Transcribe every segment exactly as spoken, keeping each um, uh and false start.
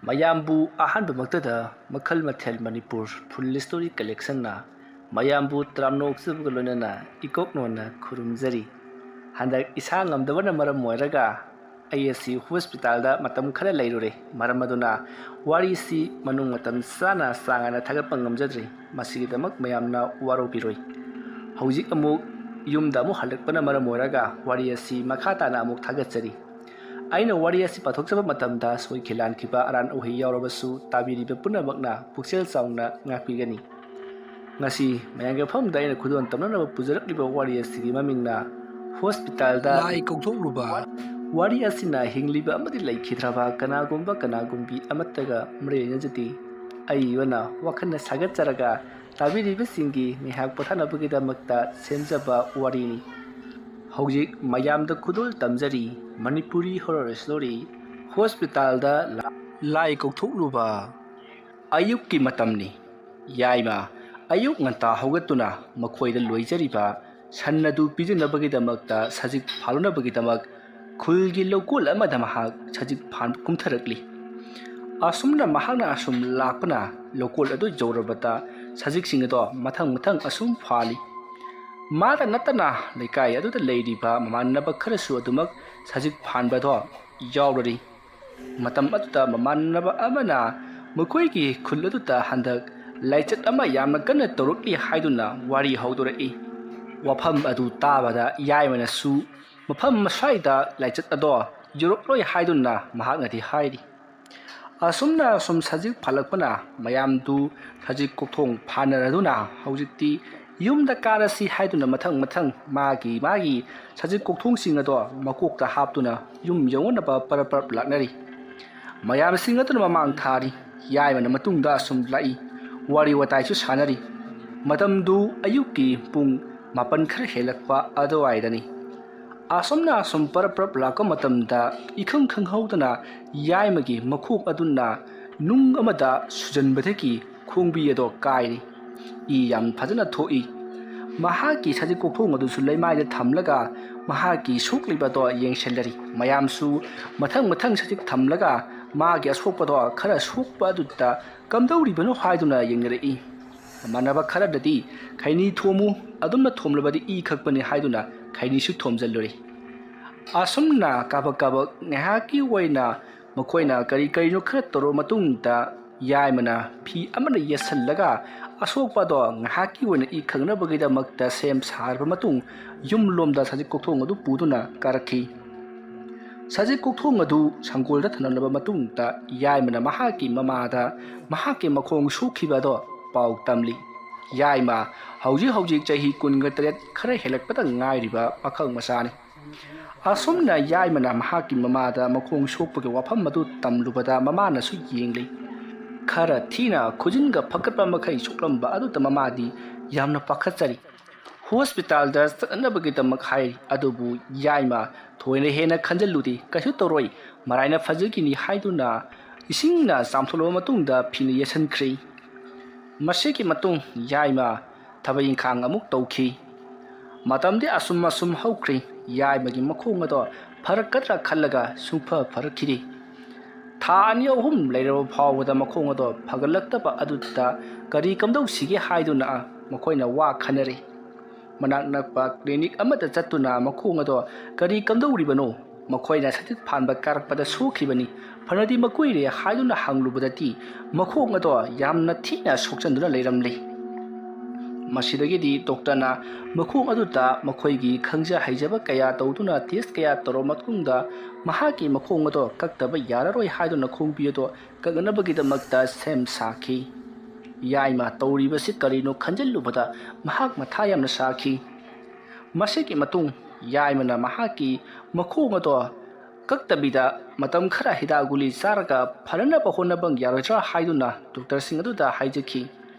ꯃꯌꯥꯝꯕꯨ ꯑꯍꯥꯟꯕꯃꯛꯇꯗ ꯃꯈꯜ ꯃꯊꯦꯜ ꯃꯅꯤꯄꯨꯔ ꯐꯨꯜ ꯁ꯭ꯇꯣꯔꯤ ꯀꯂꯦꯛꯁꯟꯅ ꯃꯌꯥꯝꯕꯨ ꯇꯔꯥꯝꯅ ꯑꯣꯛꯆꯕꯒ ꯂꯣꯏꯅꯅ ꯏꯀꯣꯛꯅꯣꯟꯅ ꯈꯨꯔꯨꯝꯖꯔꯤ꯫ ꯍꯟꯗꯛ ꯏꯁꯥ ꯉꯝꯗꯕꯅ ꯃꯔꯝ ꯑꯣꯏꯔꯒ ꯑꯩ ꯑꯁꯤ ꯍꯣꯁꯄꯤꯇꯥꯜꯗ ꯃꯇꯝ ꯈꯔ ꯂꯩꯔꯨꯔꯦ꯫ ꯃꯔꯝ ꯑꯗꯨꯅ ꯋꯥꯔꯤꯁꯤ ꯃꯅꯨꯡ ꯃꯇꯝ ꯆꯥꯅ ꯆꯥꯡ ꯅꯥꯏꯅ ꯊꯥꯒꯠꯄ ꯉꯝꯖꯗ꯭ꯔꯤ꯫ ꯃꯁꯤꯒꯤꯗꯃꯛ ꯃꯌꯥꯝꯅ ꯋꯥꯔꯧꯕꯤꯔꯣꯏ꯫ ꯍꯧꯖꯤꯛ ꯑꯃꯨꯛ ꯌꯨꯝꯗ ꯑꯃꯨꯛ ꯍꯜꯂꯛꯄꯅ ꯃꯔꯝ ꯑꯣꯏꯔꯒ ꯋꯥꯔꯤ ꯑꯁꯤ ꯃꯈꯥ ꯇꯥꯅ ꯑꯃꯨꯛ ꯊꯥꯒꯠꯆꯔꯤ꯫ ꯑꯩꯅ ꯋꯥꯔꯤ ꯑꯁꯤ ꯄꯥꯊꯣꯛꯆꯕ ꯃꯇꯝꯗ ꯁꯣꯏꯈꯤ ꯂꯥꯟꯈꯤꯕ ꯑꯔꯥꯟ ꯎꯍꯩ ꯌꯥꯎꯔꯕꯁꯨ ꯇꯥꯕꯤꯔꯤꯕ ꯄꯨꯝꯅꯃꯛꯅ ꯄꯨꯛꯆꯦꯜ ꯆꯥꯎꯅ ꯉꯥꯛꯄꯤꯒꯅꯤ꯫ ꯉꯁꯤ ꯃꯌꯥꯝꯒꯤ ꯃꯐꯝꯗ ꯑꯩꯅ ꯈꯨꯗꯣꯜ ꯇꯝꯅꯅꯕ ꯄꯨꯖꯔꯛꯂꯤꯕ ꯋꯥꯔꯤ ꯑꯁꯤꯒꯤ ꯃꯃꯤꯡꯅ ꯍꯣꯁꯄꯤꯇꯥꯜꯗ ꯂꯥꯏ ꯀꯧꯊꯣꯛꯂꯨꯕ꯫ ꯋꯥꯔꯤ ꯑꯁꯤꯅ ꯍꯤꯡꯂꯤꯕ ꯑꯃꯗꯤ ꯂꯩꯈꯤꯗ꯭ꯔꯕ ꯀꯅꯥꯒꯨꯝꯕ ꯀꯅꯥꯒꯨꯝꯕꯤ ꯑꯃꯠꯇꯒ ꯃꯔꯤ ꯂꯩꯅꯖꯗꯦ꯫ ꯑꯏꯕꯅ ꯋꯥꯈꯜꯅ ꯁꯥꯒꯠꯆꯔꯒ ꯇꯥꯕꯤꯔꯤꯕꯁꯤꯡꯒꯤ ꯉꯥꯏꯍꯥꯛ ꯄꯣꯊꯥꯅꯕꯒꯤꯗꯃꯛꯇ ꯁꯦꯝꯖꯕ ꯋꯥꯔꯤꯅꯤ꯫ ꯍꯧꯖꯤꯛ ꯃꯌꯥꯝꯗ ꯈꯨꯗꯣꯜ ꯇꯝꯖꯔꯤ ꯃꯅꯤꯄꯨꯔꯤ ꯍꯣꯔꯔ ꯁ꯭ꯇꯣꯔꯤ ꯍꯣꯁꯄꯤꯇꯥꯜꯗ ꯂꯥ-, ꯂꯥꯏ ꯀꯧꯊꯣꯛꯂꯨꯕ꯫ ꯑꯌꯨꯛꯀꯤ ꯃꯇꯝꯅꯤ꯫ ꯌꯥꯏꯃ ꯑꯌꯨꯛ ꯉꯟꯇꯥ ꯍꯧꯒꯠꯇꯨꯅ ꯃꯈꯣꯏꯗ ꯂꯣꯏꯖꯔꯤꯕ ꯁꯟ ꯑꯗꯨ ꯄꯤꯖꯅꯕꯒꯤꯗꯃꯛꯇ ꯁꯖꯤꯛ ꯐꯥꯜꯂꯨꯅꯕꯒꯤꯗꯃꯛ ꯈꯨꯜꯒꯤ ꯂꯧꯀꯣꯜ ꯑꯃꯗ ꯃꯍꯥꯛ ꯁꯖꯤꯛ ꯐꯥꯟꯕ ꯀꯨꯝꯊꯔꯛꯂꯤ꯫ ꯑꯁꯨꯝꯅ ꯃꯍꯥꯛꯅ ꯑꯁꯨꯝ ꯂꯥꯛꯄꯅ ꯂꯧꯀꯣꯜ ꯑꯗꯨ ꯌꯧꯔꯕꯗ ꯁꯖꯤꯛꯁꯤꯡ ꯑꯗꯣ ꯃꯊꯪ ꯃꯊꯪ ꯑꯁꯨꯝ ꯐꯥꯜꯂꯤ꯫ ꯃꯥꯗ ꯅꯠꯇꯅ ꯂꯩꯀꯥꯏ ꯑꯗꯨꯗ ꯂꯩꯔꯤꯕ ꯃꯃꯥꯟꯅꯕ ꯈꯔꯁꯨ ꯑꯗꯨꯃꯛ ꯁꯖꯤꯛ ꯐꯥꯟꯕꯗꯣ ꯌꯥꯎꯔꯔꯤ꯫ ꯃꯇꯝ ꯑꯗꯨꯗ ꯃꯃꯥꯟꯅꯕ ꯑꯃꯅ ꯃꯈꯣꯏꯒꯤ ꯈꯨꯜ ꯑꯗꯨꯗ ꯍꯟꯗꯛ ꯂꯥꯏꯆꯠ ꯑꯃ ꯌꯥꯝꯅ ꯀꯟꯅ ꯇꯧꯔꯛꯂꯤ ꯍꯥꯏꯗꯨꯅ ꯋꯥꯔꯤ ꯍꯧꯗꯣꯔꯛꯏ꯫ ꯋꯥꯐꯝ ꯑꯗꯨ ꯇꯥꯕꯗ ꯌꯥꯏꯃꯅꯁꯨ ꯃꯐꯝ ꯑꯁ꯭ꯋꯥꯏꯗ ꯂꯥꯏꯆꯠ ꯑꯗꯣ ꯌꯧꯔꯛꯂꯣꯏ ꯍꯥꯏꯗꯨꯅ ꯃꯍꯥꯛꯅꯗꯤ ꯍꯥꯏꯔꯤ꯫ ꯑꯁꯨꯝꯅ ꯑꯁꯨꯝ ꯁꯖꯤꯛ ꯐꯥꯜꯂꯛꯄꯅ ꯃꯌꯥꯝꯗꯨ ꯁꯖꯤꯛ ꯀꯣꯛꯊꯣꯡ ꯐꯥꯅꯔꯗꯨꯅ ꯍꯧꯖꯤꯛꯇꯤ ꯌꯨꯝꯗ ꯀꯥꯔꯁꯤ ꯍꯥꯏꯗꯨꯅ ꯃꯊꯪ ꯃꯊꯪ ꯃꯥꯒꯤ ꯃꯥꯒꯤ ꯁꯖꯤꯛ ꯀꯣꯛꯊꯣꯡꯁꯤꯡ ꯑꯗꯣ ꯃꯀꯣꯛꯇ ꯍꯥꯞꯇꯨꯅ ꯌꯨꯝ ꯌꯧꯅꯅꯕ ꯄꯔꯞ ꯄꯔꯞ ꯂꯥꯛꯅꯔꯤ꯫ ꯃꯌꯥꯝꯁꯤꯡ ꯑꯗꯨꯅ ꯃꯃꯥꯡ ꯊꯥꯔꯤ꯫ ꯌꯥꯏꯃꯅ ꯃꯇꯨꯡꯗ ꯑꯁꯨꯝ ꯂꯥꯛꯏ꯫ ꯋꯥꯔꯤ ꯋꯥꯇꯥꯏꯁꯨ ꯁꯥꯟꯅꯔꯤ꯫ ꯃꯇꯝꯗꯨ ꯑꯌꯨꯛꯀꯤ ꯄꯨꯡ ꯃꯥꯄꯟ ꯈꯔ ꯍꯦꯜꯂꯛꯄ ꯑꯗꯨꯋꯥꯏꯗꯅꯤ꯫ ꯑꯁꯨꯝꯅ ꯑꯁꯨꯝ ꯄꯔꯞ ꯄꯔꯞ ꯂꯥꯛꯄ ꯃꯇꯝꯗ ꯏꯈꯪ ꯈꯪꯍꯧꯗꯅ ꯌꯥꯏꯃꯒꯤ ꯃꯈꯣꯛ ꯑꯗꯨꯅ ꯅꯨꯡ ꯑꯃꯗ ꯁꯨꯖꯟꯕꯗꯒꯤ ꯈꯣꯡꯕꯤ ꯑꯗꯣ ꯀꯥꯏꯔꯤ꯫ ꯏ ꯌꯥꯝ ꯐꯖꯅ ꯊꯣꯛꯏ꯫ ꯃꯍꯥꯛꯀꯤ ꯁꯖꯤꯛ ꯀꯣꯛꯊꯣꯡ ꯑꯗꯨꯁꯨ ꯂꯩꯃꯥꯏꯗ ꯊꯝꯂꯒ ꯃꯍꯥꯛꯀꯤ ꯁꯣꯛꯂꯤꯕ ꯑꯗꯣ ꯌꯦꯡꯁꯤꯜꯂꯔꯤ꯫ ꯃꯌꯥꯝꯁꯨ ꯃꯊꯪ ꯃꯊꯪ ꯁꯖꯤꯛ ꯊꯝꯂꯒ ꯃꯥꯒꯤ ꯑꯁꯣꯛꯄꯗꯣ ꯈꯔ ꯁꯣꯛꯄ ꯑꯗꯨꯗ ꯀꯝꯗꯧꯔꯤꯕꯅꯣ ꯍꯥꯏꯗꯨꯅ ꯌꯦꯡꯅꯔꯛꯏ꯫ ꯃꯃꯥꯟꯅꯕ ꯈꯔꯅꯗꯤ ꯈꯩꯅꯤ ꯊꯣꯝꯃꯨ, ꯑꯗꯨꯝꯅ ꯊꯣꯝꯂꯕꯗꯤ ꯏ ꯈꯛꯄꯅꯤ ꯍꯥꯏꯗꯨꯅ ꯈꯩꯅꯤꯁꯨ ꯊꯣꯝꯖꯤꯜꯂꯨꯔꯦ꯫ ꯑꯁꯨꯝꯅ ꯀꯥꯕꯛ ꯀꯥꯕꯛ ꯉꯥꯏꯍꯥꯛꯀꯤ ꯑꯣꯏꯅ ꯃꯈꯣꯏꯅ ꯀꯔꯤ ꯀꯔꯤꯅꯣ ꯈꯔ ꯇꯧꯔꯕ ꯃꯇꯨꯡꯗ ꯌꯥꯏꯃꯅ ꯐꯤ ꯑꯃꯅ ꯌꯦꯠꯁꯜꯂꯒ ꯑꯁꯣꯛꯄꯗꯣ ꯉꯥꯏꯍꯥꯛꯀꯤ ꯑꯣꯏꯅ ꯏ ꯈꯪꯅꯕꯒꯤꯗꯃꯛꯇ ꯁꯦꯝ ꯁꯥꯔꯕ ꯃꯇꯨꯡ ꯌꯨꯝꯂꯣꯝꯗ ꯁꯖꯤꯛ ꯀꯣꯛꯊꯣꯡ ꯑꯗꯨ ꯄꯨꯗꯨꯅ ꯀꯥꯔꯛꯈꯤ꯫ ꯁꯖꯤꯛ ꯀꯣꯛꯊꯣꯡ ꯑꯗꯨ ꯁꯪꯒꯣꯜꯗ ꯊꯝꯂꯝꯂꯕ ꯃꯇꯨꯡꯗ ꯌꯥꯏꯃꯅ ꯃꯍꯥꯛꯀꯤ ꯃꯃꯥꯗ ꯃꯍꯥꯛꯀꯤ ꯃꯈꯣꯡ ꯁꯣꯛꯈꯤꯕ ꯑꯗꯣ ꯄꯥꯎ ꯇꯝꯂꯤ꯫ ꯌꯥꯏꯃ ꯍꯧꯖꯤꯛ ꯍꯧꯖꯤꯛ ꯆꯍꯤ ꯀꯨꯟꯒ ꯇꯔꯦꯠ ꯈꯔ ꯍꯦꯜꯂꯛꯄꯗ ꯉꯥꯏꯔꯤꯕ ꯄꯥꯈꯪ ꯃꯆꯥꯅꯤ꯫ ꯑꯁꯨꯝꯅ ꯌꯥꯏꯃꯅ ꯃꯍꯥꯛꯀꯤ ꯃꯃꯥꯗ ꯃꯈꯣꯡ ꯁꯣꯛꯄꯒꯤ ꯋꯥꯐꯝ ꯑꯗꯨ ꯇꯝꯂꯨꯕꯗ ꯃꯃꯥꯅꯁꯨ ꯌꯦꯡꯂꯤ꯫ ꯈꯔ ꯊꯤꯅ ꯈꯨꯖꯤꯟꯒ ꯐꯒꯠꯄ ꯃꯈꯩ ꯁꯣꯛꯂꯝꯕ ꯑꯗꯨꯗ ꯃꯃꯥꯗꯤ ꯌꯥꯝꯅ ꯄꯥꯈꯠꯆꯔꯤ꯫ ꯍꯣꯁꯄꯤꯇꯥꯜꯗ ꯆꯠꯅꯕꯒꯤꯗꯃꯛ ꯍꯥꯏꯔꯤ, ꯑꯗꯨꯕꯨ ꯌꯥꯏꯃ ꯊꯣꯏꯅ ꯍꯦꯟꯅ ꯈꯟꯖꯤꯜꯂꯨꯗꯦ, ꯀꯩꯁꯨ ꯇꯧꯔꯣꯏ, ꯃꯔꯥꯏꯅ ꯐꯖꯈꯤꯅꯤ ꯍꯥꯏꯗꯨꯅ ꯏꯁꯤꯡꯅ ꯆꯥꯝꯊꯣꯛꯂꯕ ꯃꯇꯨꯡꯗ ꯐꯤꯅ ꯌꯦꯠꯁꯤꯟꯈ꯭ꯔꯦ꯫ ꯃꯁꯤꯒꯤ ꯃꯇꯨꯡ ꯌꯥꯏꯃ ꯊꯕꯛ ꯏꯪꯈꯥꯡ ꯑꯃꯨꯛ ꯇꯧꯈꯤ꯫ ꯃꯇꯝꯗꯤ ꯑꯁꯨꯝ ꯑꯁꯨꯝ ꯍꯧꯈ꯭ꯔꯦ꯫ ꯌꯥꯏꯃꯒꯤ ꯃꯈꯣꯡ ꯑꯗꯣ ꯐꯔꯛꯀꯗ꯭ꯔꯥ ꯈꯜꯂꯒ ꯁꯨꯡꯐ ꯐꯔꯛꯈꯤꯗꯦ꯫ ꯊꯥ ꯑꯅꯤ ꯑꯍꯨꯝ ꯂꯩꯔꯕ ꯐꯥꯎꯕꯗ ꯃꯈꯣꯡ ꯑꯗꯣ ꯐꯒꯠꯂꯛꯇꯕ ꯑꯗꯨꯗ ꯀꯔꯤ ꯀꯝꯗꯧꯁꯤꯒꯦ ꯍꯥꯏꯗꯨꯅ ꯃꯈꯣꯏꯅ ꯋꯥ ꯈꯟꯅꯔꯦ꯫ ꯃꯅꯥꯛ ꯅꯛꯄ ꯀ꯭ꯂꯤꯅꯤꯛ ꯑꯃꯗ ꯆꯠꯇꯨꯅ ꯃꯈꯣꯡ ꯑꯗꯣ ꯀꯔꯤ ꯀꯝꯗꯧꯔꯤꯕꯅꯣ, ꯃꯈꯣꯏꯅ ꯁꯖꯤꯛ ꯐꯥꯟꯕ ꯀꯥꯔꯛꯄꯗ ꯁꯣꯛꯈꯤꯕꯅꯤ, ꯐꯅꯗꯤ ꯃꯀꯨꯏꯔꯦ ꯍꯥꯏꯗꯨꯅ ꯍꯪꯂꯨꯕꯗꯗꯤ ꯃꯈꯣꯡ ꯑꯗꯣ ꯌꯥꯝꯅ ꯊꯤꯅ ꯁꯣꯛꯆꯟꯗꯨꯅ ꯂꯩꯔꯝꯂꯦ꯫ ꯃꯁꯤꯗꯒꯤꯗꯤ ꯗꯣꯛꯇꯔꯅ ꯃꯈꯣꯡ ꯑꯗꯨꯗ ꯃꯈꯣꯏꯒꯤ ꯈꯪꯖ ꯍꯩꯖꯕ ꯀꯌꯥ ꯇꯧꯗꯨꯅ ꯇꯦꯁ ꯀꯌꯥ ꯇꯧꯔꯕ ꯃꯇꯨꯡꯗ ꯃꯍꯥꯛꯀꯤ ꯃꯈꯣꯡ ꯑꯗꯣ ꯀꯛꯇꯕ ꯌꯥꯔꯔꯣꯏ ꯍꯥꯏꯗꯨꯅ ꯈꯣꯡꯕꯤ ꯑꯗꯣ ꯀꯛꯅꯕꯒꯤꯗꯃꯛꯇ ꯁꯦꯝ ꯁꯥꯈꯤ꯫ ꯌꯥꯏꯃ ꯇꯧꯔꯤꯕꯁꯤ ꯀꯔꯤꯅꯣ ꯈꯟꯖꯤꯜꯂꯨꯕꯗ ꯃꯍꯥꯛ ꯃꯊꯥ ꯌꯥꯝꯅ ꯁꯥꯈꯤ꯫ ꯃꯁꯤꯒꯤ ꯃꯇꯨꯡ ꯌꯥꯏꯃꯅ ꯃꯍꯥꯛꯀꯤ ꯃꯈꯣꯡ ꯑꯗꯣ ꯀꯛꯇꯕꯤꯗ ꯃꯇꯝ ꯈꯔ ꯍꯤꯗꯥꯛ ꯒꯨꯂꯤ ꯆꯥꯔꯒ ꯐꯅꯅꯕ ꯍꯣꯠꯅꯕ ꯌꯥꯔꯣꯏꯗ꯭ꯔꯥ ꯍꯥꯏꯗꯨꯅ ꯗꯣꯛꯇꯔꯁꯤꯡ ꯑꯗꯨꯗ ꯍꯥꯏꯖꯈꯤ꯫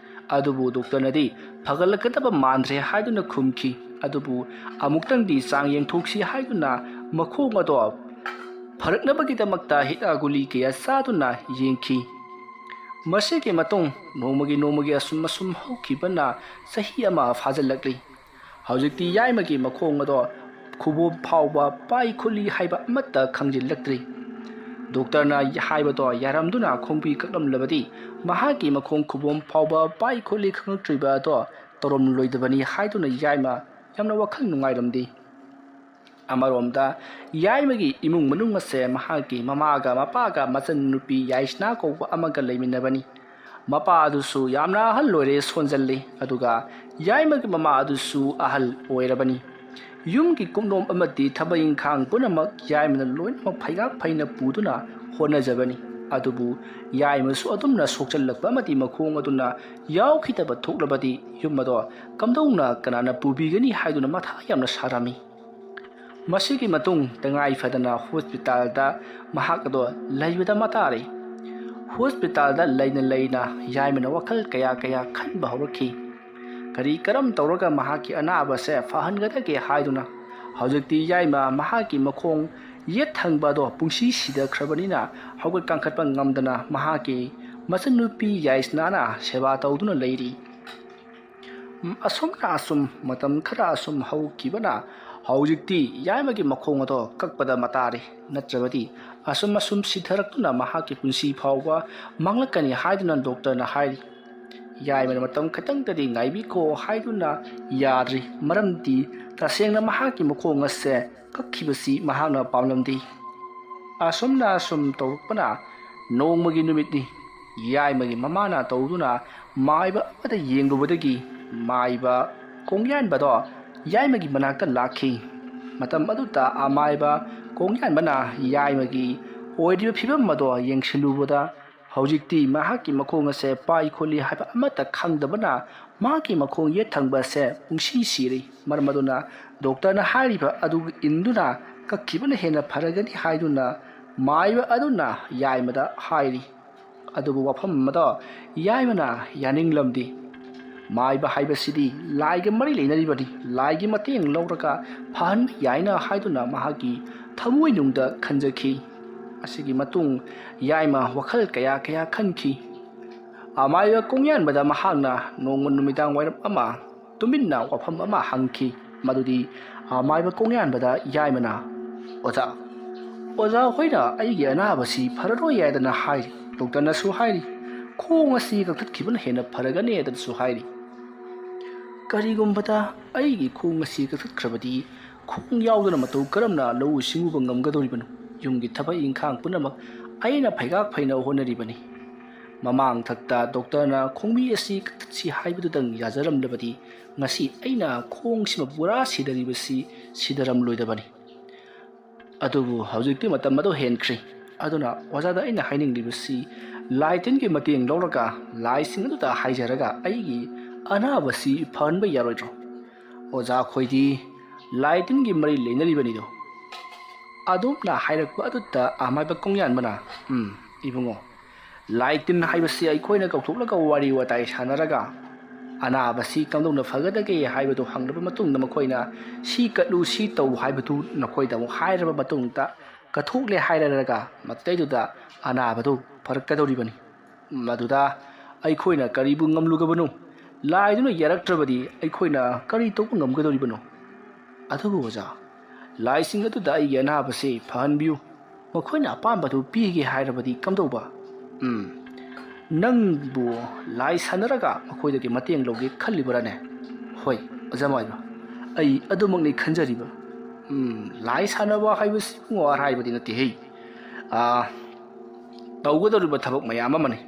ꯑꯗꯨꯕꯨ ꯗꯣꯛꯇꯔꯅꯗꯤ ꯐꯒꯠꯂꯛꯀꯗꯕ ꯃꯥꯟꯗ꯭ꯔꯦ ꯍꯥꯏꯗꯨꯅ ꯈꯨꯝꯈꯤ꯫ ꯑꯗꯨꯕꯨ ꯑꯃꯨꯛꯇꯪꯗꯤ ꯆꯥꯡ ꯌꯦꯡꯊꯣꯛꯁꯤ ꯍꯥꯏꯗꯨꯅ ꯃꯈꯣꯡ ꯑꯗꯣ ꯐꯔꯛꯅꯕꯒꯤꯗꯃꯛꯇ ꯍꯤꯗꯥꯛ ꯒꯨꯂꯤ ꯀꯌꯥ ꯆꯥꯗꯨꯅ ꯌꯦꯡꯈꯤ꯫ ꯃꯁꯤꯒꯤ ꯃꯇꯨꯡ ꯅꯣꯡꯃꯒꯤ ꯅꯣꯡꯃꯒꯤ ꯑꯁꯨꯝ ꯑꯁꯨꯝ ꯍꯧꯈꯤꯕꯅ ꯆꯍꯤ ꯑꯃ ꯐꯥꯖꯤꯜꯂꯛꯂꯤ꯫ ꯍꯧꯖꯤꯛꯇꯤ ꯌꯥꯏꯃꯒꯤ ꯃꯈꯣꯡ ꯑꯗꯣ ꯈꯨꯕꯣꯝ ꯐꯥꯎꯕ ꯄꯥꯏ ꯈꯨꯠꯂꯤ ꯍꯥꯏꯕ ꯑꯃꯠꯇ ꯈꯪꯖꯤꯜꯂꯛꯇ꯭ꯔꯤ꯫ ꯗꯣꯛꯇꯔꯅ ꯍꯥꯏꯕꯗꯣ ꯌꯥꯔꯝꯗꯨꯅ ꯈꯣꯡꯕꯤ ꯀꯛꯂꯝꯂꯕꯗꯤ ꯃꯍꯥꯛꯀꯤ ꯃꯈꯣꯡ ꯈꯨꯕꯣꯝ ꯐꯥꯎꯕ ꯄꯥꯏ ꯈꯣꯠꯂꯤ ꯈꯪꯂꯛꯇ꯭ꯔꯤꯕ ꯑꯗꯣ ꯇꯧꯔꯝꯂꯣꯏꯗꯕꯅꯤ ꯍꯥꯏꯗꯨꯅ ꯌꯥꯏꯃ ꯌꯥꯝꯅ ꯋꯥꯈꯜ ꯅꯨꯡꯉꯥꯏꯔꯝꯗꯦ꯫ ꯑꯃꯔꯣꯝꯗ ꯌꯥꯏꯃꯒꯤ ꯏꯃꯨꯡ ꯃꯅꯨꯡ ꯑꯁꯦ ꯃꯍꯥꯛꯀꯤ ꯃꯃꯥꯒ ꯃꯄꯥꯒ ꯃꯆꯟꯅꯨꯄꯤ ꯌꯥꯏꯁꯅꯥ ꯀꯧꯕ ꯑꯃꯒ ꯂꯩꯃꯤꯟꯅꯕꯅꯤ꯫ ꯃꯄꯥ ꯑꯗꯨꯁꯨ ꯌꯥꯝꯅ ꯑꯍꯜ ꯑꯣꯏꯔꯦ, ꯁꯣꯟꯖꯜꯂꯤ, ꯑꯗꯨꯒ ꯌꯥꯏꯃꯒꯤ ꯃꯃꯥ ꯑꯗꯨꯁꯨ ꯑꯍꯜ ꯑꯣꯏꯔꯕꯅꯤ꯫ ꯌꯨꯝꯒꯤ ꯀꯨꯞꯅꯣꯝ ꯑꯃꯗꯤ ꯊꯕꯛ ꯏꯪꯈꯥꯡ ꯄꯨꯝꯅꯃꯛ ꯌꯥꯏꯃꯅ ꯂꯣꯏꯅꯃꯛ ꯐꯩꯒꯥꯛ ꯐꯩꯅ ꯄꯨꯗꯨꯅ ꯍꯣꯠꯅꯖꯕꯅꯤ꯫ ꯑꯗꯨꯕꯨ ꯌꯥꯏꯃꯁꯨ ꯑꯗꯨꯝꯅ ꯁꯣꯛꯆꯜꯂꯛꯄ ꯑꯃꯗꯤ ꯃꯈꯣꯡ ꯑꯗꯨꯅ ꯌꯥꯎꯈꯤꯗꯕ ꯊꯣꯛꯂꯕꯗꯤ ꯌꯨꯝ ꯑꯗꯣ ꯀꯝꯗꯧꯅ ꯀꯅꯥꯅ ꯄꯨꯕꯤꯒꯅꯤ ꯍꯥꯏꯗꯨꯅ ꯃꯊꯥ ꯌꯥꯝꯅ ꯁꯥꯔꯝꯃꯤ꯫ ꯃꯁꯤꯒꯤ ꯃꯇꯨꯡ ꯇꯉꯥꯏ ꯐꯗꯅ ꯍꯣꯁꯄꯤꯇꯥꯜꯗ ꯃꯍꯥꯛ ꯑꯗꯣ ꯂꯩꯕꯗ ꯃꯇꯥꯔꯤ꯫ ꯍꯣꯁꯄꯤꯇꯥꯜꯗ ꯂꯩꯅ ꯂꯩꯅ ꯌꯥꯏꯃꯅ ꯋꯥꯈꯜ ꯀꯌꯥ ꯀꯌꯥ ꯈꯟꯕ ꯍꯧꯔꯛꯈꯤ꯫ ꯀꯔꯤ ꯀꯔꯝ ꯇꯧꯔꯒ ꯃꯍꯥꯛꯀꯤ ꯑꯅꯥꯕꯁꯦ ꯐꯍꯟꯒꯗꯒꯦ ꯍꯥꯏꯗꯨꯅ꯫ ꯍꯧꯖꯤꯛꯇꯤ ꯌꯥꯏꯃ ꯃꯍꯥꯛꯀꯤ ꯃꯈꯣꯡ ꯌꯦꯠ ꯊꯪꯕ ꯑꯗꯣ ꯄꯨꯡꯁꯤ ꯁꯤꯊꯈ꯭ꯔꯕꯅꯤꯅ ꯍꯧꯒꯠ ꯀꯥꯡꯈꯠꯄ ꯉꯝꯗꯅ ꯃꯍꯥꯛꯀꯤ ꯃꯆꯟꯅꯨꯄꯤ ꯌꯥꯏꯁꯅꯥꯅ ꯁꯦꯕꯥ ꯇꯧꯗꯨꯅ ꯂꯩꯔꯤ꯫ ꯑꯁꯨꯝꯅ ꯑꯁꯨꯝ ꯃꯇꯝ ꯈꯔ ꯑꯁꯨꯝ ꯍꯧꯈꯤꯕꯅ ꯍꯧꯖꯤꯛꯇꯤ ꯌꯥꯏꯃꯒꯤ ꯃꯈꯣꯡ ꯑꯗꯣ ꯀꯛꯄꯗ ꯃꯇꯥꯔꯦ, ꯅꯠꯇ꯭ꯔꯕꯗꯤ ꯑꯁꯨꯝ ꯑꯁꯨꯝ ꯁꯤꯊꯔꯛꯇꯨꯅ ꯃꯍꯥꯛꯀꯤ ꯄꯨꯟꯁꯤ ꯐꯥꯎꯕ ꯃꯥꯡꯂꯛꯀꯅꯤ ꯍꯥꯏꯗꯨꯅ ꯗꯣꯛꯇꯔꯅ ꯍꯥꯏꯔꯤ꯫ ꯌꯥꯏꯃꯅ ꯃꯇꯝ ꯈꯛꯇꯪꯗꯗꯤ ꯉꯥꯏꯕꯤꯈꯣ ꯍꯥꯏꯗꯨꯅ ꯌꯥꯗ꯭ꯔꯤ, ꯃꯔꯝꯗꯤ ꯇꯁꯦꯡꯅ ꯃꯍꯥꯛꯀꯤ ꯃꯈꯣꯡ ꯑꯁꯦ ꯀꯛꯈꯤꯕꯁꯤ ꯃꯍꯥꯛꯅ ꯄꯥꯝꯂꯝꯗꯦ꯫ ꯑꯁꯨꯝꯅ ꯑꯁꯨꯝ ꯇꯧꯔꯛꯄꯅ ꯅꯣꯡꯃꯒꯤ ꯅꯨꯃꯤꯠꯅꯤ꯫ ꯌꯥꯏꯃꯒꯤ ꯃꯃꯥꯅ ꯇꯧꯗꯨꯅ ꯃꯥꯏꯕ ꯑꯃꯗ ꯌꯦꯡꯂꯨꯕꯗꯒꯤ ꯃꯥꯏꯕ ꯀꯣꯡꯌꯥꯟꯕꯗꯣ ꯌꯥꯏꯃꯒꯤ ꯃꯅꯥꯛꯇ ꯂꯥꯛꯈꯤ꯫ ꯃꯇꯝ ꯑꯗꯨꯗ ꯑꯃꯥꯏꯕ ꯀꯣꯡꯌꯥꯟꯕꯅ ꯌꯥꯏꯃꯒꯤ ꯑꯣꯏꯔꯤꯕ ꯐꯤꯕꯝ ꯑꯗꯣ ꯌꯦꯡꯁꯤꯜꯂꯨꯕꯗ ꯍꯧꯖꯤꯛꯇꯤ ꯃꯍꯥꯛꯀꯤ ꯃꯈꯣꯡ ꯑꯁꯦ ꯄꯥꯏ ꯈꯣꯠꯂꯤ ꯍꯥꯏꯕ ꯑꯃꯠꯇ ꯈꯪꯗꯕꯅ ꯃꯍꯥꯛꯀꯤ ꯃꯈꯣꯡ ꯌꯦꯠ ꯊꯪꯕ ꯑꯁꯦ ꯄꯨꯡꯁꯤ ꯁꯤꯔꯤ꯫ ꯃꯔꯝ ꯑꯗꯨꯅ ꯗꯣꯛꯇꯔꯅ ꯍꯥꯏꯔꯤꯕ ꯑꯗꯨ ꯏꯟꯗꯨꯅ ꯀꯛꯈꯤꯕꯅ ꯍꯦꯟꯅ ꯐꯔꯒꯅꯤ ꯍꯥꯏꯗꯨꯅ ꯃꯥꯏꯕ ꯑꯗꯨꯅ ꯌꯥꯏꯃꯗ ꯍꯥꯏꯔꯤ꯫ ꯑꯗꯨꯕꯨ ꯋꯥꯐꯝ ꯑꯃꯗ ꯌꯥꯏꯃꯅ ꯌꯥꯅꯤꯡꯂꯝꯗꯦ꯫ ꯃꯥꯏꯕ ꯍꯥꯏꯕꯁꯤꯗꯤ ꯂꯥꯏꯒ ꯃꯔꯤ ꯂꯩꯅꯔꯤꯕꯅꯤ꯫ ꯂꯥꯏꯒꯤ ꯃꯇꯦꯡ ꯂꯧꯔꯒ ꯐꯍꯟꯕ ꯌꯥꯏꯅ ꯍꯥꯏꯗꯨꯅ ꯃꯍꯥꯛꯀꯤ ꯊꯃꯣꯏꯅꯨꯡꯗ ꯈꯟꯖꯈꯤ꯫ ꯑꯁꯤꯒꯤ ꯃꯇꯨꯡ ꯌꯥꯏꯃ ꯋꯥꯈꯜ ꯀꯌꯥ ꯀꯌꯥ ꯈꯟꯈꯤ꯫ ꯑꯃꯥꯏꯕ ꯀꯣꯡꯌꯥꯟꯕꯗ ꯃꯍꯥꯛꯅ ꯅꯣꯡꯃ ꯅꯨꯃꯤꯗꯥꯡ ꯋꯥꯏꯔꯝ ꯑꯃ ꯇꯨꯃꯤꯟꯅ ꯋꯥꯐꯝ ꯑꯃ ꯍꯪꯈꯤ꯫ ꯃꯗꯨꯗꯤ ꯑꯃꯥꯏꯕ ꯀꯣꯡꯌꯥꯟꯕꯗ ꯌꯥꯏꯃꯅ, "ꯑꯣꯖꯥ, ꯑꯣꯖꯥ ꯍꯣꯏꯅ ꯑꯩꯒꯤ ꯑꯅꯥꯕꯁꯤ ꯐꯔꯔꯣꯏ ꯍꯥꯏꯗꯅ ꯍꯥꯏꯔꯤ꯫ ꯗꯣꯛꯇꯔꯅꯁꯨ ꯍꯥꯏꯔꯤ, "ꯈꯣꯡ ꯑꯁꯤ ꯀꯛꯊꯠꯈꯤꯕꯅ ꯍꯦꯟꯅ ꯐꯔꯒꯅꯤ" ꯍꯥꯏꯗꯅꯁꯨ ꯍꯥꯏꯔꯤ꯫ ꯀꯔꯤꯒꯨꯝꯕꯗ ꯑꯩꯒꯤ ꯈꯣꯡ ꯑꯁꯤ ꯀꯛꯊꯠꯈ꯭ꯔꯕꯗꯤ, ꯈꯣꯡ ꯌꯥꯎꯗꯅ ꯃꯇꯧ ꯀꯔꯝꯅ ꯂꯧꯎ ꯁꯤꯡꯎꯕ ꯉꯝꯒꯗꯧꯔꯤꯕꯅꯣ? ꯌꯨꯝꯒꯤ ꯊꯕꯛ ꯏꯪꯈꯥꯡ ꯄꯨꯝꯅꯃꯛ ꯑꯩꯅ ꯐꯩꯒꯥꯛ ꯐꯩꯅ ꯍꯣꯠꯅꯔꯤꯕꯅꯤ꯫ ꯃꯃꯥꯡ ꯊꯛꯇ ꯗꯣꯛꯇꯔꯅ ꯈꯣꯡꯕꯤ ꯑꯁꯤ ꯀꯛꯊꯠꯁꯤ ꯍꯥꯏꯕꯗꯨꯗꯪ ꯌꯥꯖꯔꯝꯂꯕꯗꯤ, ꯉꯁꯤ ꯑꯩꯅ ꯈꯣꯡꯁꯤꯃ ꯄꯨꯔꯥ ꯁꯤꯗꯔꯤꯕꯁꯤ ꯁꯤꯗꯔꯝꯂꯣꯏꯗꯕꯅꯤ꯫ ꯑꯗꯨꯕꯨ ꯍꯧꯖꯤꯛꯇꯤ ꯃꯇꯝ ꯑꯗꯨ ꯍꯦꯟꯈ꯭ꯔꯦ꯫ ꯑꯗꯨꯅ ꯑꯣꯖꯥꯗ ꯑꯩꯅ ꯍꯥꯏꯅꯤꯡꯂꯤꯕꯁꯤ, ꯂꯥꯏ ꯇꯤꯟꯒꯤ ꯃꯇꯦꯡ ꯂꯧꯔꯒ, ꯂꯥꯏꯁꯤꯡ ꯑꯗꯨꯗ ꯍꯥꯏꯖꯔꯒ ꯑꯩꯒꯤ ꯑꯅꯥꯕꯁꯤ ꯐꯍꯟꯕ ꯌꯥꯔꯣꯏꯗ꯭ꯔꯣ? ꯑꯣꯖꯥ ꯑꯩꯈꯣꯏꯗꯤ ꯂꯥꯏ ꯇꯤꯟꯒꯤ ꯃꯔꯤ ꯂꯩꯅꯔꯤꯕꯅꯤꯗꯣ꯫ ꯑꯗꯣꯝꯅ ꯍꯥꯏꯔꯛꯄ ꯑꯗꯨꯗ ꯑꯃꯥꯏꯕ ꯀꯣꯡꯌꯥꯟꯕꯅ, "ꯎꯝ, ꯏꯕꯨꯡꯉꯣ, ꯂꯥꯏ ꯇꯤꯟ ꯍꯥꯏꯕꯁꯤ ꯑꯩꯈꯣꯏꯅ ꯀꯧꯊꯣꯛꯂꯒ ꯋꯥꯔꯤ ꯋꯥꯇꯥꯏ ꯁꯥꯟꯅꯔꯒ, ꯑꯅꯥꯕꯁꯤ ꯀꯝꯗꯧꯅ ꯐꯒꯗꯒꯦ ꯍꯥꯏꯕꯗꯨ ꯍꯪꯂꯕ ꯃꯇꯨꯡꯗ, ꯃꯈꯣꯏꯅ ꯁꯤ ꯀꯠꯂꯨ, ꯁꯤ ꯇꯧ ꯍꯥꯏꯕꯗꯨ ꯅꯈꯣꯏꯗ ꯑꯃꯨꯛ ꯍꯥꯏꯔꯕ ꯃꯇꯨꯡꯗ, ꯀꯠꯊꯣꯛꯂꯦ ꯍꯥꯏꯔꯒ ꯃꯇꯩꯗꯨꯗ ꯑꯅꯥꯕꯗꯨ ꯐꯔꯛꯀꯗꯧꯔꯤꯕꯅꯤ꯫ ꯃꯗꯨꯗ ꯑꯩꯈꯣꯏꯅ ꯀꯔꯤꯕꯨ ꯉꯝꯂꯨꯒꯕꯅꯣ? ꯂꯥꯏꯗꯨꯅ ꯌꯥꯔꯛꯇ꯭ꯔꯕꯗꯤ ꯑꯩꯈꯣꯏꯅ ꯀꯔꯤ ꯇꯧꯕ ꯉꯝꯒꯗꯧꯔꯤꯕꯅꯣ?" "ꯑꯗꯨꯕꯨ ꯑꯣꯖꯥ, ꯂꯥꯏꯁꯤꯡ ꯑꯗꯨꯗ ꯑꯩꯒꯤ ꯑꯅꯥꯕꯁꯦ ꯐꯍꯟꯕꯤꯌꯨ, ꯃꯈꯣꯏꯅ ꯑꯄꯥꯝꯕꯗꯨ ꯄꯤꯒꯦ ꯍꯥꯏꯔꯕꯗꯤ ꯀꯝꯗꯧꯕ?" "ꯎꯝ, ꯅꯪꯕꯨ ꯂꯥꯏ ꯁꯥꯟꯅꯔꯒ ꯃꯈꯣꯏꯗꯒꯤ ꯃꯇꯦꯡ ꯂꯧꯒꯦ ꯈꯜꯂꯤꯕꯔꯥꯅꯦ?" "ꯍꯣꯏ, ꯑꯣꯖꯥ ꯃꯥꯏꯕ, ꯑꯩ ꯑꯗꯨꯃꯛꯅꯤ ꯈꯟꯖꯔꯤꯕ꯫" "ꯎꯝ, ꯂꯥꯏ ꯁꯥꯟꯅꯕ ꯍꯥꯏꯕꯁꯤ ꯏꯕꯨꯡꯉꯣ ꯑꯔꯥꯏꯕꯗꯤ ꯅꯠꯇꯦꯍꯦ꯫ ꯑꯥ, ꯇꯧꯒꯗꯧꯔꯤꯕ ꯊꯕꯛ ꯃꯌꯥꯝ ꯑꯃꯅꯤ꯫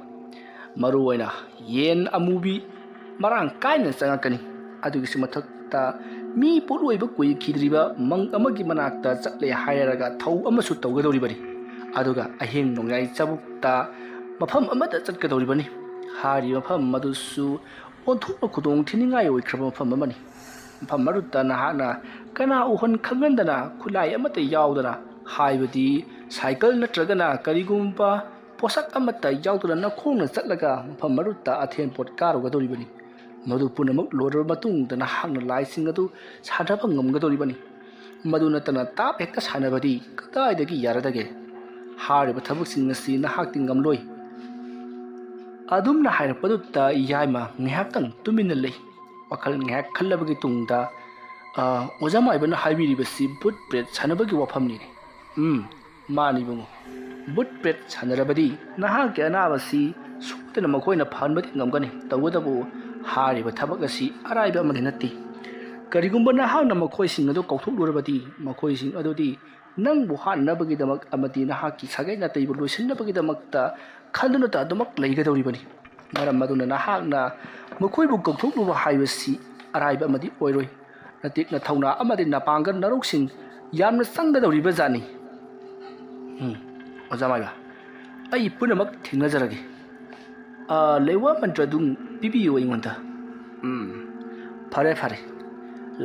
ꯃꯔꯨ ꯑꯣꯏꯅ ꯌꯦꯟ ꯑꯃꯨꯕꯤ ꯃꯔꯥꯡ ꯀꯥꯏꯅ ꯆꯪꯉꯛꯀꯅꯤ꯫ ꯑꯗꯨꯒꯤꯁꯨ ꯃꯊꯛꯇ ꯃꯤ ꯄꯣꯠꯂꯣꯏꯕ ꯀꯨꯏꯈꯤꯗ꯭ꯔꯤꯕ ꯃꯪ ꯑꯃꯒꯤ ꯃꯅꯥꯛꯇ ꯆꯠꯂꯦ ꯍꯥꯏꯔꯒ ꯊꯧ ꯑꯃꯁꯨ ꯇꯧꯒꯗꯧꯔꯤꯕꯅꯤ꯫ ꯑꯗꯨꯒ ꯑꯍꯤꯡ ꯅꯣꯡꯌꯥꯏ ꯆꯕꯨꯛꯇ ꯃꯐꯝ ꯑꯃꯗ ꯆꯠꯀꯗꯧꯔꯤꯕꯅꯤ꯫ ꯍꯥꯏꯔꯤꯕ ꯃꯐꯝ ꯑꯗꯨꯁꯨ ꯑꯣꯟꯊꯣꯛꯅ ꯈꯨꯗꯣꯡ ꯊꯤꯅꯤꯡꯉꯥꯏ ꯑꯣꯏꯈ꯭ꯔꯕ ꯃꯐꯝ ꯑꯃꯅꯤ꯫ ꯃꯐꯝ ꯑꯗꯨꯗ ꯅꯍꯥꯛꯅ ꯀꯅꯥ ꯎꯍꯟ ꯈꯪꯍꯟꯗꯅ, ꯈꯨꯠꯂꯥꯏ ꯑꯃꯠꯇ ꯌꯥꯎꯗꯅ, ꯍꯥꯏꯕꯗꯤ ꯁꯥꯏꯀꯜ ꯅꯠꯇ꯭ꯔꯒꯅ ꯀꯔꯤꯒꯨꯝꯕ ꯄꯣꯠꯁꯛ ꯑꯃꯠꯇ ꯌꯥꯎꯗꯅ ꯅꯈꯣꯡꯅ ꯆꯠꯂꯒ ꯃꯐꯝ ꯑꯗꯨꯗ ꯑꯊꯦꯟ ꯄꯣꯠ ꯀꯥꯔꯨꯒꯗꯧꯔꯤꯕꯅꯤ꯫ ꯃꯗꯨ ꯄꯨꯝꯅꯃꯛ ꯂꯣꯏꯔꯕ ꯃꯇꯨꯡꯗ ꯅꯍꯥꯛꯅ ꯂꯥꯏꯁꯤꯡ ꯑꯗꯨ ꯁꯥꯟꯅꯕ ꯉꯝꯒꯗꯧꯔꯤꯕꯅꯤ꯫ ꯃꯗꯨ ꯅꯠꯇꯅ ꯇꯥꯞ ꯍꯦꯛꯇ ꯁꯥꯟꯅꯕꯗꯤ ꯀꯗꯥꯏꯗꯒꯤ ꯌꯥꯔꯗꯒꯦ? ꯍꯥꯏꯔꯤꯕ ꯊꯕꯛꯁꯤꯡ ꯑꯁꯤ ꯅꯍꯥꯛꯇꯤ ꯉꯝꯂꯣꯏ꯫ ꯑꯗꯨꯝꯅ ꯍꯥꯏꯔꯛꯄꯗꯨꯗ ꯌꯥꯏꯃ ꯉꯥꯏꯍꯥꯛꯇꯪ ꯇꯨꯃꯤꯟꯅ ꯂꯩ꯫ ꯋꯥꯈꯜ ꯉꯥꯏꯍꯥꯛ ꯈꯜꯂꯕꯒꯤ ꯇꯨꯡꯗ, "ꯑ, ꯑꯣꯖꯥ ꯃꯥꯏꯕꯅ ꯍꯥꯏꯕꯤꯔꯤꯕꯁꯤ ꯚꯨꯠ ꯄ꯭ꯔꯦꯠ ꯁꯥꯟꯅꯕꯒꯤ ꯋꯥꯐꯝꯅꯤꯅꯦ꯫ ꯎꯝ, ꯃꯥꯅꯤ ꯏꯕꯨꯡꯉꯣ, ꯕꯨꯠ ꯄ꯭ꯔꯦꯠ ꯁꯥꯟꯅꯔꯕꯗꯤ ꯅꯍꯥꯛꯀꯤ ꯑꯅꯥꯕꯁꯤ ꯁꯣꯏꯗꯅ ꯃꯈꯣꯏꯅ ꯐꯍꯟꯕꯗꯤ ꯉꯝꯒꯅꯤ꯫ ꯇꯧꯕꯇꯕꯨ ꯍꯥꯏꯔꯤꯕ ꯊꯕꯛ ꯑꯁꯤ ꯑꯔꯥꯏꯕ ꯑꯃꯗꯤ ꯅꯠꯇꯦ꯫ ꯀꯔꯤꯒꯨꯝꯕ ꯅꯍꯥꯛꯅ ꯃꯈꯣꯏꯁꯤꯡ ꯑꯗꯨ ꯀꯧꯊꯣꯛꯂꯨꯔꯕꯗꯤ, ꯃꯈꯣꯏꯁꯤꯡ ꯑꯗꯨꯗꯤ ꯅꯪꯕꯨ ꯍꯥꯠꯅꯕꯒꯤꯗꯃꯛ ꯑꯃꯗꯤ ꯅꯍꯥꯛꯀꯤ ꯁꯥꯒꯩ ꯅꯥꯇꯩꯕꯨ ꯂꯣꯏꯁꯤꯟꯅꯕꯒꯤꯗꯃꯛꯇ ꯈꯟꯗꯨꯅꯇ ꯑꯗꯨꯃꯛ ꯂꯩꯒꯗꯧꯔꯤꯕꯅꯤ꯫ ꯃꯔꯝ ꯑꯗꯨꯅ ꯅꯍꯥꯛꯅ ꯃꯈꯣꯏꯕꯨ ꯀꯧꯊꯣꯛꯂꯨꯕ ꯍꯥꯏꯕꯁꯤ ꯑꯔꯥꯏꯕ ꯑꯃꯗꯤ ꯑꯣꯏꯔꯣꯏ꯫ ꯅꯇꯤꯛ ꯅꯊꯧꯅꯥ ꯑꯃꯗꯤ ꯅꯄꯥꯡꯒꯜ ꯅꯔꯧꯁꯤꯡ ꯌꯥꯝꯅ ꯆꯪꯒꯗꯧꯔꯤꯕ ꯖꯥꯠꯅꯤ꯫ ꯎꯝ, ꯑꯣꯖꯥ ꯃꯥꯏꯕ, ꯑꯩ ꯄꯨꯝꯅꯃꯛ ꯊꯦꯡꯅꯖꯔꯒꯦ꯫ ꯑ, ꯂꯩꯋꯥ ꯃꯟꯇ꯭ꯔꯗꯨ ꯄꯤꯕꯤꯌꯨ ꯑꯩꯉꯣꯟꯗ꯫ ꯎꯝ, ꯐꯔꯦ, ꯐꯔꯦ꯫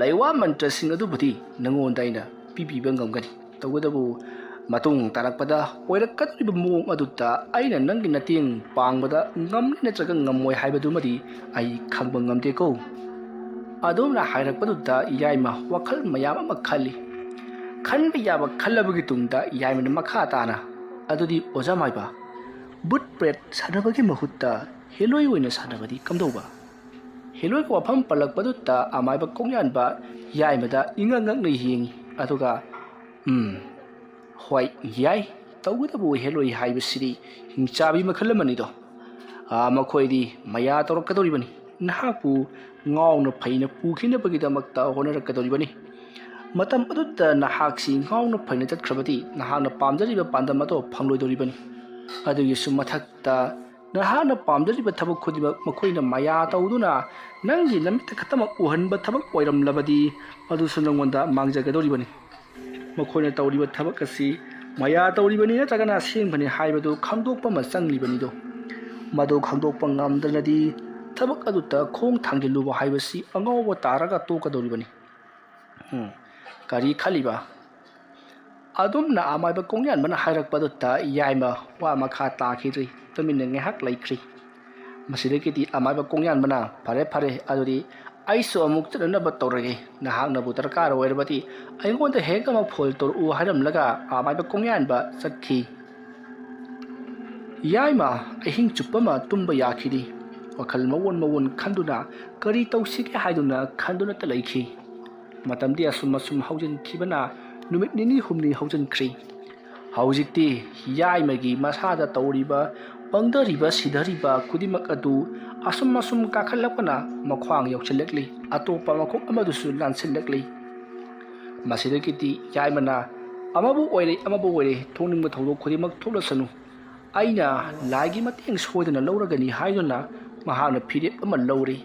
ꯂꯩꯋꯥ ꯃꯟꯇ꯭ꯔꯁꯤꯡ ꯑꯗꯨꯕꯨꯗꯤ ꯅꯉꯣꯟꯗ ꯑꯩꯅ ꯄꯤꯕꯤꯕ ꯉꯝꯒꯅꯤ꯫ ꯇꯧꯕꯇꯕꯨ ꯃꯇꯨꯡ ꯇꯥꯔꯛꯄꯗ ꯑꯣꯏꯔꯛꯀꯗꯧꯔꯤꯕ ꯃꯑꯣꯡ ꯑꯗꯨꯗ ꯑꯩꯅ ꯅꯪꯒꯤ ꯃꯇꯦꯡ ꯄꯥꯡꯕꯗ ꯉꯝꯅꯤ ꯅꯠꯇ꯭ꯔꯒ ꯉꯝꯃꯣꯏ ꯍꯥꯏꯕꯗꯨꯃꯗꯤ ꯑꯩ ꯈꯪꯕ ꯉꯝꯗꯦꯀꯣ꯫ ꯑꯗꯨꯝꯅ ꯍꯥꯏꯔꯛꯄꯗꯨꯗ ꯌꯥꯏꯃ ꯋꯥꯈꯜ ꯃꯌꯥꯝ ꯑꯃ ꯈꯜꯂꯤ꯫ ꯈꯟꯕ ꯌꯥꯕ ꯈꯜꯂꯕꯒꯤ ꯇꯨꯡꯗ ꯌꯥꯏꯃꯅ ꯃꯈꯥ ꯇꯥꯅ, "ꯑꯗꯨꯗꯤ ꯑꯣꯖꯥ ꯃꯥꯏꯕ, ꯕꯨꯠ ꯄ꯭ꯔꯦꯠ ꯁꯥꯟꯅꯕꯒꯤ ꯃꯍꯨꯠꯇ ꯍꯦꯂꯣꯏ ꯑꯣꯏꯅ ꯁꯥꯟꯅꯕꯗꯤ ꯀꯝꯗꯧꯕ?" ꯍꯦꯂꯣꯏꯒꯤ ꯋꯥꯐꯝ ꯄꯜꯂꯛꯄꯗꯨꯗ ꯑꯃꯥꯏꯕ ꯀꯣꯡꯌꯥꯟꯕ ꯌꯥꯏꯃꯗ ꯏꯉꯛ ꯉꯛꯅ ꯌꯦꯡꯉꯤ꯫ ꯑꯗꯨꯒ, "ꯎꯝ, ꯍꯣꯏ, ꯌꯥꯏ꯫ ꯇꯧꯕꯇꯕꯨ ꯍꯦꯂꯣꯏ ꯍꯥꯏꯕꯁꯤꯗꯤ ꯍꯤꯡꯆꯥꯕꯤ ꯃꯈꯜ ꯑꯃꯅꯤꯗꯣ꯫ ꯑꯥ, ꯃꯈꯣꯏꯗꯤ ꯃꯌꯥ ꯇꯧꯔꯛꯀꯗꯧꯔꯤꯕꯅꯤ꯫ ꯅꯍꯥꯛꯄꯨ ꯉꯥꯎꯅ ꯐꯩꯅ ꯄꯨꯈꯤꯅꯕꯒꯤꯗꯃꯛꯇ ꯍꯣꯠꯅꯔꯛꯀꯗꯧꯔꯤꯕꯅꯤ꯫ ꯃꯇꯝ ꯑꯗꯨꯗ ꯅꯍꯥꯛꯁꯤ ꯉꯥꯎꯅ ꯐꯩꯅ ꯆꯠꯈ꯭ꯔꯕꯗꯤ ꯅꯍꯥꯛꯅ ꯄꯥꯝꯖꯔꯤꯕ ꯄꯥꯟꯗꯝ ꯑꯗꯣ ꯐꯪꯂꯣꯏꯗꯧꯔꯤꯕꯅꯤ꯫ ꯑꯗꯨꯒꯤꯁꯨ ꯃꯊꯛꯇ ꯅꯍꯥꯛꯅ ꯄꯥꯝꯖꯔꯤꯕ ꯊꯕꯛ ꯈꯨꯗꯤꯡꯃꯛ ꯃꯈꯣꯏꯅ ꯃꯌꯥ ꯇꯧꯗꯨꯅ ꯅꯪꯒꯤ ꯅꯃꯤꯠꯇ ꯈꯛꯇꯃꯛ ꯎꯍꯟꯕ ꯊꯕꯛ ꯑꯣꯏꯔꯝꯂꯕꯗꯤ ꯃꯗꯨꯁꯨ ꯅꯉꯣꯟꯗ ꯃꯥꯡꯖꯒꯗꯧꯔꯤꯕꯅꯤ꯫ ꯃꯈꯣꯏꯅ ꯇꯧꯔꯤꯕ ꯊꯕꯛ ꯑꯁꯤ ꯃꯌꯥ ꯇꯧꯔꯤꯕꯅꯤ ꯅꯠꯇ꯭ꯔꯒꯅ ꯑꯁꯦꯡꯕꯅꯤ ꯍꯥꯏꯕꯗꯨ ꯈꯪꯗꯣꯛꯄ ꯑꯃ ꯆꯪꯂꯤꯕꯅꯤꯗꯣ꯫ ꯃꯗꯨ ꯈꯪꯗꯣꯛꯄ ꯉꯝꯗ꯭ꯔꯒꯗꯤ ꯊꯕꯛ ꯑꯗꯨꯗ ꯈꯣꯡ ꯊꯥꯡꯖꯤꯜꯂꯨꯕ ꯍꯥꯏꯕꯁꯤ ꯑꯉꯥꯎꯕ ꯇꯥꯔꯒ ꯇꯣꯛꯀꯗꯧꯔꯤꯕꯅꯤ꯫" ꯎꯝ, ꯀꯔꯤ ꯈꯜꯂꯤꯕ? ꯑꯗꯨꯝꯅ ꯑꯃꯥꯏꯕ ꯀꯣꯡꯌꯥꯟꯕꯅ ꯍꯥꯏꯔꯛꯄꯗꯨꯗ ꯌꯥꯏꯃ ꯋꯥ ꯃꯈꯥ ꯇꯥꯈꯤꯗ꯭ꯔꯤ꯫ ꯇꯨꯃꯤꯟꯅ ꯉꯥꯏꯍꯥꯛ ꯂꯩꯈ꯭ꯔꯤ꯫ ꯃꯁꯤꯗꯒꯤꯗꯤ ꯑꯃꯥꯏꯕ ꯀꯣꯡꯌꯥꯟꯕꯅ, "ꯐꯔꯦ, ꯐꯔꯦ, ꯑꯗꯨꯗꯤ ꯑꯩꯁꯨ ꯑꯃꯨꯛ ꯆꯠꯅꯅꯕ ꯇꯧꯔꯒꯦ꯫ ꯅꯍꯥꯛꯅꯕꯨ ꯗꯔꯀꯥꯔ ꯑꯣꯏꯔꯕꯗꯤ ꯑꯩꯉꯣꯟꯗ ꯍꯦꯛ ꯑꯃ ꯐꯣꯟ ꯇꯧꯔꯛꯎ," ꯍꯥꯏꯔꯝꯂꯒ ꯑꯃꯥꯏꯕ ꯀꯣꯡꯌꯥꯟꯕ ꯆꯠꯈꯤ꯫ ꯌꯥꯏꯃ ꯑꯍꯤꯡ ꯆꯨꯞꯄ ꯑꯃ ꯇꯨꯝꯕ ꯌꯥꯈꯤꯗꯦ꯫ ꯋꯥꯈꯜ ꯃꯑꯣꯟ ꯃꯑꯣꯟ ꯈꯟꯗꯨꯅ ꯀꯔꯤ ꯇꯧꯁꯤꯒꯦ ꯍꯥꯏꯗꯨꯅ ꯈꯟꯗꯨꯅꯇ ꯂꯩꯈꯤ꯫ ꯃꯇꯝꯗꯤ ꯑꯁꯨꯝ ꯑꯁꯨꯝ ꯍꯧꯖꯤꯟꯈꯤꯕꯅ ꯅꯨꯃꯤꯠ ꯅꯤꯅꯤ ꯍꯨꯝꯅꯤ ꯍꯧꯖꯤꯟꯈ꯭ꯔꯤ꯫ ꯍꯧꯖꯤꯛꯇꯤ ꯌꯥꯏꯃꯒꯤ ꯃꯁꯥꯗ ꯇꯧꯔꯤꯕ, ꯄꯪꯊꯔꯤꯕ, ꯁꯤꯊꯔꯤꯕ ꯈꯨꯗꯤꯡꯃꯛ ꯑꯗꯨ ꯑꯁꯨꯝ ꯑꯁꯨꯝ ꯀꯥꯈꯠꯂꯛꯄꯅ ꯃꯈ꯭ꯋꯥꯡ ꯌꯧꯁꯤꯜꯂꯛꯂꯤ, ꯑꯇꯣꯞꯄ ꯃꯈꯣꯡ ꯑꯃꯗꯨꯁꯨ ꯂꯥꯟꯁꯤꯜꯂꯛꯂꯤ꯫ ꯃꯁꯤꯗꯒꯤꯗꯤ ꯌꯥꯏꯃꯅ, "ꯑꯃꯕꯨ ꯑꯣꯏꯔꯦ, ꯑꯃꯕꯨ ꯑꯣꯏꯔꯦ, ꯊꯣꯛꯅꯤꯡꯕ ꯊꯧꯗꯣꯛ ꯈꯨꯗꯤꯡꯃꯛ ꯊꯣꯛꯂꯁꯅꯨ, ꯑꯩꯅ ꯂꯥꯏꯒꯤ ꯃꯇꯦꯡ ꯁꯣꯏꯗꯅ ꯂꯧꯔꯒꯅꯤ" ꯍꯥꯏꯗꯨꯅ ꯃꯍꯥꯛꯅ ꯐꯤꯔꯦꯞ ꯑꯃ ꯂꯧꯔꯦ꯫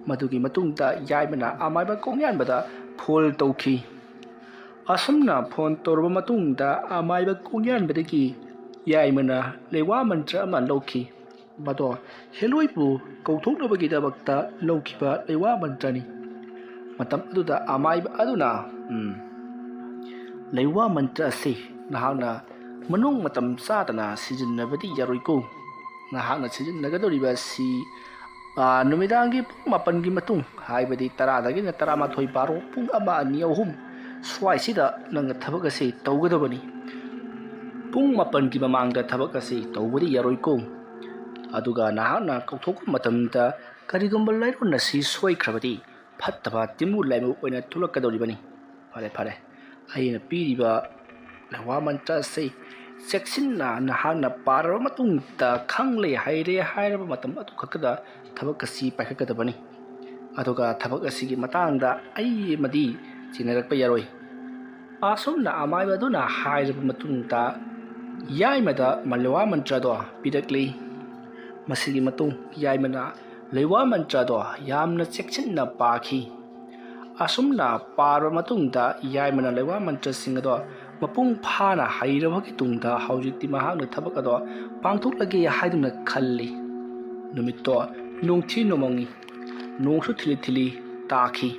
ꯃꯗꯨꯒꯤ ꯃꯇꯨꯡꯗ ꯌꯥꯏꯃꯅ ꯑꯃꯥꯏꯕ ꯀꯣꯡꯌꯥꯟꯕꯗ ꯐꯣꯟ ꯇꯧꯈꯤ꯫ ꯑꯁꯨꯝꯅ ꯐꯣꯟ ꯇꯧꯔꯕ ꯃꯇꯨꯡꯗ ꯑꯃꯥꯏꯕ ꯀꯣꯡꯌꯥꯟꯕꯗꯒꯤ ꯌꯥꯏꯃꯅ ꯂꯩꯋꯥ ꯃꯟꯇ꯭ꯔ ꯑꯃ ꯂꯧꯈꯤ꯫ ꯃꯗꯣ ꯍꯦꯂꯣꯏꯕꯨ ꯀꯧꯊꯣꯛꯅꯕꯒꯤꯗꯃꯛꯇ ꯂꯧꯈꯤꯕ ꯂꯩꯋꯥ ꯃꯟꯇ꯭ꯔꯅꯤ꯫ ꯃꯇꯝ ꯑꯗꯨꯗ ꯑꯃꯥꯏꯕ ꯑꯗꯨꯅ, "ꯎꯝ, ꯂꯩꯋꯥ ꯃꯟꯇ꯭ꯔ ꯑꯁꯤ ꯅꯍꯥꯛꯅ ꯃꯅꯨꯡ ꯃꯇꯝ ꯆꯥꯗꯅ ꯁꯤꯖꯤꯟꯅꯕꯗꯤ ꯌꯥꯔꯣꯏꯀꯣ꯫ ꯅꯍꯥꯛꯅ ꯁꯤꯖꯤꯟꯅꯒꯗꯧꯔꯤꯕ ꯑꯁꯤ, ꯑꯥ, ꯅꯨꯃꯤꯗꯥꯡꯒꯤ ꯄꯨꯡ ꯃꯥꯄꯟꯒꯤ ꯃꯇꯨꯡ, ꯍꯥꯏꯕꯗꯤ ꯇꯔꯥꯗꯒꯤꯅ ꯇꯔꯥꯃꯥꯊꯣꯏ, ꯕꯥꯔꯣ, ꯄꯨꯡ ꯑꯃ, ꯑꯅꯤ, ꯑꯍꯨꯝ ꯁ꯭ꯋꯥꯏꯁꯤꯗ ꯅꯪꯅ ꯊꯕꯛ ꯑꯁꯤ ꯇꯧꯒꯗꯕꯅꯤ꯫ ꯄꯨꯡ ꯃꯥꯄꯟꯒꯤ ꯃꯃꯥꯡꯗ ꯊꯕꯛ ꯑꯁꯤ ꯇꯧꯕꯗꯤ ꯌꯥꯔꯣꯏꯀꯣ꯫ ꯑꯗꯨꯒ ꯅꯍꯥꯛꯅ ꯀꯧꯊꯣꯛꯄ ꯃꯇꯝꯗ ꯀꯔꯤꯒꯨꯝꯕ ꯂꯥꯏꯔꯣꯟ ꯑꯁꯤ ꯁꯣꯏꯈ꯭ꯔꯕꯗꯤ ꯐꯠꯇꯕ ꯇꯤꯟꯕꯨ ꯂꯥꯏꯃꯨ ꯑꯣꯏꯅ ꯊꯣꯛꯂꯛꯀꯗꯧꯔꯤꯕꯅꯤ"꯫ ꯐꯔꯦ, ꯐꯔꯦ, ꯑꯩꯅ ꯄꯤꯔꯤꯕ ꯂꯩꯋꯥ ꯃꯟꯇ꯭ꯔ ꯑꯁꯤ ꯆꯦꯛꯁꯤꯟꯅ ꯅꯍꯥꯛꯅ ꯄꯥꯔꯕ ꯃꯇꯨꯡꯗ, ꯈꯪꯂꯦ ꯍꯩꯔꯦ ꯍꯥꯏꯔꯕ ꯃꯇꯝ ꯑꯗꯨ ꯈꯛꯇꯗ ꯊꯕꯛ ꯑꯁꯤ ꯄꯥꯏꯈꯠꯀꯗꯕꯅꯤ꯫ ꯑꯗꯨꯒ ꯊꯕꯛ ꯑꯁꯤꯒꯤ ꯃꯇꯥꯡꯗ ꯑꯩ ꯑꯃꯗꯤ ꯆꯤꯡꯅꯔꯛꯄ ꯌꯥꯔꯣꯏ꯫ ꯑꯁꯨꯝꯅ ꯑꯃꯥꯏꯕ ꯑꯗꯨꯅ ꯍꯥꯏꯔꯕ ꯃꯇꯨꯡꯗ ꯌꯥꯏꯃꯗ ꯂꯩꯋꯥ ꯃꯟꯇ꯭ꯔꯗꯣ ꯄꯤꯔꯛꯂꯤ꯫ ꯃꯁꯤꯒꯤ ꯃꯇꯨꯡ ꯌꯥꯏꯃꯅ ꯂꯩꯋꯥ ꯃꯟꯇ꯭ꯔꯗꯣ ꯌꯥꯝꯅ ꯆꯦꯛꯁꯤꯟꯅ ꯄꯥꯈꯤ꯫ ꯑꯁꯨꯝꯅ ꯄꯥꯔꯕ ꯃꯇꯨꯡꯗ ꯌꯥꯏꯃꯅ ꯂꯩꯋꯥ ꯃꯟꯇ꯭ꯔꯁꯤꯡ ꯑꯗꯣ ꯃꯄꯨꯡ ꯐꯥꯅ ꯍꯩꯔꯕꯒꯤ ꯇꯨꯡꯗ ꯍꯧꯖꯤꯛꯇꯤ ꯃꯍꯥꯛꯅ ꯊꯕꯛ ꯑꯗꯣ ꯄꯥꯡꯊꯣꯛꯂꯒꯦ ꯍꯥꯏꯗꯨꯅ ꯈꯜꯂꯤ꯫ ꯅꯨꯃꯤꯠꯇꯣ ꯅꯨꯡꯊꯤ ꯅꯣꯡꯃꯪꯉꯤ꯫ ꯅꯣꯡꯁꯨ ꯊꯤꯂꯤ ꯊꯤꯂꯤ ꯇꯥꯈꯤ꯫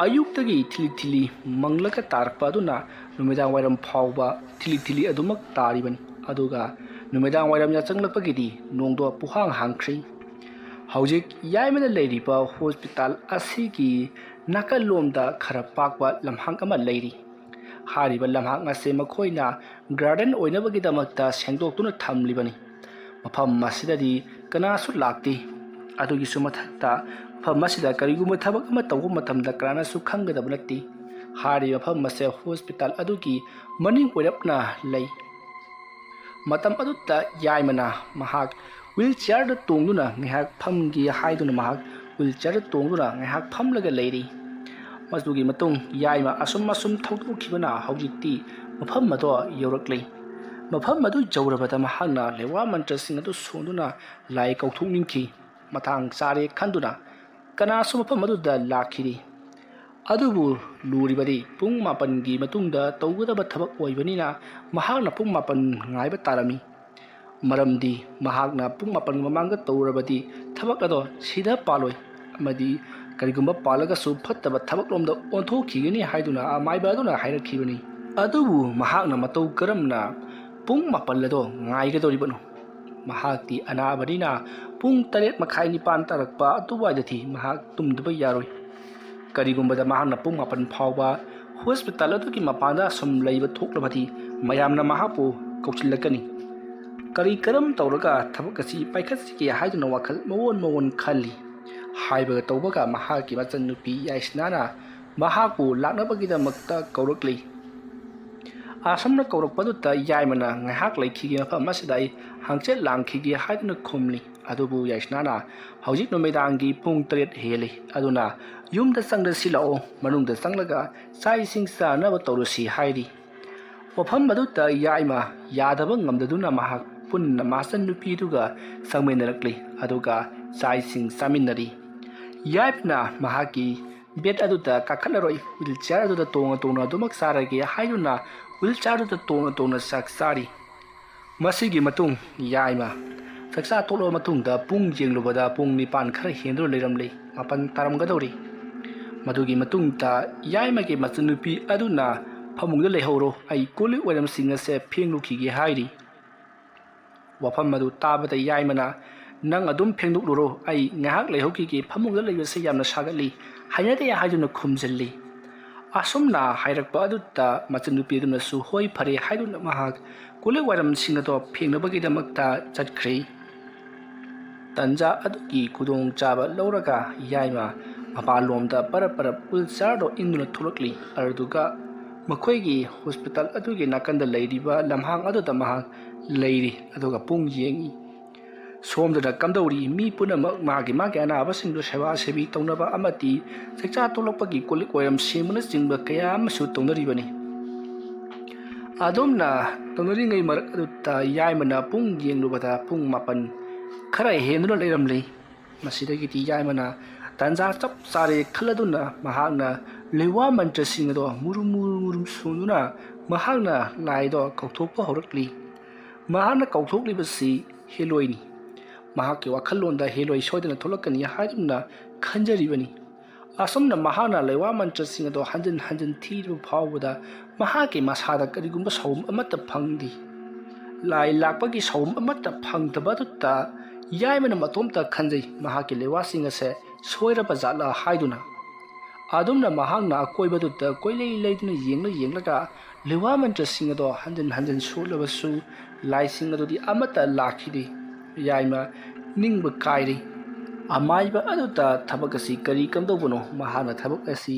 ꯑꯌꯨꯛꯇꯒꯤ ꯊꯤꯂꯤ ꯊꯤꯂꯤ ꯃꯪꯂꯒ ꯇꯥꯔꯛꯄ ꯑꯗꯨꯅ ꯅꯨꯃꯤꯗꯥꯡ ꯋꯥꯏꯔꯝ ꯐꯥꯎꯕ ꯊꯤꯂꯤ ꯊꯤꯂꯤ ꯑꯗꯨꯃꯛ ꯇꯥꯔꯤꯕꯅꯤ꯫ ꯑꯗꯨꯒ ꯅꯨꯃꯤꯗꯥꯡ ꯋꯥꯏꯔꯝ ꯌꯥꯆꯪꯂꯛꯄꯒꯤꯗꯤ ꯅꯣꯡꯗꯣ ꯄꯨꯍꯥꯡ ꯍꯥꯡꯈ꯭ꯔꯤ꯫ ꯍꯧꯖꯤꯛ ꯌꯥꯏꯃꯅ ꯂꯩꯔꯤꯕ ꯍꯣꯁꯄꯤꯇꯥꯜ ꯑꯁꯤꯒꯤ ꯅꯥꯀꯜꯂꯣꯝꯗ ꯈꯔ ꯄꯥꯛꯄ ꯂꯝꯍꯥꯡ ꯑꯃ ꯂꯩꯔꯤ꯫ ꯍꯥꯏꯔꯤꯕ ꯂꯝꯍꯥꯡ ꯑꯁꯤ ꯃꯈꯣꯏꯅ ꯒꯥꯔꯗꯦꯟ ꯑꯣꯏꯅꯕꯒꯤꯗꯃꯛꯇ ꯁꯦꯡꯗꯣꯛꯇꯨꯅ ꯊꯝꯂꯤꯕꯅꯤ꯫ ꯃꯐꯝ ꯑꯁꯤꯗꯗꯤ ꯀꯅꯥꯁꯨ ꯂꯥꯛꯇꯦ꯫ ꯑꯗꯨꯒꯤꯁꯨ ꯃꯊꯛꯇ ꯃꯐꯝ ꯑꯁꯤꯗ ꯀꯔꯤꯒꯨꯝꯕ ꯊꯕꯛ ꯑꯃ ꯇꯧꯕ ꯃꯇꯝꯗ ꯀꯅꯥꯅꯁꯨ ꯈꯪꯒꯗꯕ ꯅꯠꯇꯦ꯫ ꯍꯥꯏꯔꯤꯕ ꯃꯐꯝ ꯑꯁꯦ ꯍꯣꯁꯄꯤꯇꯥꯜ ꯑꯗꯨꯒꯤ ꯃꯅꯤꯡ ꯑꯣꯏꯔꯞꯅ ꯂꯩ꯫ ꯃꯇꯝ ꯑꯗꯨꯗ ꯌꯥꯏꯃꯅ ꯃꯍꯥꯛ ꯋꯤꯜ ꯆꯤꯌꯔꯗ ꯇꯣꯡꯗꯨꯅ ꯉꯥꯏꯍꯥꯛ ꯐꯝꯒꯦ ꯍꯥꯏꯗꯨꯅ ꯃꯍꯥꯛ ꯋꯤꯜ ꯆꯤꯌꯔꯗ ꯇꯣꯡꯗꯨꯅ ꯉꯥꯏꯍꯥꯛ ꯐꯝꯂꯒ ꯂꯩꯔꯤ꯫ ꯃꯗꯨꯒꯤ ꯃꯇꯨꯡ ꯌꯥꯏꯃ ꯑꯁꯨꯝ ꯑꯁꯨꯝ ꯊꯧꯗꯣꯛꯈꯤꯕꯅ ꯍꯧꯖꯤꯛꯇꯤ ꯃꯐꯝ ꯑꯗꯣ ꯌꯧꯔꯛꯂꯤ꯫ ꯃꯐꯝ ꯑꯗꯨ ꯌꯧꯔꯕꯗ ꯃꯍꯥꯛꯅ ꯂꯩꯋꯥ ꯃꯟꯇ꯭ꯔꯁꯤꯡ ꯑꯗꯨ ꯁꯣꯟꯗꯨꯅ ꯂꯥꯏ ꯀꯧꯊꯣꯛꯅꯤꯡꯈꯤ꯫ ꯃꯇꯥꯡ ꯆꯥꯔꯦ ꯈꯟꯗꯨꯅ ꯀꯅꯥꯁꯨ ꯃꯐꯝ ꯑꯗꯨꯗ ꯂꯥꯛꯈꯤꯗꯦ꯫ ꯑꯗꯨꯕꯨ ꯂꯨꯔꯤꯕꯗꯤ ꯄꯨꯡ ꯃꯥꯄꯟꯒꯤ ꯃꯇꯨꯡꯗ ꯇꯧꯒꯗꯕ ꯊꯕꯛ ꯑꯣꯏꯕꯅꯤꯅ ꯃꯍꯥꯛꯅ ꯄꯨꯡ ꯃꯥꯄꯟ ꯉꯥꯏꯕ ꯇꯥꯔꯝꯃꯤ꯫ ꯃꯔꯝꯗꯤ ꯃꯍꯥꯛꯅ ꯄꯨꯡ ꯃꯥꯄꯟꯒꯤ ꯃꯃꯥꯡꯗ ꯇꯧꯔꯕꯗꯤ ꯊꯕꯛ ꯑꯗꯣ ꯁꯤꯗ ꯄꯥꯜꯂꯣꯏ ꯑꯃꯗꯤ ꯀꯔꯤꯒꯨꯝꯕ ꯄꯥꯜꯂꯒꯁꯨ ꯐꯠꯇꯕ ꯊꯕꯛꯂꯣꯝꯗ ꯑꯣꯟꯊꯣꯛꯈꯤꯒꯅꯤ ꯍꯥꯏꯗꯨꯅ ꯑꯃꯥꯏꯕ ꯑꯗꯨꯅ ꯍꯥꯏꯔꯛꯈꯤꯕꯅꯤ꯫ ꯑꯗꯨꯕꯨ ꯃꯍꯥꯛꯅ ꯃꯇꯧ ꯀꯔꯝꯅ ꯄꯨꯡ ꯃꯥꯄꯜ ꯑꯗꯣ ꯉꯥꯏꯒꯗꯧꯔꯤꯕꯅꯣ? ꯃꯍꯥꯛꯇꯤ ꯑꯅꯥꯕꯅꯤꯅ ꯄꯨꯡ ꯇꯔꯦꯠ ꯃꯈꯥꯏ ꯅꯤꯄꯥꯟ ꯇꯥꯔꯛꯄ ꯑꯗꯨꯋꯥꯏꯗꯗꯤ ꯃꯍꯥꯛ ꯇꯨꯝꯗꯕ ꯌꯥꯔꯣꯏ꯫ ꯀꯔꯤꯒꯨꯝꯕꯗ ꯃꯍꯥꯛꯅ ꯄꯨꯡ ꯃꯥꯄꯟ ꯐꯥꯎꯕ ꯍꯣꯁꯄꯤꯇꯥꯜ ꯑꯗꯨꯒꯤ ꯃꯄꯥꯟꯗ ꯁꯨꯝ ꯂꯩꯕ ꯊꯣꯛꯂꯕꯗꯤ ꯃꯌꯥꯝꯅ ꯃꯍꯥꯛꯄꯨ ꯀꯧꯁꯤꯜꯂꯛꯀꯅꯤ꯫ ꯀꯔꯤ ꯀꯔꯝ ꯇꯧꯔꯒ ꯊꯕꯛ ꯑꯁꯤ ꯄꯥꯏꯈꯠꯁꯤꯒꯦ ꯍꯥꯏꯗꯨꯅ ꯋꯥꯈꯜ ꯃꯑꯣꯟ ꯃꯑꯣꯟ ꯈꯜꯂꯤ꯫ ꯍꯥꯏꯕꯒ ꯇꯧꯕꯒ ꯃꯍꯥꯛꯀꯤ ꯃꯆꯟꯅꯨꯄꯤ ꯌꯥꯏꯁꯅꯥꯅ ꯃꯍꯥꯛꯄꯨ ꯂꯥꯛꯅꯕꯒꯤꯗꯃꯛꯇ ꯀꯧꯔꯛꯂꯤ꯫ ꯑꯁꯨꯝꯅ ꯀꯧꯔꯛꯄꯗꯨꯗ ꯌꯥꯏꯃꯅ ꯉꯥꯏꯍꯥꯛ ꯂꯩꯈꯤꯒꯦ, ꯃꯐꯝ ꯑꯁꯤꯗ ꯑꯩ ꯍꯪꯆꯤꯠ ꯂꯥꯡꯈꯤꯒꯦ ꯍꯥꯏꯗꯨꯅ ꯈꯨꯝꯂꯤ꯫ ꯑꯗꯨꯕꯨ ꯌꯥꯏꯁꯅꯥꯅ ꯍꯧꯖꯤꯛ ꯅꯨꯃꯤꯗꯥꯡꯒꯤ ꯄꯨꯡ ꯇꯔꯦꯠ ꯍꯦꯜꯂꯤ, ꯑꯗꯨꯅ ꯌꯨꯝꯗ ꯆꯪꯗꯁꯤ ꯂꯥꯛꯑꯣ, ꯃꯅꯨꯡꯗ ꯆꯪꯂꯒ ꯆꯥꯛ ꯏꯁꯤꯡ ꯆꯥꯅꯕ ꯇꯧꯔꯁꯤ ꯍꯥꯏꯔꯤ꯫ ꯋꯥꯐꯝ ꯑꯗꯨꯗ ꯌꯥꯏꯃ ꯌꯥꯗꯕ ꯉꯝꯗꯗꯨꯅ ꯃꯍꯥꯛ ꯄꯨꯟꯅ ꯃꯆꯟꯅꯨꯄꯤꯗꯨꯒ ꯆꯪꯃꯤꯟꯅꯔꯛꯂꯤ, ꯑꯗꯨꯒ ꯆꯥꯛ ꯏꯁꯤꯡ ꯆꯥꯃꯤꯟꯅꯔꯤ꯫ ꯌꯥꯏꯃꯅ ꯃꯍꯥꯛꯀꯤ ꯕꯦꯗ ꯑꯗꯨꯗ ꯀꯥꯈꯠꯂꯔꯣꯏ, ꯋꯤꯜ ꯆꯤꯌꯔ ꯑꯗꯨꯗ ꯇꯣꯡꯉ ꯇꯣꯡꯅ ꯑꯗꯨꯃꯛ ꯆꯥꯔꯒꯦ ꯍꯥꯏꯗꯨꯅ ꯋꯤꯜ ꯆꯤꯌꯔ ꯑꯗꯨꯗ ꯇꯣꯡꯉ ꯇꯣꯡꯅ ꯆꯥꯛ ꯆꯥꯔꯤ꯫ ꯃꯁꯤꯒꯤ ꯃꯇꯨꯡ ꯌꯥꯏꯃ ꯆꯥꯛꯆꯥ ꯇꯣꯛꯂꯕ ꯃꯇꯨꯡꯗ ꯄꯨꯡ ꯌꯦꯡꯂꯨꯕꯗ ꯄꯨꯡ ꯅꯤꯄꯥꯟ ꯈꯔ ꯍꯦꯟꯗꯨꯅ ꯂꯩꯔꯝꯂꯦ, ꯃꯥꯄꯟ ꯇꯥꯔꯝꯒꯗꯧꯔꯤ꯫ ꯃꯗꯨꯒꯤ ꯃꯇꯨꯡꯗ ꯌꯥꯏꯃꯒꯤ ꯃꯆꯟꯅꯨꯄꯤ ꯑꯗꯨꯅ "ꯐꯃꯨꯡꯗ ꯂꯩꯍꯧꯔꯣ, ꯑꯩ ꯀꯣꯜ ꯂꯤꯛ ꯋꯥꯏꯔꯝꯁꯤꯡ ꯑꯁꯦ ꯐꯦꯡꯂꯨꯈꯤꯒꯦ" ꯍꯥꯏꯔꯤ꯫ ꯋꯥꯐꯝ ꯑꯗꯨ ꯇꯥꯕꯗ ꯌꯥꯏꯃꯅ "ꯅꯪ ꯑꯗꯨꯝ ꯐꯦꯡꯗꯣꯛꯂꯨꯔꯣ, ꯑꯩ ꯉꯥꯏꯍꯥꯛ ꯂꯩꯍꯧꯈꯤꯒꯦ, ꯐꯃꯨꯡꯗ ꯂꯩꯕꯁꯦ ꯌꯥꯝꯅ ꯁꯥꯒꯠꯂꯤ, ꯍꯩꯅꯗꯦ" ꯍꯥꯏꯗꯨꯅ ꯈꯨꯝꯖꯤꯜꯂꯤ꯫ ꯑꯁꯨꯝꯅ ꯍꯥꯏꯔꯛꯄ ꯑꯗꯨꯗ ꯃꯆꯟꯅꯨꯄꯤ ꯑꯗꯨꯅꯁꯨ "ꯍꯣꯏ, ꯐꯔꯦ" ꯍꯥꯏꯗꯨꯅ ꯃꯍꯥꯛ ꯀꯣꯜ ꯂꯤꯛ ꯋꯥꯏꯔꯝꯁꯤꯡ ꯑꯗꯣ ꯐꯦꯡꯅꯕꯒꯤꯗꯃꯛꯇ ꯆꯠꯈ꯭ꯔꯦ꯫ ꯇꯟꯖꯥ ꯑꯗꯨꯒꯤ ꯈꯨꯗꯣꯡꯆꯥꯕ ꯂꯧꯔꯒ ꯌꯥꯏꯃ ꯃꯄꯥꯟꯂꯣꯝꯗ ꯄꯔꯞ ꯄꯔꯞ ꯋꯤꯜ ꯆꯤꯌꯔꯗꯣ ꯏꯟꯗꯨꯅ ꯊꯣꯛꯂꯛꯂꯤ꯫ ꯑꯗꯨꯗꯨꯒ ꯃꯈꯣꯏꯒꯤ ꯍꯣꯁꯄꯤꯇꯥꯜ ꯑꯗꯨꯒꯤ ꯅꯥꯀꯟꯗ ꯂꯩꯔꯤꯕ ꯂꯝꯍꯥꯡ ꯑꯗꯨꯗ ꯃꯍꯥꯛ ꯂꯩꯔꯤ, ꯑꯗꯨꯒ ꯄꯨꯡ ꯌꯦꯡꯏ꯫ ꯁꯣꯝꯗꯅ ꯀꯝꯗꯧꯔꯤ? ꯃꯤ ꯄꯨꯝꯅꯃꯛ ꯃꯥꯒꯤ ꯃꯥꯒꯤ ꯑꯅꯥꯕꯁꯤꯡꯗꯨ ꯁꯦꯕꯥ ꯁꯦꯕꯤ ꯇꯧꯅꯕ ꯑꯃꯗꯤ ꯆꯥꯛꯆꯥ ꯇꯣꯛꯂꯛꯄꯒꯤ ꯀꯣꯜ ꯂꯤꯛ ꯋꯥꯏꯔꯝ ꯁꯦꯡꯕꯅꯆꯤꯡꯕ ꯀꯌꯥ ꯑꯃꯁꯨ ꯇꯧꯅꯔꯤꯕꯅꯤ꯫ ꯑꯗꯨꯝꯅ ꯇꯧꯅꯔꯤꯉꯩ ꯃꯔꯛ ꯑꯗꯨꯗ ꯌꯥꯏꯃꯅ ꯄꯨꯡ ꯌꯦꯡꯂꯨꯕꯗ ꯄꯨꯡ ꯃꯥꯄꯟ ꯈꯔ ꯍꯦꯟꯗꯨꯅ ꯂꯩꯔꯝꯂꯤ꯫ ꯃꯁꯤꯗꯒꯤꯗꯤ ꯌꯥꯏꯃꯅ ꯇꯥꯟꯖꯥ ꯆꯞ ꯆꯥꯔꯦ ꯈꯜꯂꯗꯨꯅ ꯃꯍꯥꯛꯅ ꯂꯩꯋꯥ ꯃꯟꯇ꯭ꯔꯁꯤꯡ ꯑꯗꯣ ꯃꯨꯔꯨꯝ ꯃꯨꯔꯨꯝ ꯃꯨꯔꯨꯝ ꯁꯣꯟꯗꯨꯅ ꯃꯍꯥꯛꯅ ꯂꯥꯏꯗꯣ ꯀꯧꯊꯣꯛꯄ ꯍꯧꯔꯛꯂꯤ꯫ ꯃꯍꯥꯛꯅ ꯀꯧꯊꯣꯛꯂꯤꯕꯁꯤ ꯍꯦꯂꯣꯏꯅꯤ꯫ ꯃꯍꯥꯛꯀꯤ ꯋꯥꯈꯜꯂꯣꯟꯗ ꯍꯦꯂꯣꯏ ꯁꯣꯏꯗꯅ ꯊꯣꯛꯂꯛꯀꯅꯤ ꯍꯥꯏꯗꯨꯅ ꯈꯟꯖꯔꯤꯕꯅꯤ꯫ ꯑꯁꯨꯝꯅ ꯃꯍꯥꯛꯅ ꯂꯩꯋꯥ ꯃꯟꯇ꯭ꯔꯁꯤꯡ ꯑꯗꯣ ꯍꯟꯖꯤꯟ ꯍꯟꯖꯤꯟ ꯊꯤꯔꯤꯕ ꯐꯥꯎꯕꯗ ꯃꯍꯥꯛꯀꯤ ꯃꯁꯥꯗ ꯀꯔꯤꯒꯨꯝꯕ ꯁꯥꯎꯝ ꯑꯃꯠꯇ ꯐꯪꯗꯦ꯫ ꯂꯥꯏ ꯂꯥꯛꯄꯒꯤ ꯁꯥꯎꯝ ꯑꯃꯠꯇ ꯐꯪꯗꯕ ꯑꯗꯨꯗ ꯌꯥꯏꯃꯅ ꯃꯇꯣꯝꯇ ꯈꯟꯖꯩ, ꯃꯍꯥꯛꯀꯤ ꯂꯩꯋꯥꯁꯤꯡ ꯑꯁꯦ ꯁꯣꯏꯔꯕ ꯖꯥꯠꯂ ꯍꯥꯏꯗꯨꯅ꯫ ꯑꯗꯨꯝꯅ ꯃꯍꯥꯛꯅ ꯑꯀꯣꯏꯕꯗꯨꯗ ꯀꯣꯏꯂꯩ ꯂꯩꯗꯨꯅ ꯌꯦꯡꯂ ꯌꯦꯡꯂꯒ ꯂꯩꯋꯥ ꯃꯟꯇ꯭ꯔꯁꯤꯡ ꯑꯗꯣ ꯍꯟꯖꯤꯟ ꯍꯟꯖꯤꯟ ꯁꯣꯜꯂꯕꯁꯨ ꯂꯥꯏꯁꯤꯡ ꯑꯗꯨꯗꯤ ꯑꯃꯠꯇ ꯂꯥꯛꯈꯤꯗꯦ꯫ ꯌꯥꯏꯃ ꯅꯤꯡꯕ ꯀꯥꯏꯔꯦ꯫ ꯑꯃꯥꯏꯕ ꯑꯗꯨꯗ ꯊꯕꯛ ꯑꯁꯤ ꯀꯔꯤ ꯀꯝꯗꯧꯕꯅꯣ? ꯃꯍꯥꯛꯅ ꯊꯕꯛ ꯑꯁꯤ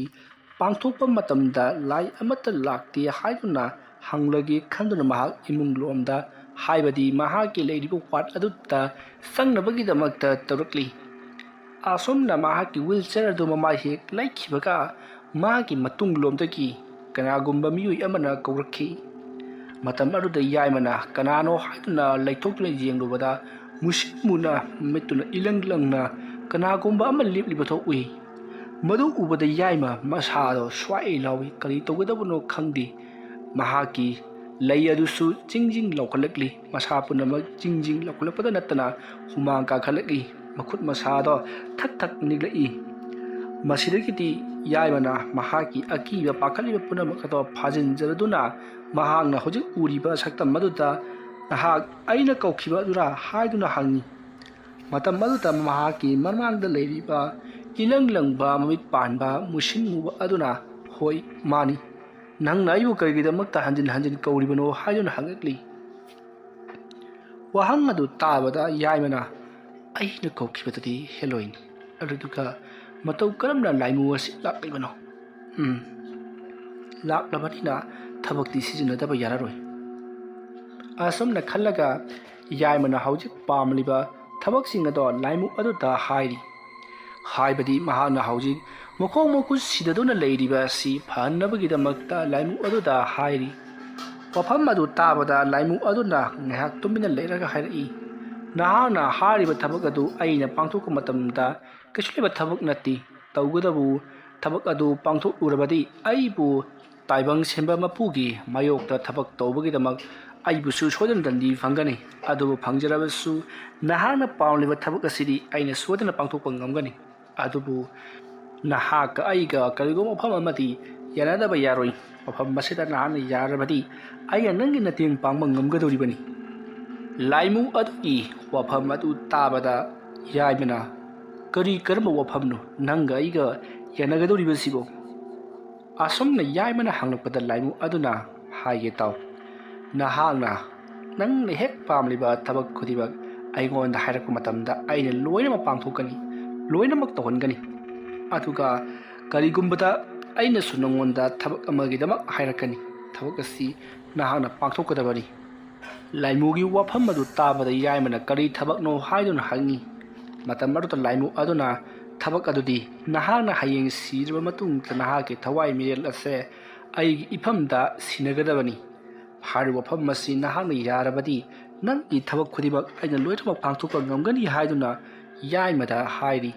ꯄꯥꯡꯊꯣꯛꯄ ꯃꯇꯝꯗ ꯂꯥꯏ ꯑꯃꯠꯇ ꯂꯥꯛꯇꯦ ꯍꯥꯏꯗꯨꯅ ꯍꯪꯂꯒꯦ ꯈꯟꯗꯨꯅ ꯃꯍꯥꯛ ꯏꯃꯨꯡ ꯂꯣꯝꯗ, ꯍꯥꯏꯕꯗꯤ ꯃꯍꯥꯛꯀꯤ ꯂꯩꯔꯤꯕ ꯋꯥꯔꯗ ꯑꯗꯨꯗ ꯆꯪꯅꯕꯒꯤꯗꯃꯛꯇ ꯇꯧꯔꯛꯂꯤ꯫ ꯑꯁꯨꯝꯅ ꯃꯍꯥꯛꯀꯤ ꯋꯤꯜ ꯆꯤꯌꯔ ꯑꯗꯨ ꯃꯃꯥꯏ ꯍꯦꯛ ꯂꯩꯈꯤꯕꯒ ꯃꯍꯥꯛꯀꯤ ꯃꯇꯨꯡ ꯂꯣꯝꯗꯒꯤ ꯀꯅꯥꯒꯨꯝꯕ ꯃꯤꯑꯣꯏ ꯑꯃꯅ ꯀꯧꯔꯛꯈꯤ꯫ ꯃꯇꯝ ꯑꯗꯨꯗ ꯌꯥꯏꯃꯅ ꯀꯅꯥꯅꯣ ꯍꯥꯏꯗꯨꯅ ꯂꯩꯊꯣꯛꯇꯨꯅ ꯌꯦꯡꯂꯨꯕꯗ ꯃꯨꯁꯤꯟ ꯃꯨꯅ ꯃꯃꯤꯠꯇꯨꯅ ꯏꯂꯪ ꯂꯪꯅ ꯀꯅꯥꯒꯨꯝꯕ ꯑꯃ ꯂꯦꯞꯂꯤꯕ ꯊꯣꯛ ꯎꯏ꯫ ꯃꯗꯨ ꯎꯕꯗ ꯌꯥꯏꯃ ꯃꯁꯥꯗꯣ ꯁ꯭ꯋꯥꯏ ꯂꯥꯎꯏ, ꯀꯔꯤ ꯇꯧꯒꯗꯕꯅꯣ ꯈꯪꯗꯦ꯫ ꯃꯍꯥꯛꯀꯤ ꯂꯩ ꯑꯗꯨꯁꯨ ꯖꯤꯡ ꯖꯤꯡ ꯂꯥꯎꯈꯠꯂꯛꯂꯤ꯫ ꯃꯁꯥ ꯄꯨꯝꯅꯃꯛ ꯖꯤꯡ ꯖꯤꯡ ꯂꯥꯎꯈꯠꯂꯛꯄꯗ ꯅꯠꯇꯅ ꯍꯨꯃꯥꯡ ꯀꯥꯈꯠꯂꯛꯏ꯫ ꯃꯈꯨꯠ ꯃꯁꯥꯗꯣ ꯊꯛ ꯊꯛ ꯅꯤꯛꯂꯛꯏ꯫ ꯃꯁꯤꯗꯒꯤꯗꯤ ꯌꯥꯏꯃꯅ ꯃꯍꯥꯛꯀꯤ ꯑꯀꯤꯕ ꯄꯥꯈꯠꯂꯤꯕ ꯄꯨꯝꯅꯃꯛ ꯑꯗꯣ ꯐꯥꯖꯤꯟꯖꯔꯗꯨꯅ ꯃꯍꯥꯛꯅ ꯍꯧꯖꯤꯛ ꯎꯔꯤꯕ ꯁꯛꯇꯝ ꯑꯗꯨꯗ "ꯅꯍꯥꯛ ꯑꯩꯅ ꯀꯧꯈꯤꯕ ꯑꯗꯨꯔꯥ?" ꯍꯥꯏꯗꯨꯅ ꯍꯪꯉꯤ꯫ ꯃꯇꯝ ꯑꯗꯨꯗ ꯃꯍꯥꯛꯀꯤ ꯃꯃꯥꯡꯗ ꯂꯩꯔꯤꯕ ꯏꯂꯪ ꯂꯪꯕ ꯃꯃꯤꯠ ꯄꯥꯟꯕ ꯃꯨꯁꯤꯟ ꯃꯨꯕ ꯑꯗꯨꯅ, "ꯍꯣꯏ, ꯃꯥꯅꯤ꯫ ꯅꯪꯅ ꯑꯩꯕꯨ ꯀꯔꯤꯒꯤꯗꯃꯛꯇ ꯍꯟꯖꯤꯟ ꯍꯟꯖꯤꯟ ꯀꯧꯔꯤꯕꯅꯣ?" ꯍꯥꯏꯗꯨꯅ ꯍꯪꯉꯛꯂꯤ꯫ ꯋꯥꯍꯪ ꯑꯗꯨ ꯇꯥꯕꯗ ꯌꯥꯏꯃꯅ, "ꯑꯩꯅ ꯀꯧꯈꯤꯕꯗꯨꯗꯤ ꯍꯦꯂꯣꯏꯅꯤ, ꯑꯗꯨꯗꯨꯒ ꯃꯇꯧ ꯀꯔꯝꯅ ꯂꯥꯏꯃꯨ ꯑꯁꯤ ꯂꯥꯛꯂꯤꯕꯅꯣ? ꯎꯝ, ꯂꯥꯛꯂꯕꯅꯤꯅ ꯊꯕꯛꯇꯤ ꯁꯤꯖꯤꯟꯅꯗꯕ ꯌꯥꯔꯔꯣꯏ꯫ ꯑꯁꯨꯝꯅ ꯈꯜꯂꯒ ꯌꯥꯏꯃꯅ ꯍꯧꯖꯤꯛ ꯄꯥꯝꯂꯤꯕ ꯊꯕꯛꯁꯤꯡ ꯑꯗꯣ ꯂꯥꯏꯃꯨ ꯑꯗꯨꯗ ꯍꯥꯏꯔꯤ꯫ ꯍꯥꯏꯕꯗꯤ ꯃꯍꯥꯛꯅ ꯍꯧꯖꯤꯛ ꯃꯈꯣꯡ ꯃꯈꯨꯠ ꯁꯤꯗꯗꯨꯅ ꯂꯩꯔꯤꯕ ꯑꯁꯤ ꯐꯍꯟꯅꯕꯒꯤꯗꯃꯛꯇ ꯂꯥꯏꯃꯨ ꯑꯗꯨꯗ ꯍꯥꯏꯔꯤ꯫ ꯋꯥꯐꯝ ꯑꯗꯨ ꯇꯥꯕꯗ ꯂꯥꯏꯃꯨ ꯑꯗꯨꯅ ꯉꯥꯏꯍꯥꯛ ꯇꯨꯃꯤꯟꯅ ꯂꯩꯔꯒ ꯍꯥꯏꯔꯛꯏ, "ꯅꯍꯥꯛꯅ ꯍꯥꯏꯔꯤꯕ ꯊꯕꯛ ꯑꯗꯨ ꯑꯩꯅ ꯄꯥꯡꯊꯣꯛꯄ ꯃꯇꯝꯗ ꯀꯩꯁꯨ ꯂꯩꯕ ꯊꯕꯛ ꯅꯠꯇꯦ꯫ ꯇꯧꯒꯗꯕꯨ ꯊꯕꯛ ꯑꯗꯨ ꯄꯥꯡꯊꯣꯛꯂꯨꯔꯕꯗꯤ ꯑꯩꯕꯨ ꯇꯥꯏꯕꯪ ꯁꯦꯝꯕ ꯃꯄꯨꯒꯤ ꯃꯥꯌꯣꯛꯇ ꯊꯕꯛ ꯇꯧꯕꯒꯤꯗꯃꯛ ꯑꯩꯕꯨꯁꯨ ꯁꯣꯏꯗꯅ ꯗꯟꯗꯤ ꯐꯪꯒꯅꯤ꯫ ꯑꯗꯨꯕꯨ ꯐꯪꯖꯔꯕꯁꯨ ꯅꯍꯥꯛꯅ ꯄꯥꯝꯂꯤꯕ ꯊꯕꯛ ꯑꯁꯤꯗꯤ ꯑꯩꯅ ꯁꯣꯏꯗꯅ ꯄꯥꯡꯊꯣꯛꯄ ꯉꯝꯒꯅꯤ꯫ ꯑꯗꯨꯕꯨ ꯅꯍꯥꯛꯀ ꯑꯩꯒ ꯀꯔꯤꯒꯨꯝꯕ ꯃꯐꯝ ꯑꯃꯗꯤ ꯌꯥꯅꯗꯕ ꯌꯥꯔꯣꯏ꯫ ꯃꯐꯝ ꯑꯁꯤꯗ ꯅꯍꯥꯛꯅ ꯌꯥꯔꯕꯗꯤ ꯑꯩꯅ ꯅꯪꯒꯤ ꯃꯇꯦꯡ ꯄꯥꯡꯕ ꯉꯝꯒꯗꯧꯔꯤꯕꯅꯤ꯫" ꯂꯥꯏꯃꯨ ꯑꯗꯨꯒꯤ ꯋꯥꯐꯝ ꯑꯗꯨ ꯇꯥꯕꯗ ꯌꯥꯏꯃꯅ, "ꯀꯔꯤ ꯀꯔꯝꯕ ꯋꯥꯐꯝꯅꯣ ꯅꯪꯒ ꯑꯩꯒ ꯌꯥꯅꯒꯗꯧꯔꯤꯕꯁꯤꯕꯣ?" ꯑꯁꯨꯝꯅ ꯌꯥꯏꯃꯅ ꯍꯪꯂꯛꯄꯗ ꯂꯥꯏꯃꯨ ꯑꯗꯨꯅ, "ꯍꯥꯏꯒꯦ ꯇꯥꯎ, ꯅꯍꯥꯛꯅ ꯅꯪꯅ ꯍꯦꯛ ꯄꯥꯝꯂꯤꯕ ꯊꯕꯛ ꯈꯨꯗꯤꯡꯃꯛ ꯑꯩꯉꯣꯟꯗ ꯍꯥꯏꯔꯛꯄ ꯃꯇꯝꯗ ꯑꯩꯅ ꯂꯣꯏꯅꯃꯛ ꯄꯥꯡꯊꯣꯛꯀꯅꯤ, ꯂꯣꯏꯅꯃꯛ ꯇꯧꯍꯟꯒꯅꯤ꯫ ꯑꯗꯨꯒ ꯀꯔꯤꯒꯨꯝꯕꯗ ꯑꯩꯅꯁꯨ ꯅꯉꯣꯟꯗ ꯊꯕꯛ ꯑꯃꯒꯤꯗꯃꯛ ꯍꯥꯏꯔꯛꯀꯅꯤ꯫ ꯊꯕꯛ ꯑꯁꯤ ꯅꯍꯥꯛꯅ ꯄꯥꯡꯊꯣꯛꯀꯗꯕꯅꯤ꯫" ꯂꯥꯏꯃꯨꯒꯤ ꯋꯥꯐꯝ ꯑꯗꯨ ꯇꯥꯕꯗ ꯌꯥꯏꯃꯅ ꯀꯔꯤ ꯊꯕꯛꯅꯣ ꯍꯥꯏꯗꯨꯅ ꯍꯪꯉꯤ꯫ ꯃꯇꯝ ꯑꯗꯨꯗ ꯂꯥꯏꯃꯨ ꯑꯗꯨꯅ, "ꯊꯕꯛ ꯑꯗꯨꯗꯤ ꯅꯍꯥꯛꯅ ꯍꯌꯦꯡ ꯁꯤꯔꯕ ꯃꯇꯨꯡꯗ ꯅꯍꯥꯛꯀꯤ ꯊꯋꯥꯏ ꯃꯤꯔꯦꯜ ꯑꯁꯦ ꯑꯩꯒꯤ ꯏꯐꯝꯗ ꯁꯤꯟꯅꯒꯗꯕꯅꯤ꯫ ꯍꯥꯏꯔꯤꯕ ꯋꯥꯐꯝ ꯑꯁꯤ ꯅꯍꯥꯛꯅ ꯌꯥꯔꯕꯗꯤ ꯅꯪꯒꯤ ꯊꯕꯛ ꯈꯨꯗꯤꯡꯃꯛ ꯑꯩꯅ ꯂꯣꯏꯅꯃꯛ ꯄꯥꯡꯊꯣꯛꯄ ꯉꯝꯒꯅꯤ" ꯍꯥꯏꯗꯨꯅ ꯌꯥꯏꯃꯗ ꯍꯥꯏꯔꯤ꯫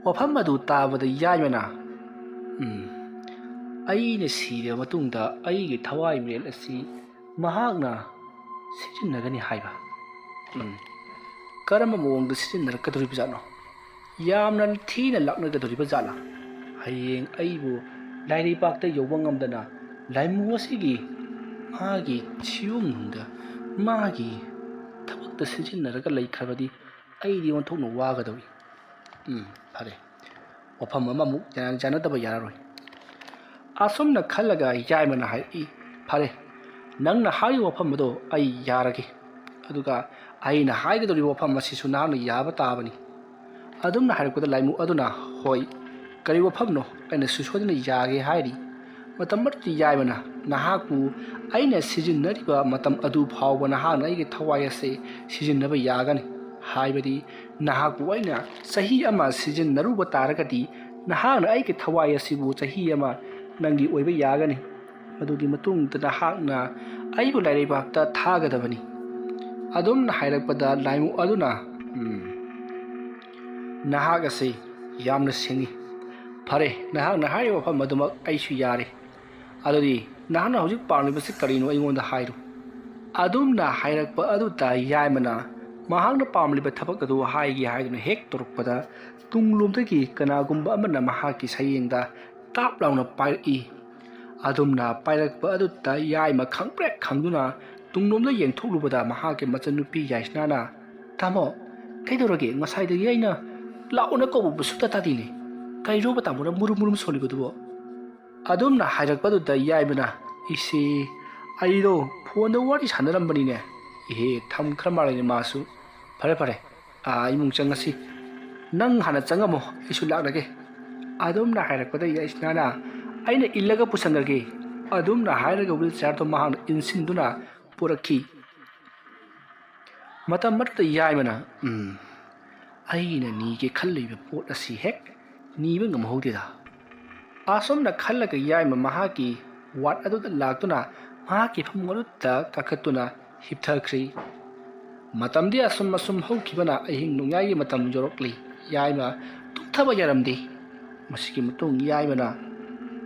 ꯋꯥꯐꯝ ꯑꯗꯨ ꯇꯥꯕꯗ ꯌꯥꯏꯃꯅ, "ꯎꯝ, ꯑꯩꯅ ꯁꯤꯔꯕ ꯃꯇꯨꯡꯗ ꯑꯩꯒꯤ ꯊꯋꯥꯏ ꯃꯤꯔꯦꯜ ꯑꯁꯤ ꯃꯍꯥꯛꯅ ꯁꯤꯖꯤꯟꯅꯒꯅꯤ ꯍꯥꯏꯕ? ꯎꯝ, ꯀꯔꯝꯕ ꯃꯑꯣꯡꯗ ꯁꯤꯖꯤꯟꯅꯔꯛꯀꯗꯧꯔꯤꯕꯖꯥꯠꯅꯣ? ꯌꯥꯝꯅ ꯊꯤꯅ ꯂꯥꯛꯅꯒꯗꯧꯔꯤꯕ ꯖꯥꯠꯂꯥ? ꯍꯌꯦꯡ ꯑꯩꯕꯨ ꯂꯥꯏꯔꯩꯕꯥꯛꯇ ꯌꯧꯕ ꯉꯝꯗꯅ ꯂꯥꯏꯃꯨ ꯑꯁꯤꯒꯤ ꯃꯥꯒꯤ ꯊꯤꯌꯣꯝꯅꯨꯡꯗ ꯃꯥꯒꯤ ꯊꯕꯛꯇ ꯁꯤꯖꯤꯟꯅꯔꯒ ꯂꯩꯈ꯭ꯔꯕꯗꯤ ꯑꯩꯗꯤ ꯑꯣꯟꯊꯣꯛꯅ ꯋꯥꯒꯗꯧꯔꯤ꯫ ꯎꯝ, ꯐꯔꯦ, ꯋꯥꯐꯝ ꯑꯃꯃꯨꯛ ꯌꯥ-, ꯌꯥꯅꯗꯕ ꯌꯥꯔꯔꯣꯏ꯫" ꯑꯁꯨꯝꯅ ꯈꯜꯂꯒ ꯌꯥꯏꯃꯅ ꯍꯥꯏꯔꯛꯏ, "ꯐꯔꯦ, ꯅꯪꯅ ꯍꯥꯏꯔꯤꯕ ꯋꯥꯐꯝ ꯑꯗꯣ ꯑꯩ ꯌꯥꯔꯒꯦ꯫ ꯑꯗꯨꯒ ꯑꯩꯅ ꯍꯥꯏꯒꯗꯧꯔꯤꯕ ꯋꯥꯐꯝ ꯑꯁꯤꯁꯨ ꯅꯍꯥꯛꯅ ꯌꯥꯕ ꯇꯥꯕꯅꯤ꯫ ꯑꯗꯨꯝꯅ ꯍꯥꯏꯔꯛꯄꯗ ꯂꯥꯏꯃꯨ ꯑꯗꯨꯅ, "ꯍꯣꯏ, ꯀꯔꯤ ꯋꯥꯐꯝꯅꯣ? ꯑꯩꯅꯁꯨ ꯁꯣꯏꯗꯅ ꯌꯥꯒꯦ ꯍꯥꯏꯔꯤ꯫ ꯃꯇꯝ ꯑꯗꯨꯗ ꯌꯥꯏꯃꯅ, ꯅꯍꯥꯛꯄꯨ ꯑꯩꯅ ꯁꯤꯖꯤꯟꯅꯔꯤꯕ ꯃꯇꯝ ꯑꯗꯨ ꯐꯥꯎꯕ ꯅꯍꯥꯛꯅ ꯑꯩꯒꯤ ꯊꯋꯥꯏ ꯑꯁꯤ ꯁꯤꯖꯤꯟꯅꯕ ꯌꯥꯒꯅꯤ꯫ ꯍꯥꯏꯕꯗꯤ ꯅꯍꯥꯛꯄꯨ ꯑꯩꯅ ꯆꯍꯤ ꯑꯃ ꯁꯤꯖꯤꯟꯅꯔꯨꯕ ꯇꯥꯔꯒꯗꯤ ꯅꯍꯥꯛꯅ ꯑꯩꯒꯤ ꯊꯋꯥꯏ ꯑꯁꯤꯕꯨ ꯆꯍꯤ ꯑꯃ ꯅꯪꯒꯤ ꯑꯣꯏꯕ ꯌꯥꯒꯅꯤ꯫ ꯃꯗꯨꯒꯤ ꯃꯇꯨꯡꯗ ꯅꯍꯥꯛꯅ ꯑꯩꯕꯨ ꯂꯥꯏꯔꯩꯕꯥꯛꯇ ꯊꯥꯒꯗꯕꯅꯤ꯫" ꯑꯗꯨꯝꯅ ꯍꯥꯏꯔꯛꯄꯗ ꯂꯥꯏꯃꯨ ꯑꯗꯨꯅ, "ꯎꯝ, ꯅꯍꯥꯛ ꯑꯁꯤ ꯌꯥꯝꯅ ꯁꯤꯡꯏ꯫ ꯐꯔꯦ, ꯅꯍꯥꯛꯅ ꯍꯥꯏꯔꯤꯕ ꯋꯥꯐꯝ ꯑꯗꯨꯃꯛ ꯑꯩꯁꯨ ꯌꯥꯔꯦ꯫ ꯑꯗꯨꯗꯤ ꯅꯍꯥꯛꯅ ꯍꯧꯖꯤꯛ ꯄꯥꯝꯂꯤꯕꯁꯤ ꯀꯔꯤꯅꯣ ꯑꯩꯉꯣꯟꯗ ꯍꯥꯏꯔꯨ꯫" ꯑꯗꯨꯝꯅ ꯍꯥꯏꯔꯛꯄ ꯑꯗꯨꯗ ꯌꯥꯏꯃꯅ ꯃꯍꯥꯛꯅ ꯄꯥꯝꯂꯤꯕ ꯊꯕꯛ ꯑꯗꯨ ꯍꯥꯏꯒꯦ ꯍꯥꯏꯗꯨꯅ ꯍꯦꯛ ꯇꯧꯔꯛꯄꯗ ꯇꯨꯡꯂꯣꯝꯗꯒꯤ ꯀꯅꯥꯒꯨꯝꯕ ꯑꯃꯅ ꯃꯍꯥꯛꯀꯤ ꯁꯌꯦꯡꯗ ꯇꯥꯞ ꯂꯥꯎꯅ ꯄꯥꯏꯔꯛꯏ꯫ ꯑꯗꯨꯝꯅ ꯄꯥꯏꯔꯛꯄ ꯑꯗꯨꯗ ꯌꯥꯏꯃ ꯈꯪꯄ꯭ꯔꯦꯛ ꯈꯪꯗꯨꯅ ꯇꯨꯡꯂꯣꯝꯗ ꯌꯦꯡꯊꯣꯛꯂꯨꯕꯗ ꯃꯍꯥꯛꯀꯤ ꯃꯆꯟꯅꯨꯄꯤ ꯌꯥꯏꯁꯅꯥꯅ, "ꯇꯥꯃꯣ, ꯀꯩꯗꯧꯔꯒꯦ? ꯉꯁꯥꯏꯗꯒꯤ ꯑꯩꯅ ꯂꯥꯛꯑꯣꯅ ꯀꯧꯕꯕꯨ ꯁꯨꯛꯇ ꯇꯥꯗꯦꯅꯦ꯫ ꯀꯩꯅꯣꯕ ꯇꯥꯃꯣꯅ ꯃꯨꯔꯨꯝ ꯃꯨꯔꯨꯝ ꯁꯣꯜꯂꯤꯕꯗꯨꯕꯣ?" ꯑꯗꯨꯝꯅ ꯍꯥꯏꯔꯛꯄꯗꯨꯗ ꯌꯥꯏꯃꯅ, "ꯏꯆꯦ, ꯑꯩꯗꯣ ꯐꯣꯟꯗ ꯋꯥꯔꯤ ꯁꯥꯟꯅꯔꯝꯕꯅꯤꯅꯦ꯫ ꯏꯍꯦ, ꯊꯝꯈ꯭ꯔ ꯃꯥꯜꯂꯦꯅꯦ ꯃꯥꯁꯨ꯫ ꯐꯔꯦ, ꯐꯔꯦ, ꯑꯥ, ꯏꯃꯨꯡ ꯆꯪꯉꯁꯤ꯫ ꯅꯪ ꯍꯥꯟꯅ ꯆꯪꯉꯝꯃꯣ, ꯑꯩꯁꯨ ꯂꯥꯛꯂꯒꯦ꯫" ꯑꯗꯨꯝꯅ ꯍꯥꯏꯔꯛꯄꯗ ꯌꯥꯏꯁꯅꯥꯅ, "ꯑꯩꯅ ꯏꯜꯂꯒ ꯄꯨꯁꯟꯈ꯭ꯔꯒꯦ꯫" ꯑꯗꯨꯝꯅ ꯍꯥꯏꯔꯒ ꯋꯤꯜ ꯆꯤꯌꯥꯔꯗꯣ ꯃꯍꯥꯛꯅ ꯏꯟꯁꯤꯟꯗꯨꯅ ꯄꯨꯔꯛꯈꯤ꯫ ꯃꯇꯝ ꯑꯗꯨꯗ ꯌꯥꯏꯃꯅ, "ꯎꯝ, ꯑꯩꯅ ꯅꯤꯒꯦ ꯈꯜꯂꯤꯕ ꯄꯣꯠ ꯑꯁꯤ ꯍꯦꯛ ꯅꯤꯕ ꯉꯝꯍꯧꯗꯦꯗ꯫" ꯑꯁꯨꯝꯅ ꯈꯜꯂꯒ ꯌꯥꯏꯃ ꯃꯍꯥꯛꯀꯤ ꯋꯥꯔꯗ ꯑꯗꯨꯗ ꯂꯥꯛꯇꯨꯅ ꯃꯍꯥꯛꯀꯤ ꯐꯃꯨꯡ ꯑꯗꯨꯗ ꯀꯥꯈꯠꯇꯨꯅ ꯍꯤꯞꯊꯈ꯭ꯔꯤ꯫ ꯃꯇꯝꯗꯤ ꯑꯁꯨꯝ ꯑꯁꯨꯝ ꯍꯧꯈꯤꯕꯅ ꯑꯍꯤꯡ ꯅꯣꯡꯌꯥꯏꯒꯤ ꯃꯇꯝ ꯌꯧꯔꯛꯂꯤ꯫ ꯌꯥꯏꯃ ꯇꯨꯝꯊꯕ ꯌꯥꯔꯝꯗꯦ꯫ ꯃꯁꯤꯒꯤ ꯃꯇꯨꯡ ꯌꯥꯏꯃꯅ,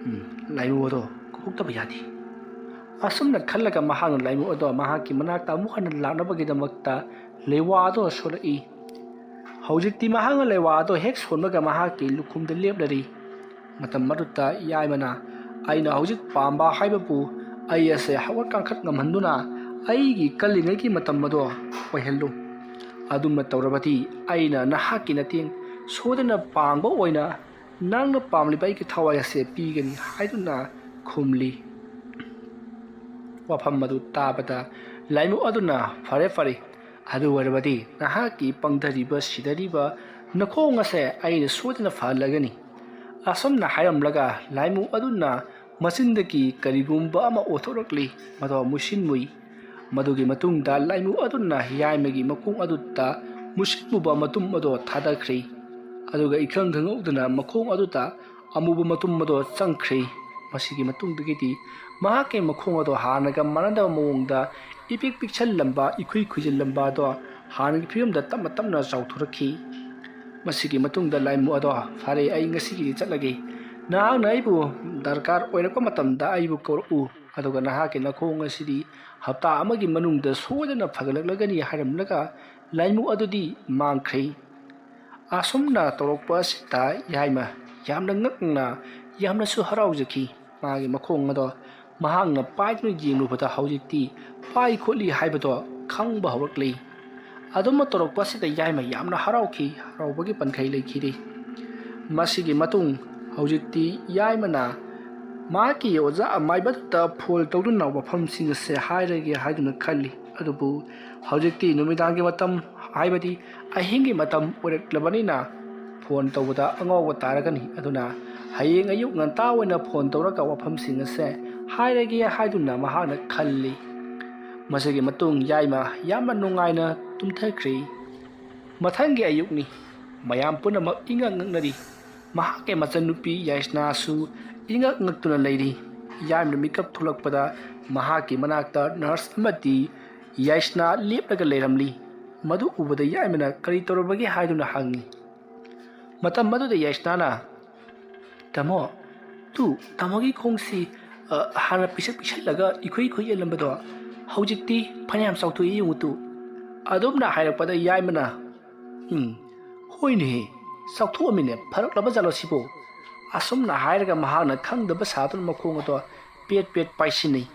"ꯎꯝ, ꯂꯥꯏꯃꯨ ꯑꯗꯣ ꯀꯧꯔꯛꯇꯕ ꯌꯥꯗꯦ꯫" ꯑꯁꯨꯝꯅ ꯈꯜꯂꯒ ꯃꯍꯥꯛꯅ ꯂꯥꯏꯃꯨ ꯑꯗꯣ ꯃꯍꯥꯛꯀꯤ ꯃꯅꯥꯛꯇ ꯑꯃꯨꯛ ꯍꯟꯅ ꯂꯥꯛꯅꯕꯒꯤꯗꯃꯛꯇ ꯂꯩꯋꯥ ꯑꯗꯣ ꯁꯣꯜꯂꯛꯏ꯫ ꯍꯧꯖꯤꯛꯇꯤ ꯃꯍꯥꯛꯅ ꯂꯩꯋꯥ ꯑꯗꯣ ꯍꯦꯛ ꯁꯣꯟꯕꯒ ꯃꯍꯥꯛꯀꯤ ꯂꯨꯈꯨꯝꯗ ꯂꯦꯞꯂꯔꯤ꯫ ꯃꯇꯝ ꯑꯗꯨꯗ ꯌꯥꯏꯃꯅ, "ꯑꯩꯅ ꯍꯧꯖꯤꯛ ꯄꯥꯝꯕ ꯍꯥꯏꯕꯕꯨ ꯑꯩ ꯑꯁꯦ ꯍꯧꯒꯠ ꯀꯥꯡꯈꯠ ꯉꯝꯍꯟꯗꯨꯅ ꯑꯩꯒꯤ ꯀꯜꯂꯤꯉꯩꯒꯤ ꯃꯇꯝ ꯑꯗꯣ ꯑꯣꯏꯍꯜꯂꯨ꯫ ꯑꯗꯨꯝꯅ ꯇꯧꯔꯕꯗꯤ ꯑꯩꯅ ꯅꯍꯥꯛꯀꯤ ꯃꯇꯦꯡ ꯁꯣꯏꯗꯅ ꯄꯥꯡꯕ ꯑꯣꯏꯅ ꯅꯪꯅ ꯄꯥꯝꯂꯤꯕ ꯑꯩꯒꯤ ꯊꯋꯥꯏ ꯑꯁꯦ ꯄꯤꯒꯅꯤ" ꯍꯥꯏꯗꯨꯅ ꯈꯨꯝꯂꯤ꯫ ꯋꯥꯐꯝ ꯑꯗꯨ ꯇꯥꯕꯗ ꯂꯥꯏꯃꯨ ꯑꯗꯨꯅ, "ꯐꯔꯦ, ꯐꯔꯦ, ꯑꯗꯨ ꯑꯣꯏꯔꯕꯗꯤ ꯅꯍꯥꯛꯀꯤ ꯄꯪꯊꯔꯤꯕ, ꯁꯤꯗꯔꯤꯕ "ꯅꯈꯣꯡ ꯑꯁꯦ ꯑꯩꯅ ꯁꯣꯏꯗꯅ ꯐꯍꯜꯂꯒꯅꯤ" ꯑꯁꯨꯝꯅ ꯍꯥꯏꯔꯝꯂꯒ ꯂꯥꯏꯃꯨ ꯑꯗꯨꯅ ꯃꯆꯤꯟꯗꯒꯤ ꯀꯔꯤꯒꯨꯝꯕ ꯑꯃ ꯑꯣꯊꯣꯔꯛꯂꯤ꯫ ꯃꯗꯣ ꯃꯨꯁꯤꯟ ꯃꯨꯏ꯫ ꯃꯗꯨꯒꯤ ꯃꯇꯨꯡꯗ ꯂꯥꯏꯃꯨ ꯑꯗꯨꯅ ꯌꯥꯏꯃꯒꯤ ꯃꯈꯣꯡ ꯑꯗꯨꯗ ꯃꯨꯁꯤꯟ ꯃꯨꯕ ꯃꯇꯨꯝ ꯑꯗꯣ ꯊꯥꯗꯈ꯭ꯔꯦ꯫ ꯑꯗꯨꯒ ꯏꯈꯪ ꯈꯪꯍꯧꯗꯅ ꯃꯈꯣꯡ ꯑꯗꯨꯗ ꯑꯃꯨꯕ ꯃꯇꯨꯝ ꯑꯗꯣ ꯆꯪꯈ꯭ꯔꯦ꯫ ꯃꯁꯤꯒꯤ ꯃꯇꯨꯡꯗꯒꯤꯗꯤ ꯃꯍꯥꯛꯀꯤ ꯃꯈꯣꯡ ꯑꯗꯣ ꯍꯥꯟꯅꯒ ꯃꯥꯟꯅꯗꯕ ꯃꯑꯣꯡꯗ ꯏꯄꯤꯛ ꯄꯤꯛꯁꯜꯂꯝꯕ, ꯏꯈꯨꯏ ꯈꯨꯏꯖꯤꯜꯂꯝꯕ ꯑꯗꯣ ꯍꯥꯟꯅꯒꯤ ꯐꯤꯕꯝꯗ ꯇꯞꯅ ꯇꯞꯅ ꯆꯥꯎꯊꯣꯔꯛꯈꯤ꯫ ꯃꯁꯤꯒꯤ ꯃꯇꯨꯡꯗ ꯂꯥꯏꯃꯨ ꯑꯗꯣ, "ꯐꯔꯦ, ꯑꯩ ꯉꯁꯤꯒꯤꯗꯤ ꯆꯠꯂꯒꯦ꯫ ꯅꯍꯥꯛꯅ ꯑꯩꯕꯨ ꯗꯔꯀꯥꯔ ꯑꯣꯏꯔꯛꯄ ꯃꯇꯝꯗ ꯑꯩꯕꯨ ꯀꯧꯔꯛꯎ꯫ ꯑꯗꯨꯒ ꯅꯍꯥꯛꯀꯤ ꯅꯈꯣꯡ ꯑꯁꯤꯗꯤ ꯍꯞꯇꯥ ꯑꯃꯒꯤ ꯃꯅꯨꯡꯗ ꯁꯣꯏꯗꯅ ꯐꯒꯠꯂꯛꯂꯒꯅꯤ" ꯍꯥꯏꯔꯝꯂꯒ ꯂꯥꯏꯃꯨ ꯑꯗꯨꯗꯤ ꯃꯥꯡꯈ꯭ꯔꯦ꯫ ꯑꯁꯨꯝꯅ ꯇꯧꯔꯛꯄ ꯑꯁꯤꯗ ꯌꯥꯏꯃ ꯌꯥꯝꯅ ꯉꯛꯅ, ꯌꯥꯝꯅꯁꯨ ꯍꯔꯥꯎꯖꯈꯤ꯫ ꯃꯥꯒꯤ ꯃꯈꯣꯡ ꯑꯗꯣ ꯃꯍꯥꯛꯅ ꯄꯥꯏꯗꯨꯅ ꯌꯦꯡꯂꯨꯕꯗ ꯍꯧꯖꯤꯛꯇꯤ ꯄꯥꯏ ꯈꯣꯠꯂꯤ ꯍꯥꯏꯕꯗꯣ ꯈꯪꯕ ꯍꯧꯔꯛꯂꯤ꯫ ꯑꯗꯨꯝꯅ ꯇꯧꯔꯛꯄ ꯑꯁꯤꯗ ꯌꯥꯏꯃ ꯌꯥꯝꯅ ꯍꯔꯥꯎꯈꯤ꯫ ꯍꯔꯥꯎꯕꯒꯤ ꯄꯟꯈꯩ ꯂꯩꯈꯤꯗꯦ꯫ ꯃꯁꯤꯒꯤ ꯃꯇꯨꯡ ꯍꯧꯖꯤꯛꯇꯤ ꯌꯥꯏꯃꯅ ꯃꯍꯥꯛꯀꯤ ꯑꯣꯖꯥ ꯑꯃꯥꯏꯕꯗꯨꯗ ꯐꯣꯟ ꯇꯧꯗꯨꯅ ꯋꯥꯐꯝꯁꯤꯡ ꯑꯁꯦ ꯍꯥꯏꯔꯒꯦ ꯍꯥꯏꯗꯨꯅ ꯈꯜꯂꯤ꯫ ꯑꯗꯨꯕꯨ ꯍꯧꯖꯤꯛꯇꯤ ꯅꯨꯃꯤꯗꯥꯡꯒꯤ ꯃꯇꯝ, ꯍꯥꯏꯕꯗꯤ ꯑꯍꯤꯡꯒꯤ ꯃꯇꯝ ꯑꯣꯏꯔꯛꯂꯕꯅꯤꯅ ꯐꯣꯟ ꯇꯧꯕꯗ ꯑꯉꯥꯎꯕ ꯇꯥꯔꯒꯅꯤ꯫ ꯑꯗꯨꯅ ꯍꯌꯦꯡ ꯑꯌꯨꯛ ꯉꯟꯇꯥ ꯑꯣꯏꯅ ꯐꯣꯟ ꯇꯧꯔꯒ ꯋꯥꯐꯝꯁꯤꯡ ꯑꯁꯦ ꯍꯥꯏꯔꯒꯦ ꯍꯥꯏꯗꯨꯅ ꯃꯍꯥꯛꯅ ꯈꯜꯂꯤ꯫ ꯃꯁꯤꯒꯤ ꯃꯇꯨꯡ ꯌꯥꯏꯃ ꯌꯥꯝꯅ ꯅꯨꯡꯉꯥꯏꯅ ꯇꯨꯝꯊꯈ꯭ꯔꯤ꯫ ꯃꯊꯪꯒꯤ ꯑꯌꯨꯛꯅꯤ꯫ ꯃꯌꯥꯝ ꯄꯨꯝꯅꯃꯛ ꯏꯉꯛ ꯉꯛꯅꯔꯤ꯫ ꯃꯍꯥꯛꯀꯤ ꯃꯆꯟꯅꯨꯄꯤ ꯌꯥꯏꯁꯅꯥꯁꯨ ꯏꯉꯛ ꯉꯛꯇꯨꯅ ꯂꯩꯔꯤ꯫ ꯌꯥꯏꯃꯅ ꯃꯤꯀꯞ ꯊꯣꯛꯂꯛꯄꯗ ꯃꯍꯥꯛꯀꯤ ꯃꯅꯥꯛꯇ ꯅꯔꯁ ꯑꯃꯗꯤ ꯌꯥꯏꯁꯅꯥ ꯂꯦꯞꯂꯒ ꯂꯩꯔꯝꯂꯤ꯫ ꯃꯗꯨ ꯎꯕꯗ ꯌꯥꯏꯃꯅ ꯀꯔꯤ ꯇꯧꯔꯕꯒꯦ ꯍꯥꯏꯗꯨꯅ ꯍꯪꯉꯤ꯫ ꯃꯇꯝ ꯑꯗꯨꯗ ꯌꯥꯏꯁꯅꯥꯅ, "ꯇꯥꯃꯣ, ꯇꯨ, ꯇꯥꯃꯣꯒꯤ ꯈꯣꯡꯁꯤ, ꯑ, ꯍꯥꯟꯅ ꯄꯤꯁꯛ ꯄꯤꯁꯛꯂꯒ ꯏꯈꯨꯏ ꯈꯨꯏꯖꯜꯂꯝꯕꯗꯣ ꯍꯧꯖꯤꯛꯇꯤ ꯐꯅꯌꯥꯝ ꯆꯥꯎꯊꯣꯛꯏ ꯌꯦꯡꯉꯨ ꯇꯨ"꯫ ꯑꯗꯨꯝꯅ ꯍꯥꯏꯔꯛꯄꯗ ꯌꯥꯏꯃꯅ, "ꯎꯝ, ꯍꯣꯏꯅꯦꯍꯦ, ꯆꯥꯎꯊꯣꯛꯑꯝꯃꯤꯅꯦ, ꯐꯔꯛꯂꯕ ꯖꯥꯠꯂꯣ ꯁꯤꯕꯣ?" ꯑꯁꯨꯝꯅ ꯍꯥꯏꯔꯒ ꯃꯍꯥꯛꯅ ꯈꯪꯗꯕ ꯁꯥꯗꯨꯅ ꯃꯈꯣꯡ ꯑꯗꯣ ꯄꯦꯠ ꯄꯦꯠ ꯄꯥꯏꯁꯤꯟꯅꯩ꯫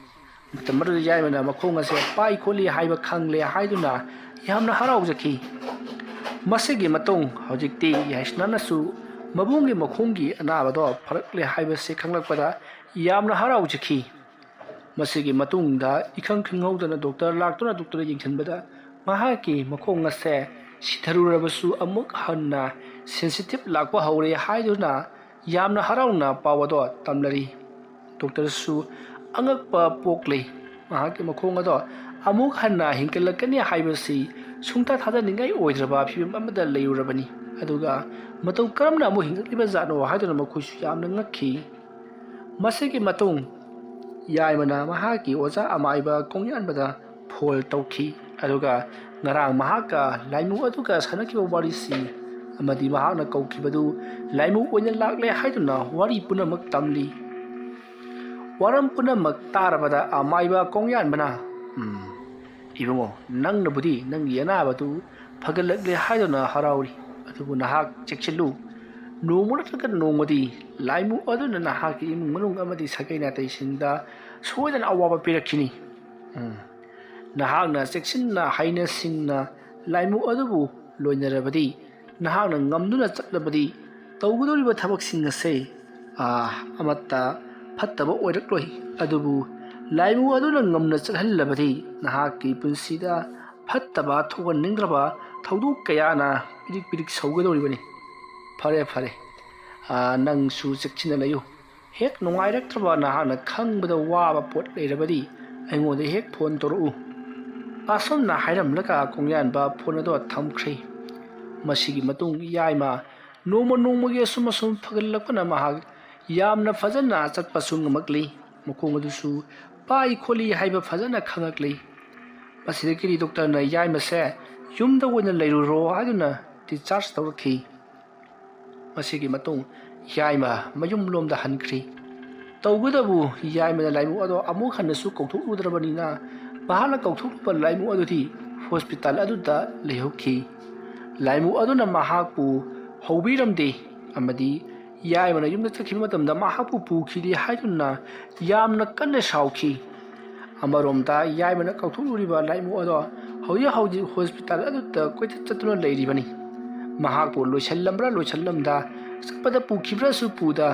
ꯃꯇꯝ ꯑꯗꯨꯗ ꯌꯥꯏꯃꯅ ꯃꯈꯣꯡ ꯑꯁꯦ ꯄꯥꯏ ꯈꯣꯠꯂꯤ ꯍꯥꯏꯕ ꯈꯪꯂꯦ ꯍꯥꯏꯗꯨꯅ ꯌꯥꯝꯅ ꯍꯔꯥꯎꯖꯈꯤ꯫ ꯃꯁꯤꯒꯤ ꯃꯇꯨꯡ ꯍꯧꯖꯤꯛꯇꯤ ꯌꯥꯏꯁꯅꯥꯅꯁꯨ ꯃꯕꯨꯡꯒꯤ ꯃꯈꯣꯡꯒꯤ ꯑꯅꯥꯕꯗꯣ ꯐꯔꯛꯂꯦ ꯍꯥꯏꯕꯁꯤ ꯈꯪꯂꯛꯄꯗ ꯌꯥꯝꯅ ꯍꯔꯥꯎꯖꯈꯤ꯫ ꯃꯁꯤꯒꯤ ꯃꯇꯨꯡꯗ ꯏꯈꯪ ꯈꯪꯍꯧꯗꯅ ꯗꯣꯛꯇꯔ ꯂꯥꯛꯇꯨꯅ ꯗꯣꯛꯇꯔꯗ ꯌꯦꯡꯁꯤꯟꯕꯗ ꯃꯍꯥꯛꯀꯤ ꯃꯈꯣꯡ ꯑꯁꯦ ꯁꯤꯊꯔꯨꯔꯕꯁꯨ ꯑꯃꯨꯛ ꯍꯟꯅ ꯁꯦꯟꯁꯤꯇꯤꯞ ꯂꯥꯛꯄ ꯍꯧꯔꯦ ꯍꯥꯏꯗꯨꯅ ꯌꯥꯝꯅ ꯍꯔꯥꯎꯅ ꯄꯥꯎ ꯑꯗꯣ ꯇꯝꯂꯔꯤ꯫ ꯗꯣꯛꯇꯔꯁꯨ ꯑꯉꯛꯄ ꯄꯣꯛꯂꯤ꯫ ꯃꯍꯥꯛꯀꯤ ꯃꯈꯣꯡ ꯑꯗꯣ ꯑꯃꯨꯛ ꯍꯟꯅ ꯍꯤꯡꯒꯠꯂꯛꯀꯅꯤ ꯍꯥꯏꯕꯁꯤ ꯁꯨꯡꯊꯥ ꯊꯥꯖꯅꯤꯡꯉꯥꯏ ꯑꯣꯏꯗ꯭ꯔꯕ ꯐꯤꯕꯝ ꯑꯃꯗ ꯂꯩꯔꯨꯔꯕꯅꯤ꯫ ꯑꯗꯨꯒ ꯃꯇꯧ ꯀꯔꯝꯅ ꯑꯃꯨꯛ ꯍꯤꯡꯒꯠꯂꯤꯕ ꯖꯥꯠꯅꯣ ꯍꯥꯏꯗꯨꯅ ꯃꯈꯣꯏꯁꯨ ꯌꯥꯝꯅ ꯉꯛꯈꯤ꯫ ꯃꯁꯤꯒꯤ ꯃꯇꯨꯡ ꯌꯥꯏꯃꯅ ꯃꯍꯥꯛꯀꯤ ꯑꯣꯖꯥ ꯑꯃꯥꯏꯕ ꯀꯣꯡꯌꯥꯟꯕꯗ ꯐꯣꯟ ꯇꯧꯈꯤ꯫ ꯑꯗꯨꯒ ꯉꯔꯥꯡ ꯃꯍꯥꯛꯀ ꯂꯥꯏꯃꯨ ꯑꯗꯨꯒ ꯁꯥꯟꯅꯈꯤꯕ ꯋꯥꯔꯤꯁꯤ ꯑꯃꯗꯤ ꯃꯍꯥꯛꯅ ꯀꯧꯈꯤꯕꯗꯨ ꯂꯥꯏꯃꯨ ꯑꯣꯏꯅ ꯂꯥꯛꯂꯦ ꯍꯥꯏꯗꯨꯅ ꯋꯥꯔꯤ ꯄꯨꯝꯅꯃꯛ ꯇꯝꯂꯤ꯫ ꯋꯥꯔꯝ ꯄꯨꯝꯅꯃꯛ ꯇꯥꯔꯕꯗ ꯑꯃꯥꯏꯕ ꯀꯣꯡꯌꯥꯟꯕꯅ, "ꯎꯝ, ꯏꯕꯨꯡꯉꯣ, ꯅꯪꯅꯕꯨꯗꯤ ꯅꯪꯒꯤ ꯑꯅꯥꯕꯗꯨ ꯐꯒꯠꯂꯛꯂꯦ ꯍꯥꯏꯗꯨꯅ ꯍꯔꯥꯎꯔꯤ, ꯑꯗꯨꯕꯨ ꯅꯍꯥꯛ ꯆꯦꯛꯁꯤꯜꯂꯨ꯫ ꯅꯣꯡꯃ ꯅꯠꯇ꯭ꯔꯒ ꯅꯣꯡꯃꯗꯤ ꯂꯥꯏꯃꯨ ꯑꯗꯨꯅ ꯅꯍꯥꯛꯀꯤ ꯏꯃꯨꯡ ꯃꯅꯨꯡ ꯑꯃꯗꯤ ꯁꯥꯒꯩ ꯅꯥꯇꯩꯁꯤꯡꯗ ꯁꯣꯏꯗꯅ ꯑꯋꯥꯕ ꯄꯤꯔꯛꯈꯤꯅꯤ꯫ ꯎꯝ, ꯅꯍꯥꯛꯅ ꯆꯦꯛꯁꯤꯟꯅ ꯍꯩꯅ ꯁꯤꯡꯅ ꯂꯥꯏꯃꯨ ꯑꯗꯨꯕꯨ ꯂꯣꯏꯅꯔꯕꯗꯤ, ꯅꯍꯥꯛꯅ ꯉꯝꯗꯨꯅ ꯆꯠꯂꯕꯗꯤ, ꯇꯧꯒꯗꯧꯔꯤꯕ ꯊꯕꯛꯁꯤꯡ ꯑꯁꯦ, ꯑꯥ, ꯑꯃꯠꯇ ꯐꯠꯇꯕ ꯑꯣꯏꯔꯛꯂꯣꯏ꯫ ꯑꯗꯨꯕꯨ ꯂꯥꯏꯃꯨ ꯑꯗꯨꯅ ꯉꯝꯅ ꯆꯠꯍꯜꯂꯕꯗꯤ, ꯅꯍꯥꯛꯀꯤ ꯄꯨꯟꯁꯤꯗ ꯐꯠꯇꯕ ꯊꯣꯛꯍꯟꯅꯤꯡꯗ꯭ꯔꯕ ꯊꯧꯗꯣꯛ ꯀꯌꯥꯅ ꯄꯤꯔꯤꯛ ꯄꯤꯔꯤꯛ ꯁꯧꯒꯗꯧꯔꯤꯕꯅꯤ꯫ ꯐꯔꯦ, ꯐꯔꯦ, ꯑꯥ, ꯅꯪꯁꯨ ꯆꯦꯛꯁꯤꯟꯅ ꯂꯩꯌꯨ꯫ ꯍꯦꯛ ꯅꯨꯡꯉꯥꯏꯔꯛꯇ꯭ꯔꯕ, ꯅꯍꯥꯛꯅ ꯈꯪꯕꯗ ꯋꯥꯕ ꯄꯣꯠ ꯂꯩꯔꯕꯗꯤ ꯑꯩꯉꯣꯟꯗ ꯍꯦꯛ ꯐꯣꯟ ꯇꯧꯔꯛꯎ꯫" ꯑꯁꯨꯝꯅ ꯍꯥꯏꯔꯝꯂꯒ ꯀꯣꯡꯌꯥꯟꯕ ꯐꯣꯟ ꯑꯗꯨ ꯊꯝꯈ꯭ꯔꯦ꯫ ꯃꯁꯤꯒꯤ ꯃꯇꯨꯡ ꯌꯥꯏꯃ ꯅꯣꯡꯃ ꯅꯣꯡꯃꯒꯤ ꯑꯁꯨꯝ ꯑꯁꯨꯝ ꯐꯒꯠꯂꯛꯄꯅ ꯃꯍꯥꯛ ꯌꯥꯝꯅ ꯐꯖꯅ ꯆꯠꯄꯁꯨ ꯉꯝꯃꯛꯂꯤ꯫ ꯃꯈꯣꯡ ꯑꯗꯨꯁꯨ ꯄꯥꯏ ꯈꯣꯠꯂꯤ ꯍꯥꯏꯕ ꯐꯖꯅ ꯈꯪꯉꯛꯂꯤ꯫ ꯃꯁꯤꯗꯒꯤꯗꯤ ꯗꯣꯛꯇꯔꯅ ꯌꯥꯏꯃꯁꯦ ꯌꯨꯝꯗ ꯑꯣꯏꯅ ꯂꯩꯔꯨꯔꯣ ꯍꯥꯏꯗꯨꯅ ꯗꯤꯁꯆꯥꯔꯖ ꯇꯧꯔꯛꯈꯤ꯫ ꯃꯁꯤꯒꯤ ꯃꯇꯨꯡ ꯌꯥꯏꯃ ꯃꯌꯨꯝ ꯂꯣꯝꯗ ꯍꯟꯈ꯭ꯔꯤ꯫ ꯇꯧꯕꯇꯕꯨ ꯌꯥꯏꯃꯅ ꯂꯥꯏꯃꯨ ꯑꯗꯣ ꯑꯃꯨꯛ ꯍꯟꯅꯁꯨ ꯀꯧꯊꯣꯛꯂꯨꯗ꯭ꯔꯕꯅꯤꯅ, ꯃꯍꯥꯛꯅ ꯀꯧꯊꯣꯛꯂꯨꯕ ꯂꯥꯏꯃꯨ ꯑꯗꯨꯗꯤ ꯍꯣꯁꯄꯤꯇꯥꯜ ꯑꯗꯨꯗ ꯂꯩꯍꯧꯈꯤ꯫ ꯂꯥꯏꯃꯨ ꯑꯗꯨꯅ ꯃꯍꯥꯛꯄꯨ ꯍꯧꯕꯤꯔꯝꯗꯦ ꯑꯃꯗꯤ ꯌꯥꯏꯃꯅ ꯌꯨꯝꯗ ꯆꯠꯈꯤꯕ ꯃꯇꯝꯗ ꯃꯍꯥꯛꯄꯨ ꯄꯨꯈꯤꯗꯦ ꯍꯥꯏꯗꯨꯅ ꯌꯥꯝꯅ ꯀꯟꯅ ꯁꯥꯎꯈꯤ꯫ ꯑꯃꯔꯣꯝꯗ ꯌꯥꯏꯃꯅ ꯀꯧꯊꯣꯛꯂꯨꯔꯤꯕ ꯂꯥꯏꯃꯨ ꯑꯗꯣ ꯍꯧꯖꯤꯛ ꯍꯧꯖꯤꯛ ꯍꯣꯁꯄꯤꯇꯥꯜ ꯑꯗꯨꯗ ꯀꯣꯏꯆꯠ ꯆꯠꯇꯨꯅ ꯂꯩꯔꯤꯕꯅꯤ꯫ ꯃꯍꯥꯛꯄꯨ ꯂꯣꯏꯁꯤꯜꯂꯝꯕ꯭ꯔꯥ ꯂꯣꯏꯁꯤꯜꯂꯝꯗ, ꯆꯠꯄꯗ ꯄꯨꯈꯤꯕ꯭ꯔꯥꯁꯨ ꯄꯨꯗ,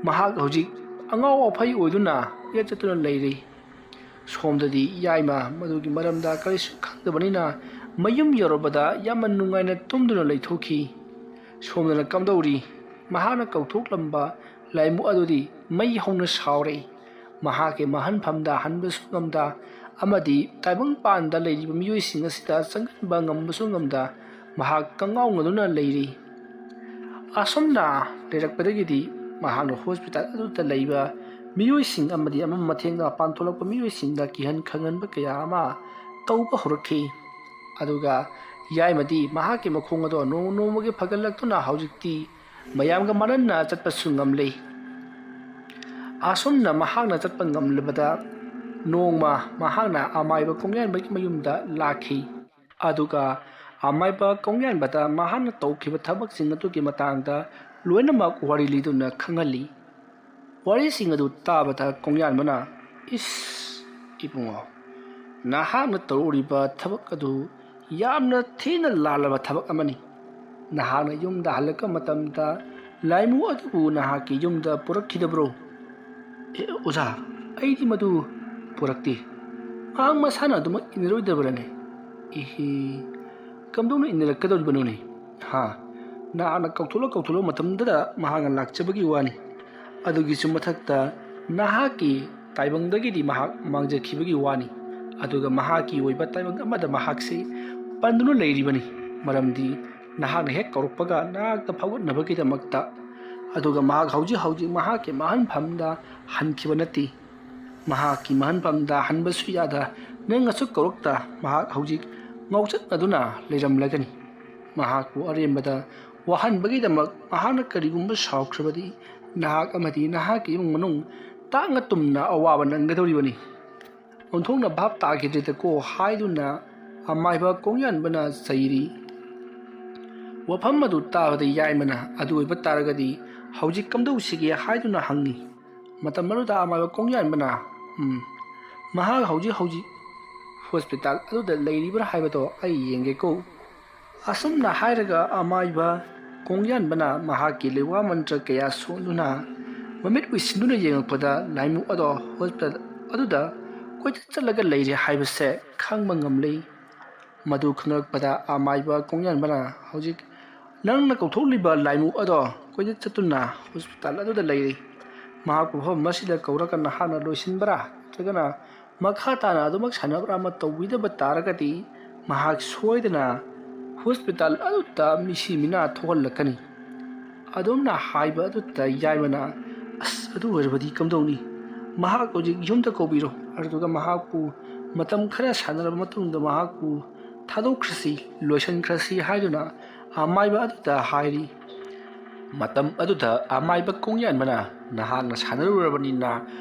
ꯃꯍꯥꯛ ꯍꯧꯖꯤꯛ ꯑꯉꯥꯎ ꯑꯐꯩ ꯑꯣꯏꯗꯨꯅ ꯀꯣꯏꯆꯠ ꯆꯠꯇꯨꯅ ꯂꯩꯔꯤ꯫ ꯁꯣꯝꯗꯗꯤ ꯌꯥꯏꯃ ꯃꯗꯨꯒꯤ ꯃꯔꯝꯗ ꯀꯔꯤꯁꯨ ꯈꯪꯗꯕꯅꯤꯅ ꯃꯌꯨꯝ ꯌꯧꯔꯕꯗ ꯌꯥꯝꯅ ꯅꯨꯡꯉꯥꯏꯅ ꯇꯨꯝꯗꯨꯅ ꯂꯩꯊꯣꯛꯈꯤ꯫ ꯁꯣꯝꯗꯅ ꯀꯝꯗꯧꯔꯤ? ꯃꯍꯥꯛꯅ ꯀꯧꯊꯣꯛꯂꯝꯕ ꯂꯥꯏꯃꯨ ꯑꯗꯨꯗꯤ ꯃꯩ ꯍꯧꯅ ꯁꯥꯎꯔꯦ꯫ ꯃꯍꯥꯛꯀꯤ ꯃꯍꯟꯐꯝꯗ ꯍꯟꯕꯁꯨ ꯉꯝꯗ ꯑꯃꯗꯤ ꯇꯥꯏꯕꯪꯄꯥꯟꯗ ꯂꯩꯔꯤꯕ ꯃꯤꯑꯣꯏꯁꯤꯡ ꯑꯁꯤꯗ ꯆꯪꯍꯟꯕ ꯉꯝꯕꯁꯨ ꯉꯝꯗ ꯃꯍꯥꯛ ꯀꯪꯉꯥꯎꯅꯗꯨꯅ ꯂꯩꯔꯤ꯫ ꯑꯁꯨꯝꯅ ꯂꯩꯔꯛꯄꯗꯒꯤꯗꯤ ꯃꯍꯥꯛꯅ ꯍꯣꯁꯄꯤꯇꯥꯜ ꯑꯗꯨꯗ ꯂꯩꯕ ꯃꯤꯑꯣꯏꯁꯤꯡ ꯑꯃꯗꯤ ꯑꯃꯝ ꯑꯊꯦꯡꯗ ꯃꯄꯥꯟ ꯊꯣꯛꯂꯛꯄ ꯃꯤꯑꯣꯏꯁꯤꯡꯗ ꯀꯤꯍꯟ ꯈꯪꯍꯟꯕ ꯀꯌꯥ ꯑꯃ ꯇꯧꯕ ꯍꯧꯔꯛꯈꯤ꯫ ꯑꯗꯨꯒ ꯌꯥꯏꯃꯗꯤ ꯃꯍꯥꯛꯀꯤ ꯃꯈꯣꯡ ꯑꯗꯣ ꯅꯣꯡꯃ ꯅꯣꯡꯃꯒꯤ ꯐꯒꯠꯂꯛꯇꯨꯅ ꯍꯧꯖꯤꯛꯇꯤ ꯃꯌꯥꯝꯒ ꯃꯥꯟꯅꯅ ꯆꯠꯄꯁꯨ ꯉꯝꯂꯦ꯫ ꯑꯁꯨꯝꯅ ꯃꯍꯥꯛꯅ ꯆꯠꯄ ꯉꯝꯂꯕꯗ ꯅꯣꯡꯃ ꯃꯍꯥꯛꯅ ꯑꯃꯥꯏꯕ ꯀꯣꯡꯌꯥꯟꯕꯒꯤ ꯃꯌꯨꯝꯗ ꯂꯥꯛꯈꯤ꯫ ꯑꯗꯨꯒ ꯑꯃꯥꯏꯕ ꯀꯣꯡꯌꯥꯟꯕꯗ ꯃꯍꯥꯛꯅ ꯇꯧꯈꯤꯕ ꯊꯕꯛꯁꯤꯡ ꯑꯗꯨꯒꯤ ꯃꯇꯥꯡꯗ ꯂꯣꯏꯅꯃꯛ ꯋꯥꯔꯤ ꯂꯤꯗꯨꯅ ꯈꯪꯍꯜꯂꯤ꯫ ꯋꯥꯔꯤꯁꯤꯡ ꯑꯗꯨ ꯇꯥꯕꯗ ꯀꯣꯡꯌꯥꯟꯕꯅ, "ꯏꯁ, ꯏꯕꯨꯡꯉꯣ, ꯅꯍꯥꯛꯅ ꯇꯧꯔꯤꯕ ꯊꯕꯛ ꯑꯗꯨ ꯌꯥꯝꯅ ꯊꯤꯅ ꯂꯥꯜꯂꯕ ꯊꯕꯛ ꯑꯃꯅꯤ꯫ ꯅꯍꯥꯛꯅ ꯌꯨꯝꯗ ꯍꯜꯂꯛꯄ ꯃꯇꯝꯗ ꯂꯥꯏꯃꯨ ꯑꯗꯨꯕꯨ ꯅꯍꯥꯛꯀꯤ ꯌꯨꯝꯗ ꯄꯨꯔꯛꯈꯤꯗꯕ꯭ꯔꯣ?" "ꯑꯦ, ꯑꯣꯖꯥ, ꯑꯩꯗꯤ ꯃꯗꯨ ꯄꯨꯔꯛꯇꯦ꯫ ꯃꯍꯥꯛ ꯃꯁꯥꯅ ꯑꯗꯨꯃꯛ ꯏꯟꯅꯔꯣꯏꯗꯕ꯭ꯔꯅꯦ?" "ꯏꯍꯤ, ꯀꯝꯗꯧꯅ ꯏꯟꯅꯔꯛꯀꯗꯧꯔꯤꯕꯅꯣꯅꯦ? ꯍꯥ? ꯅꯍꯥꯛꯅ ꯀꯧꯊꯣꯛꯂ ꯀꯧꯊꯣꯛꯂ ꯃꯇꯝꯗꯗ ꯃꯍꯥꯛꯅ ꯂꯥꯛꯆꯕꯒꯤ ꯋꯥꯅꯤ꯫ ꯑꯗꯨꯒꯤꯁꯨ ꯃꯊꯛꯇ ꯅꯍꯥꯛꯀꯤ ꯇꯥꯏꯕꯪꯗꯒꯤꯗꯤ ꯃꯍꯥꯛ ꯃꯥꯡꯖꯈꯤꯕꯒꯤ ꯋꯥꯅꯤ꯫ ꯑꯗꯨꯒ ꯃꯍꯥꯛꯀꯤ ꯑꯣꯏꯕ ꯇꯥꯏꯕꯪ ꯑꯃꯗ ꯃꯍꯥꯛꯁꯤ ꯄꯟꯗꯨꯅ ꯂꯩꯔꯤꯕꯅꯤ꯫ ꯃꯔꯝꯗꯤ ꯅꯍꯥꯛꯅ ꯍꯦꯛ ꯀꯧꯔꯛꯄꯒ ꯅꯍꯥꯛꯇ ꯐꯥꯎꯒꯠꯅꯕꯒꯤꯗꯃꯛꯇ꯫ ꯑꯗꯨꯒ ꯃꯍꯥꯛ ꯍꯧꯖꯤꯛ ꯍꯧꯖꯤꯛ ꯃꯍꯥꯛꯀꯤ ꯃꯍꯟꯐꯝꯗ ꯍꯟꯈꯤꯕ ꯅꯠꯇꯦ꯫ ꯃꯍꯥꯛꯀꯤ ꯃꯍꯟꯐꯝꯗ ꯍꯟꯕꯁꯨ ꯌꯥꯗ, ꯅꯪ ꯑꯁꯨꯛ ꯀꯧꯔꯛꯇ ꯃꯍꯥꯛ ꯍꯧꯖꯤꯛ ꯉꯥꯎꯆꯠꯅꯗꯨꯅ ꯂꯩꯔꯝꯂꯒꯅꯤ꯫ ꯃꯍꯥꯛꯄꯨ ꯑꯔꯦꯝꯕꯗ ꯋꯥꯍꯟꯕꯒꯤꯗꯃꯛ ꯃꯍꯥꯛꯅ ꯀꯔꯤꯒꯨꯝꯕ ꯁꯥꯎꯈ꯭ꯔꯕꯗꯤ ꯅꯍꯥꯛ ꯑꯃꯗꯤ ꯅꯍꯥꯛꯀꯤ ꯏꯃꯨꯡ ꯃꯅꯨꯡ ꯇꯥꯡꯅ ꯇꯨꯝꯅ ꯑꯋꯥꯕ ꯅꯪꯒꯗꯧꯔꯤꯕꯅꯤ꯫ ꯑꯣꯟꯊꯣꯛꯅ ꯚꯥꯞ ꯇꯥꯈꯤꯗ꯭ꯔꯦꯗꯀꯣ" ꯍꯥꯏꯗꯨꯅ ꯑꯃꯥꯏꯕ ꯀꯣꯡꯌꯥꯟꯕꯅ ꯆꯩꯔꯤ꯫ ꯋꯥꯐꯝ ꯑꯗꯨ ꯇꯥꯕꯗ ꯌꯥꯏꯃꯅ, "ꯑꯗꯨ ꯑꯣꯏꯕ ꯇꯥꯔꯒꯗꯤ ꯍꯧꯖꯤꯛ ꯀꯝꯗꯧꯁꯤꯒꯦ?" ꯍꯥꯏꯗꯨꯅ ꯍꯪꯉꯤ꯫ ꯃꯇꯝ ꯑꯗꯨꯗ ꯑꯃꯥꯏꯕ ꯀꯣꯡꯌꯥꯟꯕꯅ, "ꯎꯝ, ꯃꯍꯥꯛ ꯍꯧꯖꯤꯛ ꯍꯧꯖꯤꯛ ꯍꯣꯁꯄꯤꯇꯥꯜ ꯑꯗꯨꯗ ꯂꯩꯔꯤꯕ꯭ꯔꯥ ꯍꯥꯏꯕꯗꯣ ꯑꯩ ꯌꯦꯡꯒꯦꯀꯣ"꯫ ꯑꯁꯨꯝꯅ ꯍꯥꯏꯔꯒ ꯑꯃꯥꯏꯕ ꯀꯣꯡꯌꯥꯟꯕꯅ ꯃꯍꯥꯛꯀꯤ ꯂꯩꯋꯥ ꯃꯟꯇ꯭ꯔ ꯀꯌꯥ ꯁꯣꯟꯗꯨꯅ ꯃꯃꯤꯠ ꯎꯏꯁꯤꯟꯗꯨꯅ ꯌꯦꯡꯂꯛꯄꯗ ꯂꯥꯏꯃꯨ ꯑꯗꯣ ꯍꯣꯁꯄꯤꯇꯥꯜ ꯑꯗꯨꯗ ꯀꯣꯏꯆꯠ ꯆꯠꯂꯒ ꯂꯩꯔꯦ ꯍꯥꯏꯕꯁꯦ ꯈꯪꯕ ꯉꯝꯂꯦ꯫ ꯃꯗꯨ ꯈꯪꯂꯛꯄꯗ ꯑꯃꯥꯏꯕ ꯀꯣꯡꯌꯥꯟꯕꯅ, "ꯍꯧꯖꯤꯛ ꯅꯪꯅ ꯀꯧꯊꯣꯛꯂꯤꯕ ꯂꯥꯏꯃꯨ ꯑꯗꯣ ꯀꯣꯏꯆꯠ ꯆꯠꯇꯨꯅ ꯍꯣꯁꯄꯤꯇꯥꯜ ꯑꯗꯨꯗ ꯂꯩꯔꯤ꯫ ꯃꯍꯥꯛꯄꯨ ꯃꯐꯝ ꯑꯁꯤꯗ ꯀꯧꯔꯒ ꯅꯍꯥꯛꯅ ꯂꯣꯏꯁꯤꯟꯕ꯭ꯔꯥ ꯅꯠꯇ꯭ꯔꯒꯅ ꯃꯈꯥ ꯇꯥꯅ ꯑꯗꯨꯃꯛ ꯁꯥꯟꯅꯕ꯭ꯔꯥ ꯑꯃ ꯇꯧꯕꯤꯗꯕ ꯇꯥꯔꯒꯗꯤ ꯃꯍꯥꯛ ꯁꯣꯏꯗꯅ ꯍꯣꯁꯄꯤꯇꯥꯜ ꯑꯗꯨꯗ ꯃꯤꯁꯤ ꯃꯤꯅꯥ ꯊꯣꯛꯍꯜꯂꯛꯀꯅꯤ꯫ ꯑꯗꯨꯝꯅ ꯍꯥꯏꯕ ꯑꯗꯨꯗ ꯌꯥꯏꯃꯅ, "ꯑꯁ, ꯑꯗꯨ ꯑꯣꯏꯔꯕꯗꯤ ꯀꯝꯗꯧꯅꯤ? ꯃꯍꯥꯛ ꯍꯧꯖꯤꯛ ꯌꯨꯝꯗ ꯀꯧꯕꯤꯔꯣ, ꯑꯗꯨꯒ ꯃꯍꯥꯛꯄꯨ ꯃꯇꯝ ꯈꯔ ꯁꯥꯟꯅꯔꯕ ꯃꯇꯨꯡꯗ ꯃꯍꯥꯛꯄꯨ ꯊꯥꯗꯣꯛꯈ꯭ꯔꯁꯤ, ꯂꯣꯏꯁꯤꯟꯈ꯭ꯔꯁꯤ" ꯍꯥꯏꯗꯨꯅ ꯑꯃꯥꯏꯕ ꯑꯗꯨꯗ ꯍꯥꯏꯔꯤ꯫ ꯃꯇꯝ ꯑꯗꯨꯗ ꯑꯃꯥꯏꯕ ꯀꯣꯡꯌꯥꯟꯕꯅ, "ꯅꯍꯥꯛꯅ ꯁꯥꯟꯅꯔꯨꯔꯕꯅꯤꯅ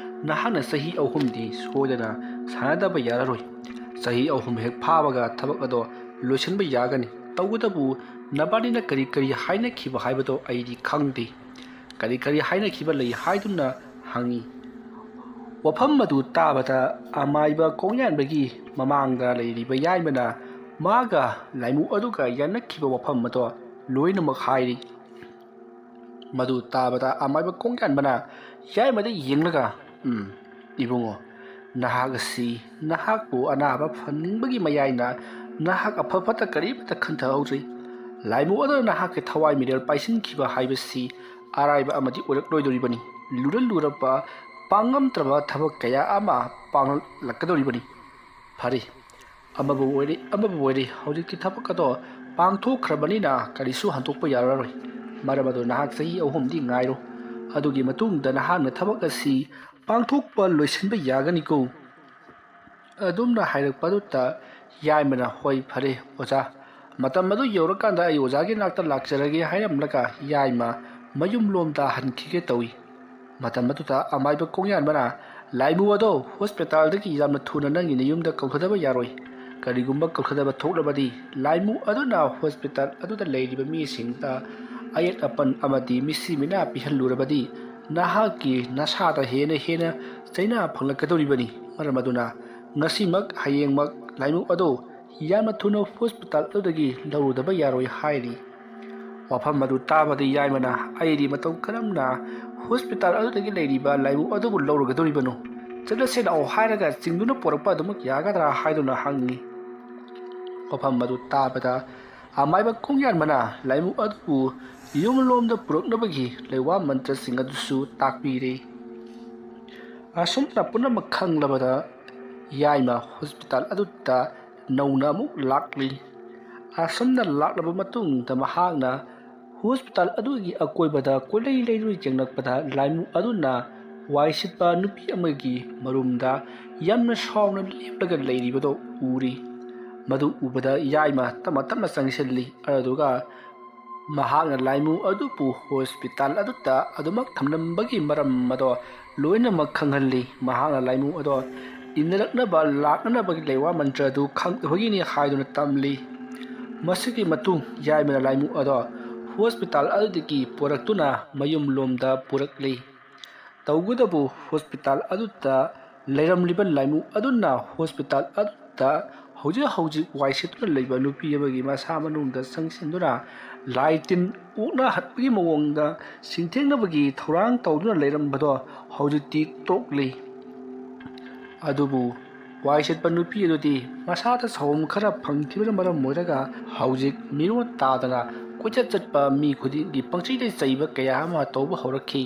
ꯅꯍꯥꯛꯅ ꯆꯍꯤ ꯑꯍꯨꯝꯗꯤ ꯁꯣꯏꯗꯅ ꯁꯥꯟꯅꯗꯕ ꯌꯥꯔꯔꯣꯏ꯫ ꯆꯍꯤ ꯑꯍꯨꯝ ꯍꯦꯛ ꯐꯥꯕꯒ ꯊꯕꯛ ꯑꯗꯣ ꯂꯣꯏꯁꯤꯟꯕ ꯌꯥꯒꯅꯤ꯫ ꯇꯧꯕꯇꯕꯨ ꯅꯕꯥꯅꯤꯅ ꯀꯔꯤ ꯀꯔꯤ ꯍꯥꯏꯅꯈꯤꯕ ꯍꯥꯏꯕꯗꯣ ꯑꯩꯗꯤ ꯈꯪꯗꯦ꯫ ꯀꯔꯤ ꯀꯔꯤ ꯍꯥꯏꯅꯈꯤꯕ ꯂꯩ?" ꯍꯥꯏꯗꯨꯅ ꯍꯪꯉꯤ꯫ ꯋꯥꯐꯝ ꯑꯗꯨ ꯇꯥꯕꯗ ꯑꯃꯥꯏꯕ ꯀꯣꯡꯌꯥꯟꯕꯒꯤ ꯃꯃꯥꯡꯗ ꯂꯩꯔꯤꯕ ꯌꯥꯏꯃꯅ ꯃꯥꯒ ꯂꯥꯏꯃꯨ ꯑꯗꯨꯒ ꯌꯥꯅꯈꯤꯕ ꯋꯥꯐꯝ ꯑꯗꯣ ꯂꯣꯏꯅꯃꯛ ꯍꯥꯏꯔꯤ꯫ ꯃꯗꯨ ꯇꯥꯕꯗ ꯑꯃꯥꯏꯕ ꯀꯣꯡꯌꯥꯟꯕꯅ ꯌꯥꯏꯃꯗ ꯌꯦꯡꯂꯒ, "ꯎꯝ, ꯏꯕꯨꯡꯉꯣ, ꯅꯍꯥꯛ ꯑꯁꯤ ꯅꯍꯥꯛꯄꯨ ꯑꯅꯥꯕ ꯐꯍꯟꯅꯤꯡꯕꯒꯤ ꯃꯌꯥꯏꯅ ꯅꯍꯥꯛ ꯑꯐ ꯐꯠꯇ ꯀꯔꯤꯃꯠꯇ ꯈꯟꯊꯍꯧꯗ꯭ꯔꯤ꯫ ꯂꯥꯏꯃꯨ ꯑꯗꯨꯅ ꯅꯍꯥꯛꯀꯤ ꯊꯋꯥꯏ ꯃꯤꯔꯦꯜ ꯄꯥꯏꯁꯤꯟꯈꯤꯕ ꯍꯥꯏꯕꯁꯤ ꯑꯔꯥꯏꯕ ꯑꯃꯗꯤ ꯑꯣꯏꯔꯛꯂꯣꯏꯗꯧꯔꯤꯕꯅꯤ꯫ ꯂꯨꯔ ꯂꯨꯔꯕ ꯄꯥꯡꯉꯝꯗ꯭ꯔꯕ ꯊꯕꯛ ꯀꯌꯥ ꯑꯃ ꯄꯥꯡꯂꯛꯀꯗꯧꯔꯤꯕꯅꯤ꯫ ꯐꯔꯦ, ꯑꯃꯕꯨ ꯑꯣꯏꯔꯦ, ꯑꯃꯕꯨ ꯑꯣꯏꯔꯦ, ꯍꯧꯖꯤꯛꯇꯤ ꯊꯕꯛ ꯑꯗꯣ ꯄꯥꯡꯊꯣꯛꯈ꯭ꯔꯕꯅꯤꯅ ꯀꯔꯤꯁꯨ ꯍꯟꯗꯣꯛꯄ ꯌꯥꯔꯔꯣꯏ꯫ ꯃꯔꯝ ꯑꯗꯨꯅ ꯅꯍꯥꯛ ꯆꯍꯤ ꯑꯍꯨꯝꯗꯤ ꯉꯥꯏꯔꯣ꯫ ꯑꯗꯨꯒꯤ ꯃꯇꯨꯡꯗ ꯅꯍꯥꯛꯅ ꯊꯕꯛ ꯑꯁꯤ ꯄꯥꯡꯊꯣꯛꯄ ꯂꯣꯏꯁꯤꯟꯕ ꯌꯥꯒꯅꯤꯀꯣ?" ꯑꯗꯨꯝꯅ ꯍꯥꯏꯔꯛꯄꯗꯨꯗ ꯌꯥꯏꯃꯅ, "ꯍꯣꯏ, ꯐꯔꯦ ꯑꯣꯖꯥ, ꯃꯇꯝ ꯑꯗꯨ ꯌꯧꯔꯀꯥꯟꯗ ꯑꯩ ꯑꯣꯖꯥꯒꯤ ꯅꯥꯛꯇ ꯂꯥꯛꯆꯔꯒꯦ" ꯍꯥꯏꯔꯝꯂꯒ ꯌꯥꯏꯃ ꯃꯌꯨꯝꯂꯣꯝꯗ ꯍꯟꯈꯤꯒꯦ ꯇꯧꯏ꯫ ꯃꯇꯝ ꯑꯗꯨꯗ ꯑꯃꯥꯏꯕ ꯀꯣꯡꯌꯥꯟꯕꯅ, "ꯂꯥꯏꯃꯨ ꯑꯗꯣ ꯍꯣꯁꯄꯤꯇꯥꯜꯗꯒꯤ ꯌꯥꯝꯅ ꯊꯨꯅ ꯅꯪꯒꯤ ꯅꯌꯨꯝꯗ ꯀꯧꯊꯗꯕ ꯌꯥꯔꯣꯏ꯫ ꯀꯔꯤꯒꯨꯝꯕ ꯀꯧꯊꯗꯕ ꯊꯣꯛꯂꯕꯗꯤ, ꯂꯥꯏꯃꯨ ꯑꯗꯨꯅ ꯍꯣꯁꯄꯤꯇꯥꯜ ꯑꯗꯨꯗ ꯂꯩꯔꯤꯕ ꯃꯤꯁꯤꯡꯗ ꯑꯌꯦꯠ ꯑꯄꯟ ꯑꯃꯗꯤ ꯃꯤꯁꯤ ꯃꯤꯅꯥ ꯄꯤꯍꯜꯂꯨꯔꯕꯗꯤ, ꯅꯍꯥꯛꯀꯤ ꯅꯁꯥꯗ ꯍꯦꯟꯅ ꯍꯦꯟꯅ ꯆꯩꯅꯥ ꯐꯪꯂꯛꯀꯗꯧꯔꯤꯕꯅꯤ꯫ ꯃꯔꯝ ꯑꯗꯨꯅ ꯉꯁꯤꯃꯛ, ꯍꯌꯦꯡꯃꯛ ꯂꯥꯏꯃꯨ ꯑꯗꯣ ꯌꯥꯝꯅ ꯊꯨꯅ ꯍꯣꯁꯄꯤꯇꯥꯜ ꯑꯗꯨꯗꯒꯤ ꯂꯧꯔꯨꯗꯕ ꯌꯥꯔꯣꯏ" ꯍꯥꯏꯔꯤ꯫ ꯋꯥꯐꯝ ꯑꯗꯨ ꯇꯥꯕꯗ ꯌꯥꯏꯃꯅ, "ꯑꯩꯗꯤ ꯃꯇꯧ ꯀꯔꯝꯅ ꯍꯣꯁꯄꯤꯇꯥꯜ ꯑꯗꯨꯗꯒꯤ ꯂꯩꯔꯤꯕ ꯂꯥꯏꯃꯨ ꯑꯗꯨꯕꯨ ꯂꯧꯔꯒꯗꯧꯔꯤꯕꯅꯣ? ꯆꯠꯂꯁꯤ ꯂꯥꯛꯑꯣ ꯍꯥꯏꯔꯒ ꯆꯤꯡꯗꯨꯅ ꯄꯣꯔꯛꯄ ꯑꯗꯨꯃꯛ ꯌꯥꯒꯗ꯭ꯔꯥ?" ꯍꯥꯏꯗꯨꯅ ꯍꯪꯉꯤ꯫ ꯋꯥꯐꯝ ꯑꯗꯨ ꯇꯥꯕꯗ ꯑꯃꯥꯏꯕ ꯈꯣꯡꯌꯥꯟꯕꯅ ꯂꯥꯏꯃꯨ ꯑꯗꯨꯕꯨ ꯌꯨꯝꯂꯣꯝꯗ ꯄꯨꯔꯛꯅꯕꯒꯤ ꯂꯩꯋꯥ ꯃꯟꯇ꯭ꯔꯁꯤꯡ ꯑꯗꯨꯁꯨ ꯇꯥꯛꯄꯤꯔꯦ꯫ ꯑꯁꯨꯝꯅ ꯄꯨꯝꯅꯃꯛ ꯈꯪꯂꯕꯗ ꯌꯥꯏꯃ ꯍꯣꯁꯄꯤꯇꯥꯜ ꯑꯗꯨꯗ ꯅꯧꯅ ꯑꯃꯨꯛ ꯂꯥꯛꯂꯤ꯫ ꯑꯁꯨꯝꯅ ꯂꯥꯛꯂꯕ ꯃꯇꯨꯡꯗ ꯃꯍꯥꯛꯅ ꯍꯣꯁꯄꯤꯇꯥꯜ ꯑꯗꯨꯒꯤ ꯑꯀꯣꯏꯕꯗ ꯀꯣꯏꯂꯩ ꯂꯩꯔꯨ ꯌꯦꯡꯂꯛꯄꯗ ꯂꯥꯏꯃꯨ ꯑꯗꯨꯅ ꯋꯥꯏ ꯁꯤꯠꯄ ꯅꯨꯄꯤ ꯑꯃꯒꯤ ꯃꯔꯨꯝꯗ ꯌꯥꯝꯅ ꯁꯥꯎꯅ ꯂꯦꯞꯂꯒ ꯂꯩꯔꯤꯕꯗꯨ ꯎꯔꯤ꯫ ꯃꯗꯨ ꯎꯕꯗ ꯌꯥꯏꯃ ꯇꯞꯅ ꯇꯞꯅ ꯆꯪꯁꯤꯜꯂꯤ꯫ ꯑꯗꯨꯒ ꯃꯍꯥꯛꯅ ꯂꯥꯏꯃꯨ ꯑꯗꯨꯕꯨ ꯍꯣꯁꯄꯤꯇꯥꯜ ꯑꯗꯨꯗ ꯑꯗꯨꯃꯛ ꯊꯝꯂꯝꯕꯒꯤ ꯃꯔꯝ ꯑꯗꯣ ꯂꯣꯏꯅꯃꯛ ꯈꯪꯍꯜꯂꯤ꯫ ꯃꯍꯥꯛꯅ ꯂꯥꯏꯃꯨ ꯑꯗꯣ ꯏꯟꯅꯔꯛꯅꯕ ꯂꯥꯛꯅꯅꯕꯒꯤ ꯂꯩꯋꯥ ꯃꯟꯇ꯭ꯔ ꯑꯗꯨ ꯈꯪꯗꯕꯒꯤꯅꯤ ꯍꯥꯏꯗꯨꯅ ꯇꯝꯂꯤ꯫ ꯃꯁꯤꯒꯤ ꯃꯇꯨꯡ ꯌꯥꯏꯃꯅ ꯂꯥꯏꯃꯨ ꯑꯗꯣ ꯍꯣꯁꯄꯤꯇꯥꯜ ꯑꯗꯨꯗꯒꯤ ꯄꯨꯔꯛꯇꯨꯅ ꯃꯌꯨꯝꯂꯣꯝꯗ ꯄꯨꯔꯛꯂꯤ꯫ ꯇꯧꯕꯇꯕꯨ ꯍꯣꯁꯄꯤꯇꯥꯜ ꯑꯗꯨꯗ ꯂꯩꯔꯝꯂꯤꯕ ꯂꯥꯏꯃꯨ ꯑꯗꯨꯅ ꯍꯣꯁꯄꯤꯇꯥꯜ ꯑꯗꯨꯗ ꯍꯧꯖꯤꯛ ꯍꯧꯖꯤꯛ ꯋꯥꯏ ꯁꯤꯠꯇꯨꯅ ꯂꯩꯕ ꯅꯨꯄꯤ ꯑꯃꯒꯤ ꯃꯁꯥ ꯃꯅꯨꯡꯗ ꯆꯪꯁꯤꯟꯗꯨꯅ ꯂꯥꯏ ꯇꯤꯟ ꯑꯣꯛꯅꯍꯟꯕꯒꯤ ꯃꯑꯣꯡꯗ ꯁꯤꯡꯊꯦꯡꯅꯕꯒꯤ ꯊꯧꯔꯥꯡ ꯇꯧꯗꯨꯅ ꯂꯩꯔꯝꯕꯗꯣ ꯍꯧꯖꯤꯛꯇꯤ ꯇꯣꯛꯂꯤ꯫ ꯑꯗꯨꯕꯨ ꯋꯥꯏ ꯁꯤꯠꯄ ꯅꯨꯄꯤ ꯑꯗꯨꯗꯤ ꯃꯁꯥꯗ ꯁꯥꯎꯍꯨꯝ ꯈꯔ ꯐꯪꯈꯤꯕꯅ ꯃꯔꯝ ꯑꯣꯏꯔꯒ ꯍꯧꯖꯤꯛ ꯃꯤꯔꯣꯟ ꯇꯥꯗꯅ ꯀꯣꯏꯆꯠ ꯆꯠꯄ ꯃꯤ ꯈꯨꯗꯤꯡꯒꯤ ꯄꯪꯆꯩꯗ ꯆꯩꯕ ꯀꯌꯥ ꯑꯃ ꯇꯧꯕ ꯍꯧꯔꯛꯈꯤ꯫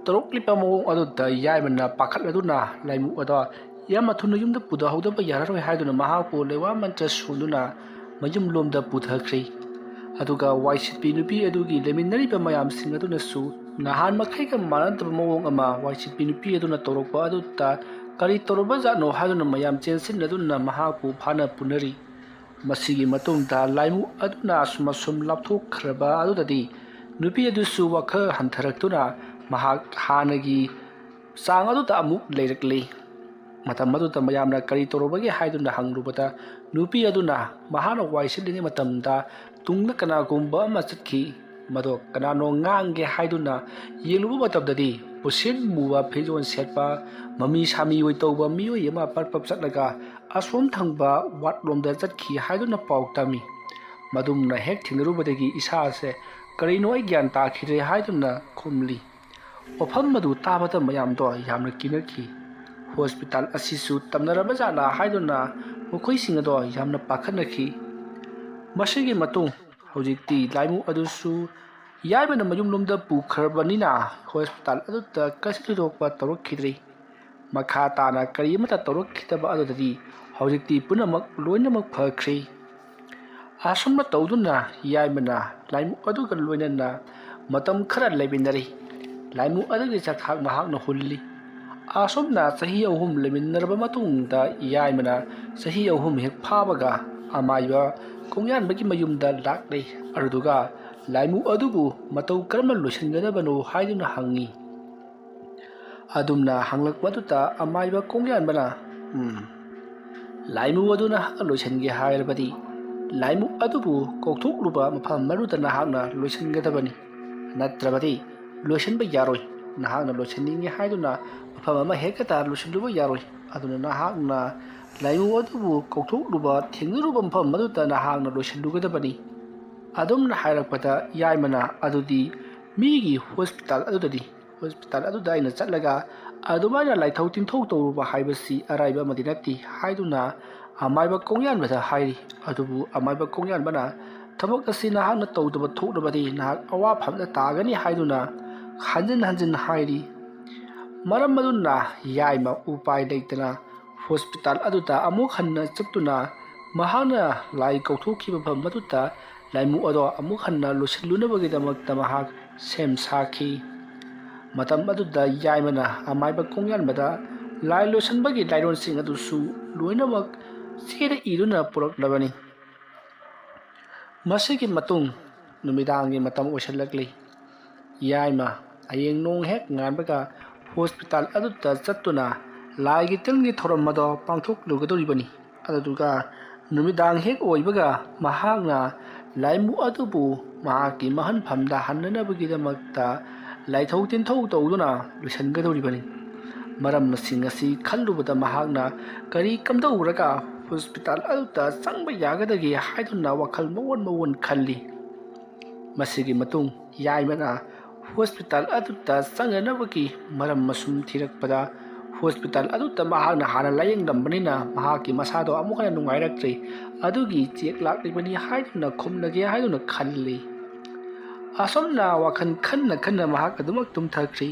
ꯇꯧꯔꯛꯂꯤꯕ ꯃꯑꯣꯡ ꯑꯗꯨꯗ ꯌꯥꯏꯃꯅ ꯄꯥꯈꯠꯂꯗꯨꯅ ꯂꯥꯏꯃꯨ ꯑꯗꯣ ꯌꯥꯝꯅ ꯊꯨꯅ ꯌꯨꯝꯗ ꯄꯨꯊꯍꯧꯗꯕ ꯌꯥꯔꯔꯣꯏ ꯍꯥꯏꯗꯨꯅ ꯃꯍꯥꯛꯄꯨ ꯂꯩꯋꯥ ꯃꯟꯇ꯭ꯔ ꯁꯣꯟꯗꯨꯅ ꯃꯌꯨꯝꯂꯣꯝꯗ ꯄꯨꯊꯈ꯭ꯔꯦ꯫ ꯑꯗꯨꯒ ꯋꯥꯏꯁꯤꯠꯄꯤ ꯅꯨꯄꯤ ꯑꯗꯨꯒꯤ ꯂꯩꯃꯤꯟꯅꯔꯤꯕ ꯃꯌꯥꯝꯁꯤꯡ ꯑꯗꯨꯅꯁꯨ ꯅꯍꯥꯟ ꯃꯈꯩꯒ ꯃꯥꯟꯅꯗꯕ ꯃꯑꯣꯡ ꯑꯃ ꯋꯥꯏꯁꯤꯠꯄꯤ ꯅꯨꯄꯤ ꯑꯗꯨꯅ ꯇꯧꯔꯛꯄ ꯑꯗꯨꯗ ꯀꯔꯤ ꯇꯧꯔꯕꯖꯥꯠꯅꯣ ꯍꯥꯏꯗꯨꯅ ꯃꯌꯥꯝ ꯆꯦꯟꯁꯤꯟꯅꯗꯨꯅ ꯃꯍꯥꯛꯄꯨ ꯐꯥꯅ ꯄꯨꯅꯔꯤ꯫ ꯃꯁꯤꯒꯤ ꯃꯇꯨꯡꯗ ꯂꯥꯏꯃꯨ ꯑꯗꯨꯅ ꯑꯁꯨꯝ ꯑꯁꯨꯝ ꯂꯥꯞꯊꯣꯛꯈ꯭ꯔꯕ ꯑꯗꯨꯗꯗꯤ ꯅꯨꯄꯤ ꯑꯗꯨꯁꯨ ꯋꯥꯈꯜ ꯍꯟꯊꯔꯛꯇꯨꯅ ꯃꯍꯥꯛ ꯍꯥꯟꯅꯒꯤ ꯆꯥꯡ ꯑꯗꯨꯗ ꯑꯃꯨꯛ ꯂꯩꯔꯛꯂꯤ꯫ ꯃꯇꯝ ꯑꯗꯨꯗ ꯃꯌꯥꯝꯅ ꯀꯔꯤ ꯇꯧꯔꯨꯕꯒꯦ ꯍꯥꯏꯗꯨꯅ ꯍꯪꯂꯨꯕꯗ ꯅꯨꯄꯤ ꯑꯗꯨꯅ ꯃꯍꯥꯛꯅ ꯋꯥꯏ ꯁꯤꯠꯂꯤꯉꯩ ꯃꯇꯝꯗ ꯇꯨꯡꯗ ꯀꯅꯥꯒꯨꯝꯕ ꯑꯃ ꯆꯠꯈꯤ꯫ ꯃꯗꯣ ꯀꯅꯥꯅꯣ ꯉꯥꯡꯒꯦ ꯍꯥꯏꯗꯨꯅ ꯌꯦꯡꯂꯨꯕ ꯃꯇꯝꯗꯗꯤ ꯄꯨꯁꯤꯟ ꯃꯨꯕ ꯐꯤꯖꯣꯜ ꯁꯦꯠꯄ ꯃꯃꯤ ꯁꯥꯃꯤ ꯑꯣꯏ ꯇꯧꯕ ꯃꯤꯑꯣꯏ ꯑꯃ ꯄꯔꯞ ꯄꯔꯞ ꯆꯠꯂꯒ ꯑꯁꯣꯝ ꯊꯪꯕ ꯋꯥꯠꯂꯣꯝꯗ ꯆꯠꯈꯤ ꯍꯥꯏꯗꯨꯅ ꯄꯥꯎ ꯇꯝꯃꯤ꯫ ꯃꯗꯨꯝꯅ ꯍꯦꯛ ꯊꯦꯡꯅꯔꯨꯕꯗꯒꯤ ꯏꯁꯥꯁꯦ ꯀꯔꯤꯅꯣ ꯑꯩ ꯒ꯭ꯌꯥꯟ ꯇꯥꯈꯤꯗ꯭ꯔꯦ ꯍꯥꯏꯗꯨꯅ ꯈꯨꯝꯂꯤ꯫ ꯋꯥꯐꯝ ꯑꯗꯨ ꯇꯥꯕꯗ ꯃꯌꯥꯝꯗꯣ ꯌꯥꯝꯅ ꯀꯤꯅꯈꯤ꯫ ꯍꯣꯁꯄꯤꯇꯥꯜ ꯑꯁꯤꯁꯨ ꯇꯝꯅꯔꯕ ꯖꯥꯠꯂꯥ ꯍꯥꯏꯗꯨꯅ ꯃꯈꯣꯏꯁꯤꯡ ꯑꯗꯣ ꯌꯥꯝꯅ ꯄꯥꯈꯠꯅꯈꯤ꯫ ꯃꯁꯤꯒꯤ ꯃꯇꯨꯡ ꯍꯧꯖꯤꯛꯇꯤ ꯂꯥꯏꯃꯨ ꯑꯗꯨꯁꯨ ꯌꯥꯏꯃꯅ ꯃꯌꯨꯝꯂꯣꯝꯗ ꯄꯨꯈ꯭ꯔꯕꯅꯤꯅ ꯍꯣꯁꯄꯤꯇꯥꯜ ꯑꯗꯨꯗ ꯀꯩꯁꯨ ꯊꯣꯏꯗꯣꯛꯄ ꯇꯧꯔꯛꯈꯤꯗ꯭ꯔꯦ꯫ ꯃꯈꯥ ꯇꯥꯅ ꯀꯔꯤ ꯑꯃꯠꯇ ꯇꯧꯔꯛꯈꯤꯗꯕ ꯑꯗꯨꯗꯗꯤ ꯍꯧꯖꯤꯛꯇꯤ ꯄꯨꯝꯅꯃꯛ ꯂꯣꯏꯅꯃꯛ ꯐꯈ꯭ꯔꯦ꯫ ꯑꯁꯨꯝꯅ ꯇꯧꯗꯨꯅ ꯌꯥꯏꯃꯅ ꯂꯥꯏꯃꯨ ꯑꯗꯨꯒ ꯂꯣꯏꯅꯅ ꯃꯇꯝ ꯈꯔ ꯂꯩꯃꯤꯟꯅꯔꯤ꯫ ꯂꯥꯏꯃꯨ ꯑꯗꯨꯒꯤ ꯆꯥꯛꯊꯥꯛ ꯃꯍꯥꯛꯅ ꯍꯨꯜꯂꯤ꯫ ꯑꯁꯨꯝꯅ ꯆꯍꯤ ꯑꯍꯨꯝ ꯂꯩꯃꯤꯟꯅꯔꯕ ꯃꯇꯨꯡꯗ ꯌꯥꯏꯃꯅ ꯆꯍꯤ ꯑꯍꯨꯝ ꯍꯦꯛ ꯐꯥꯕꯒ ꯑꯃꯥꯏꯕ ꯀꯣꯡꯌꯥꯟꯕꯒꯤ ꯃꯌꯨꯝꯗ ꯂꯥꯛꯂꯦ꯫ ꯑꯗꯨꯗꯨꯒ ꯂꯥꯏꯃꯨ ꯑꯗꯨꯕꯨ ꯃꯇꯧ ꯀꯔꯝꯅ ꯂꯣꯏꯁꯤꯟꯒꯗꯕꯅꯣ ꯍꯥꯏꯗꯨꯅ ꯍꯪꯉꯤ꯫ ꯑꯗꯨꯝꯅ ꯍꯪꯂꯛꯄꯗꯨꯗ ꯑꯃꯥꯏꯕ ꯀꯣꯡꯌꯥꯟꯕꯅ, "ꯎꯝ, ꯂꯥꯏꯃꯨ ꯑꯗꯨ ꯅꯍꯥꯛꯅ ꯂꯣꯏꯁꯤꯟꯒꯦ ꯍꯥꯏꯔꯕꯗꯤ ꯂꯥꯏꯃꯨ ꯑꯗꯨꯕꯨ ꯀꯧꯊꯣꯛꯂꯨꯕ ꯃꯐꯝ ꯑꯗꯨꯗ ꯅꯍꯥꯛꯅ ꯂꯣꯏꯁꯤꯟꯒꯗꯕꯅꯤ꯫ ꯅꯠꯇ꯭ꯔꯕꯗꯤ ꯂꯣꯏꯁꯤꯟꯕ ꯌꯥꯔꯣꯏ꯫ ꯅꯍꯥꯛꯅ ꯂꯣꯏꯁꯤꯟꯅꯤꯡꯉꯦ ꯍꯥꯏꯗꯨꯅ ꯃꯐꯝ ꯑꯃ ꯍꯦꯛꯇ ꯂꯣꯏꯁꯤꯜꯂꯨꯕ ꯌꯥꯔꯣꯏ꯫ ꯑꯗꯨꯅ ꯅꯍꯥꯛꯅ ꯂꯥꯏꯃꯨ ꯑꯗꯨꯕꯨ ꯀꯧꯊꯣꯛꯂꯨꯕ ꯊꯦꯡꯅꯔꯨꯕ ꯃꯐꯝ ꯑꯗꯨꯗ ꯅꯍꯥꯛꯅ ꯂꯣꯏꯁꯤꯜꯂꯨꯒꯗꯕꯅꯤ꯫" ꯑꯗꯨꯝꯅ ꯍꯥꯏꯔꯛꯄꯗ ꯌꯥꯏꯃꯅ, "ꯑꯗꯨꯗꯤ ꯃꯤꯒꯤ ꯍꯣꯁꯄꯤꯇꯥꯜ ꯑꯗꯨꯗꯗꯤ ꯍꯣꯁꯄꯤꯇꯥꯜ ꯑꯗꯨꯗ ꯑꯩꯅ ꯆꯠꯂꯒ ꯑꯗꯨꯃꯥꯏꯅ ꯂꯥꯏꯊꯧ ꯇꯤꯟꯊꯧ ꯇꯧꯔꯨꯕ ꯍꯥꯏꯕꯁꯤ ꯑꯔꯥꯏꯕ ꯑꯃꯗꯤ ꯅꯠꯇꯦ" ꯍꯥꯏꯗꯨꯅ ꯑꯃꯥꯏꯕ ꯀꯣꯡꯌꯥꯟꯕꯗ ꯍꯥꯏꯔꯤ꯫ ꯑꯗꯨꯕꯨ ꯑꯃꯥꯏꯕ ꯀꯣꯡꯌꯥꯟꯕꯅ, "ꯊꯕꯛ ꯑꯁꯤ ꯅꯍꯥꯛꯅ ꯇꯧꯗꯕ ꯊꯣꯛꯂꯕꯗꯤ ꯅꯍꯥꯛ ꯑꯋꯥꯐꯝꯗ ꯇꯥꯒꯅꯤ" ꯍꯥꯏꯗꯨꯅ ꯍꯟꯖꯤꯟ ꯍꯟꯖꯤꯟ ꯍꯥꯏꯔꯤ꯫ ꯃꯔꯝ ꯑꯗꯨꯅ ꯌꯥꯏꯃ ꯎꯄꯥꯏ ꯂꯩꯇꯅ ꯍꯣꯁꯄꯤꯇꯥꯜ ꯑꯗꯨꯗ ꯑꯃꯨꯛ ꯍꯟꯅ ꯆꯠꯇꯨꯅ ꯃꯍꯥꯛꯅ ꯂꯥꯏ ꯀꯧꯊꯣꯛꯈꯤꯕ ꯃꯐꯝ ꯑꯗꯨꯗ ꯂꯥꯏꯃꯨ ꯑꯗꯣ ꯑꯃꯨꯛ ꯍꯟꯅ ꯂꯣꯏꯁꯤꯜꯂꯨꯅꯕꯒꯤꯗꯃꯛꯇ ꯃꯍꯥꯛ ꯁꯦꯝ ꯁꯥꯈꯤ꯫ ꯃꯇꯝ ꯑꯗꯨꯗ ꯌꯥꯏꯃꯅ ꯑꯃꯥꯏꯕ ꯀꯣꯡꯌꯥꯟꯕꯗ ꯂꯥꯏ ꯂꯣꯏꯁꯤꯟꯕꯒꯤ ꯂꯥꯏꯔꯣꯟꯁꯤꯡ ꯑꯗꯨꯁꯨ ꯂꯣꯏꯅꯃꯛ ꯆꯦꯗ ꯏꯗꯨꯅ ꯄꯨꯔꯛꯂꯕꯅꯤ꯫ ꯃꯁꯤꯒꯤ ꯃꯇꯨꯡ ꯅꯨꯃꯤꯗꯥꯡꯒꯤ ꯃꯇꯝ ꯑꯣꯏꯁꯤꯜꯂꯛꯂꯤ꯫ ꯌꯥꯏꯃ ꯑꯌꯦꯡ ꯅꯣꯡ ꯍꯦꯛ ꯉꯥꯟꯕꯒ ꯍꯣꯁꯄꯤꯇꯥꯜ ꯑꯗꯨꯗ ꯆꯠꯇꯨꯅ ꯂꯥꯏꯒꯤ ꯇꯤꯟꯒꯤ ꯊꯧꯔꯝ ꯑꯗꯣ ꯄꯥꯡꯊꯣꯛꯂꯨꯒꯗꯧꯔꯤꯕꯅꯤ꯫ ꯑꯗꯨꯗꯨꯒ ꯅꯨꯃꯤꯗꯥꯡ ꯍꯦꯛ ꯑꯣꯏꯕꯒ ꯃꯍꯥꯛꯅ ꯂꯥꯏꯃꯨ ꯑꯗꯨꯕꯨ ꯃꯍꯥꯛꯀꯤ ꯃꯍꯟꯐꯝꯗ ꯍꯟꯅꯅꯕꯒꯤꯗꯃꯛꯇ ꯂꯥꯏꯊꯧ ꯇꯤꯟꯊꯧ ꯇꯧꯗꯨꯅ ꯂꯣꯏꯁꯤꯟꯒꯗꯧꯔꯤꯕꯅꯤ꯫ ꯃꯔꯝꯁꯤꯡ ꯑꯁꯤ ꯈꯜꯂꯨꯕꯗ ꯃꯍꯥꯛꯅ ꯀꯔꯤ ꯀꯝꯗꯧꯔꯒ ꯍꯣꯁꯄꯤꯇꯥꯜ ꯑꯗꯨꯗ ꯆꯪꯕ ꯌꯥꯒꯗꯒꯦ ꯍꯥꯏꯗꯨꯅ ꯋꯥꯈꯜ ꯃꯑꯣꯟ ꯃꯑꯣꯟ ꯈꯜꯂꯤ꯫ ꯃꯁꯤꯒꯤ ꯃꯇꯨꯡ ꯌꯥꯏꯃꯅ ꯍꯣꯁꯄꯤꯇꯥꯜ ꯑꯗꯨꯗ ꯆꯪꯅꯅꯕꯒꯤ ꯃꯔꯝ ꯑꯁꯨꯝ ꯊꯤꯔꯛꯄꯗ ꯍꯣꯁꯄꯤꯇꯥꯜ ꯑꯗꯨꯗ ꯃꯍꯥꯛꯅ ꯍꯥꯟꯅ ꯂꯥꯌꯦꯡꯂꯝꯕꯅꯤꯅ ꯃꯍꯥꯛꯀꯤ ꯃꯁꯥꯗꯣ ꯑꯃꯨꯛ ꯍꯟꯅ ꯅꯨꯡꯉꯥꯏꯔꯛꯇ꯭ꯔꯤ꯫ ꯑꯗꯨꯒꯤ ꯆꯦꯛ ꯂꯥꯛꯂꯤꯕꯅꯤ ꯍꯥꯏꯗꯨꯅ ꯈꯨꯝꯂꯒꯦ ꯍꯥꯏꯗꯨꯅ ꯈꯜꯂꯤ꯫ ꯑꯁꯨꯝꯅ ꯋꯥꯈꯜ ꯈꯟꯅ ꯈꯟꯅ ꯃꯍꯥꯛ ꯑꯗꯨꯃꯛ ꯇꯨꯝꯊꯈ꯭ꯔꯤ꯫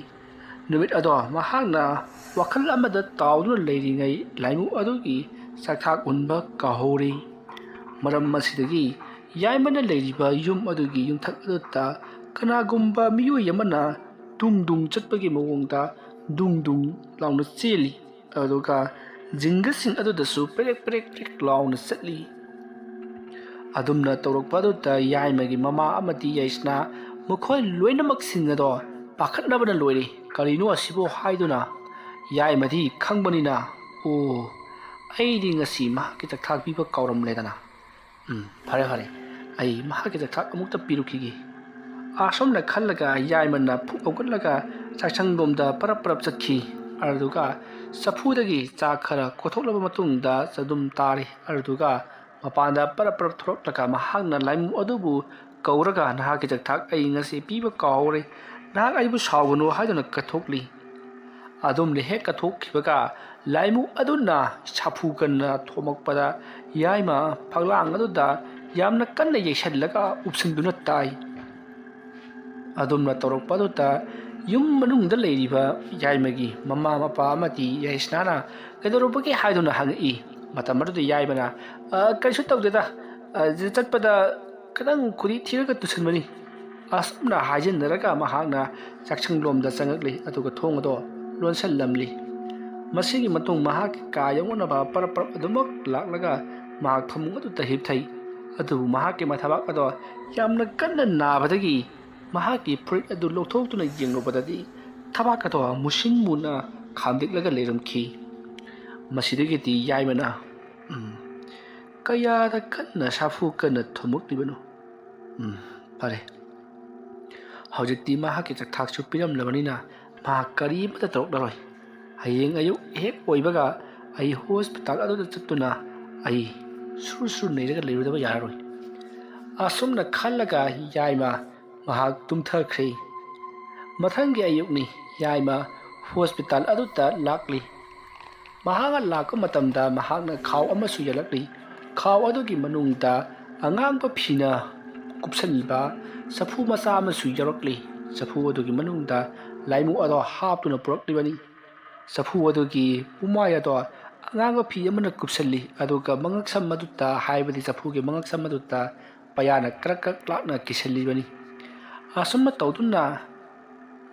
ꯅꯨꯃꯤꯠ ꯑꯗꯣ ꯃꯍꯥꯛꯅ ꯋꯥꯈꯜ ꯑꯃꯗ ꯇꯥꯎꯗꯨꯅ ꯂꯩꯔꯤꯉꯩ ꯂꯥꯏꯃꯨ ꯑꯗꯨꯒꯤ ꯆꯥꯛꯊꯥꯛ ꯎꯟꯕ ꯀꯥꯎꯍꯧꯔꯤ꯫ ꯃꯔꯝ ꯑꯁꯤꯗꯒꯤ ꯌꯥꯏꯃꯅ ꯂꯩꯔꯤꯕ ꯌꯨꯝ ꯑꯗꯨꯒꯤ ꯌꯨꯝꯊꯛ ꯑꯗꯨꯗ ꯀꯅꯥꯒꯨꯝꯕ ꯃꯤꯑꯣꯏ ꯑꯃꯅ ꯗꯨꯡ ꯗꯨꯡ ꯆꯠꯄꯒꯤ ꯃꯑꯣꯡꯗ ꯗꯨꯡ ꯗꯨꯡ ꯂꯥꯎꯅ ꯆꯦꯜꯂꯤ꯫ ꯑꯗꯨꯒ ꯖꯤꯡꯒꯁꯤꯡ ꯑꯗꯨꯗꯁꯨ ꯄꯦꯔꯦꯛ ꯄꯦꯔꯦꯛ ꯄꯦꯔꯦꯛ ꯂꯥꯎꯅ ꯆꯠꯂꯤ꯫ ꯑꯗꯨꯝꯅ ꯇꯧꯔꯛꯄ ꯑꯗꯨꯗ ꯌꯥꯏꯃꯒꯤ ꯃꯃꯥ ꯑꯃꯗꯤ ꯌꯥꯏꯁꯅꯥ ꯃꯈꯣꯏ ꯂꯣꯏꯅꯃꯛꯁꯤꯡ ꯑꯗꯣ ꯄꯥꯈꯠꯅꯕꯅ ꯂꯣꯏꯔꯦ꯫ "ꯀꯔꯤꯅꯣ ꯑꯁꯤꯕꯨ?" ꯍꯥꯏꯗꯨꯅ ꯌꯥꯏꯃꯗꯤ ꯈꯪꯕꯅꯤꯅ, "ꯑꯣ, ꯑꯩꯗꯤ ꯉꯁꯤ ꯃꯍꯥꯛꯀꯤ ꯆꯥꯛꯊꯥꯛ ꯄꯤꯕ ꯀꯥꯎꯔꯝꯂꯦꯗꯅ꯫ ꯎꯝ, ꯐꯔꯦ, ꯐꯔꯦ, ꯑꯩ ꯃꯍꯥꯛꯀꯤ ꯆꯥꯛꯊꯥꯛ ꯑꯃꯨꯛꯇ ꯄꯤꯔꯨꯈꯤꯒꯦ"꯫ ꯑꯁꯨꯝꯅ ꯈꯜꯂꯒ ꯌꯥꯏꯃꯅ ꯐꯨꯛ ꯍꯧꯒꯠꯂꯒ ꯆꯥꯛꯁꯪꯂꯣꯝꯗ ꯄꯔꯞ ꯄꯔꯞ ꯆꯠꯈꯤ꯫ ꯑꯗꯨꯗꯨꯒ ꯆꯐꯨꯗꯒꯤ ꯆꯥꯛ ꯈꯔ ꯀꯣꯊꯣꯛꯂꯕ ꯃꯇꯨꯡꯗ ꯆꯗꯨꯝ ꯇꯥꯔꯤ꯫ ꯑꯗꯨꯗꯨꯒ ꯃꯄꯥꯟꯗ ꯄꯔꯞ ꯄꯔꯞ ꯊꯣꯛꯂꯛꯂꯒ ꯃꯍꯥꯛꯅ ꯂꯥꯏꯃꯨ ꯑꯗꯨꯕꯨ ꯀꯧꯔꯒ, "ꯅꯍꯥꯛꯀꯤ ꯆꯥꯛꯊꯥꯛ ꯑꯩ ꯉꯁꯤ ꯄꯤꯕ ꯀꯥꯎꯍꯧꯔꯦ꯫ ꯅꯍꯥꯛ ꯑꯩꯕꯨ ꯁꯥꯎꯒꯅꯨ" ꯍꯥꯏꯗꯨꯅ ꯀꯠꯊꯣꯛꯂꯤ꯫ ꯑꯗꯨꯝꯅ ꯍꯦꯛ ꯀꯠꯊꯣꯛꯈꯤꯕꯒ ꯂꯥꯏꯃꯨ ꯑꯗꯨꯅ ꯁꯥꯐꯨ ꯀꯟꯅ ꯊꯣꯝꯃꯛꯄꯗ ꯌꯥꯏꯃ ꯐꯛꯂꯥꯡ ꯑꯗꯨꯗ ꯌꯥꯝꯅ ꯀꯟꯅ ꯌꯩꯁꯜꯂꯒ ꯎꯞꯁꯤꯟꯗꯨꯅ ꯇꯥꯏ꯫ ꯑꯗꯨꯝꯅ ꯇꯧꯔꯛꯄ ꯑꯗꯨꯗ ꯌꯨꯝ ꯃꯅꯨꯡꯗ ꯂꯩꯔꯤꯕ ꯌꯥꯏꯃꯒꯤ ꯃꯃꯥ ꯃꯄꯥ ꯑꯃꯗꯤ ꯌꯥꯏꯁꯅꯥꯅ "ꯀꯩꯗꯧꯔꯨꯕꯒꯦ?" ꯍꯥꯏꯗꯨꯅ ꯍꯪꯉꯛꯏ꯫ ꯃꯇꯝ ꯑꯗꯨꯗ ꯌꯥꯏꯃꯅ, "ꯑ, ꯀꯩꯁꯨ ꯇꯧꯗꯦꯗ, ꯑ, ꯆꯠꯄꯗ ꯈꯤꯇꯪ ꯈꯨꯗꯤ ꯊꯤꯔꯒ ꯇꯨꯁꯟꯕꯅꯤ"꯫ ꯑꯁꯨꯝꯅ ꯍꯥꯏꯖꯤꯟꯅꯔꯒ ꯃꯍꯥꯛꯅ ꯆꯥꯛꯁꯪꯂꯣꯝꯗ ꯆꯪꯉꯛꯂꯤ, ꯑꯗꯨꯒ ꯊꯣꯡ ꯑꯗꯣ ꯂꯣꯟꯁꯤꯜꯂꯝꯂꯤ꯫ ꯃꯁꯤꯒꯤ ꯃꯇꯨꯡ ꯃꯍꯥꯛꯀꯤ ꯀꯥ ꯌꯧꯅꯅꯕ ꯄꯔꯞ ꯄꯔꯞ ꯑꯗꯨꯃꯛ ꯂꯥꯛꯂꯒ ꯃꯍꯥꯛ ꯐꯃꯨꯡ ꯑꯗꯨꯗ ꯍꯤꯞꯊꯩ꯫ ꯑꯗꯨꯕꯨ ꯃꯍꯥꯛꯀꯤ ꯃꯊꯕꯥꯛ ꯑꯗꯣ ꯌꯥꯝꯅ ꯀꯟꯅ ꯅꯥꯕꯗꯒꯤ ꯃꯍꯥꯛꯀꯤ ꯐꯨꯔꯤꯠ ꯑꯗꯨ ꯂꯧꯊꯣꯛꯇꯨꯅ ꯌꯦꯡꯂꯨꯕꯗꯗꯤ ꯊꯕꯥꯛ ꯑꯗꯣ ꯃꯨꯁꯤꯟ ꯃꯨꯅ ꯈꯥꯝꯗꯦꯛꯂꯒ ꯂꯩꯔꯝꯈꯤ꯫ ꯃꯁꯤꯗꯒꯤꯗꯤ ꯌꯥꯏꯃꯅ, "ꯎꯝ, ꯀꯌꯥꯗ ꯀꯟꯅ ꯁꯥꯐꯨ ꯀꯟꯅ ꯊꯨꯝꯃꯛꯂꯤꯕꯅꯣ? ꯎꯝ, ꯐꯔꯦ꯫ ꯍꯧꯖꯤꯛꯇꯤ ꯃꯍꯥꯛꯀꯤ ꯆꯥꯛꯊꯥꯛꯁꯨ ꯄꯤꯔꯝꯂꯕꯅꯤꯅ ꯃꯍꯥꯛ ꯀꯔꯤꯃꯠꯇ ꯇꯧꯔꯛꯂꯔꯣꯏ꯫ ꯍꯌꯦꯡ ꯑꯌꯨꯛ ꯍꯦꯛ ꯑꯣꯏꯕꯒ ꯑꯩ ꯍꯣꯁꯄꯤꯇꯥꯜ ꯑꯗꯨꯗ ꯆꯠꯇꯨꯅ ꯑꯩ ꯁꯨꯔ ꯁꯨꯔ ꯅꯩꯔꯒ ꯂꯩꯔꯨꯗꯕ ꯌꯥꯔꯔꯣꯏ"꯫ ꯑꯁꯨꯝꯅ ꯈꯜꯂꯒ ꯌꯥꯏꯃ ꯃꯍꯥꯛ ꯇꯨꯝꯊꯈ꯭ꯔꯦ꯫ ꯃꯊꯪꯒꯤ ꯑꯌꯨꯛꯅꯤ꯫ ꯌꯥꯏꯃ ꯍꯣꯁꯄꯤꯇꯥꯜ ꯑꯗꯨꯗ ꯂꯥꯛꯂꯤ꯫ ꯃꯍꯥꯛꯅ ꯂꯥꯛꯄ ꯃꯇꯝꯗ ꯃꯍꯥꯛꯅ ꯈꯥꯎ ꯑꯃꯁꯨ ꯌꯦꯜꯂꯛꯂꯤ꯫ ꯈꯥꯎ ꯑꯗꯨꯒꯤ ꯃꯅꯨꯡꯗ ꯑꯉꯥꯡꯕ ꯐꯤꯅ ꯀꯨꯞꯁꯤꯟꯕ ꯆꯐꯨ ꯃꯆꯥ ꯑꯃꯁꯨ ꯌꯥꯎꯔꯛꯂꯤ꯫ ꯆꯐꯨ ꯑꯗꯨꯒꯤ ꯃꯅꯨꯡꯗ ꯂꯥꯏꯃꯨ ꯑꯗꯣ ꯍꯥꯞꯇꯨꯅ ꯄꯨꯔꯛꯂꯤꯕꯅꯤ꯫ ꯆꯐꯨ ꯑꯗꯨꯒꯤ ꯄꯨꯃꯥꯏ ꯑꯗꯣ ꯑꯉꯥꯡꯕ ꯐꯤ ꯑꯃꯅ ꯀꯨꯞꯁꯤꯜꯂꯤ, ꯑꯗꯨꯒ ꯃꯉꯛꯁꯝ ꯑꯗꯨꯗ, ꯍꯥꯏꯕꯗꯤ ꯆꯐꯨꯒꯤ ꯃꯉꯛꯁꯝ ꯑꯗꯨꯗ ꯄꯩꯌꯥꯅ ꯀ꯭ꯔꯛ ꯀ꯭ꯔꯛ ꯂꯥꯛꯅ ꯀꯤꯁꯤꯜꯂꯤꯕꯅꯤ꯫ ꯑꯁꯨꯝꯅ ꯇꯧꯗꯨꯅ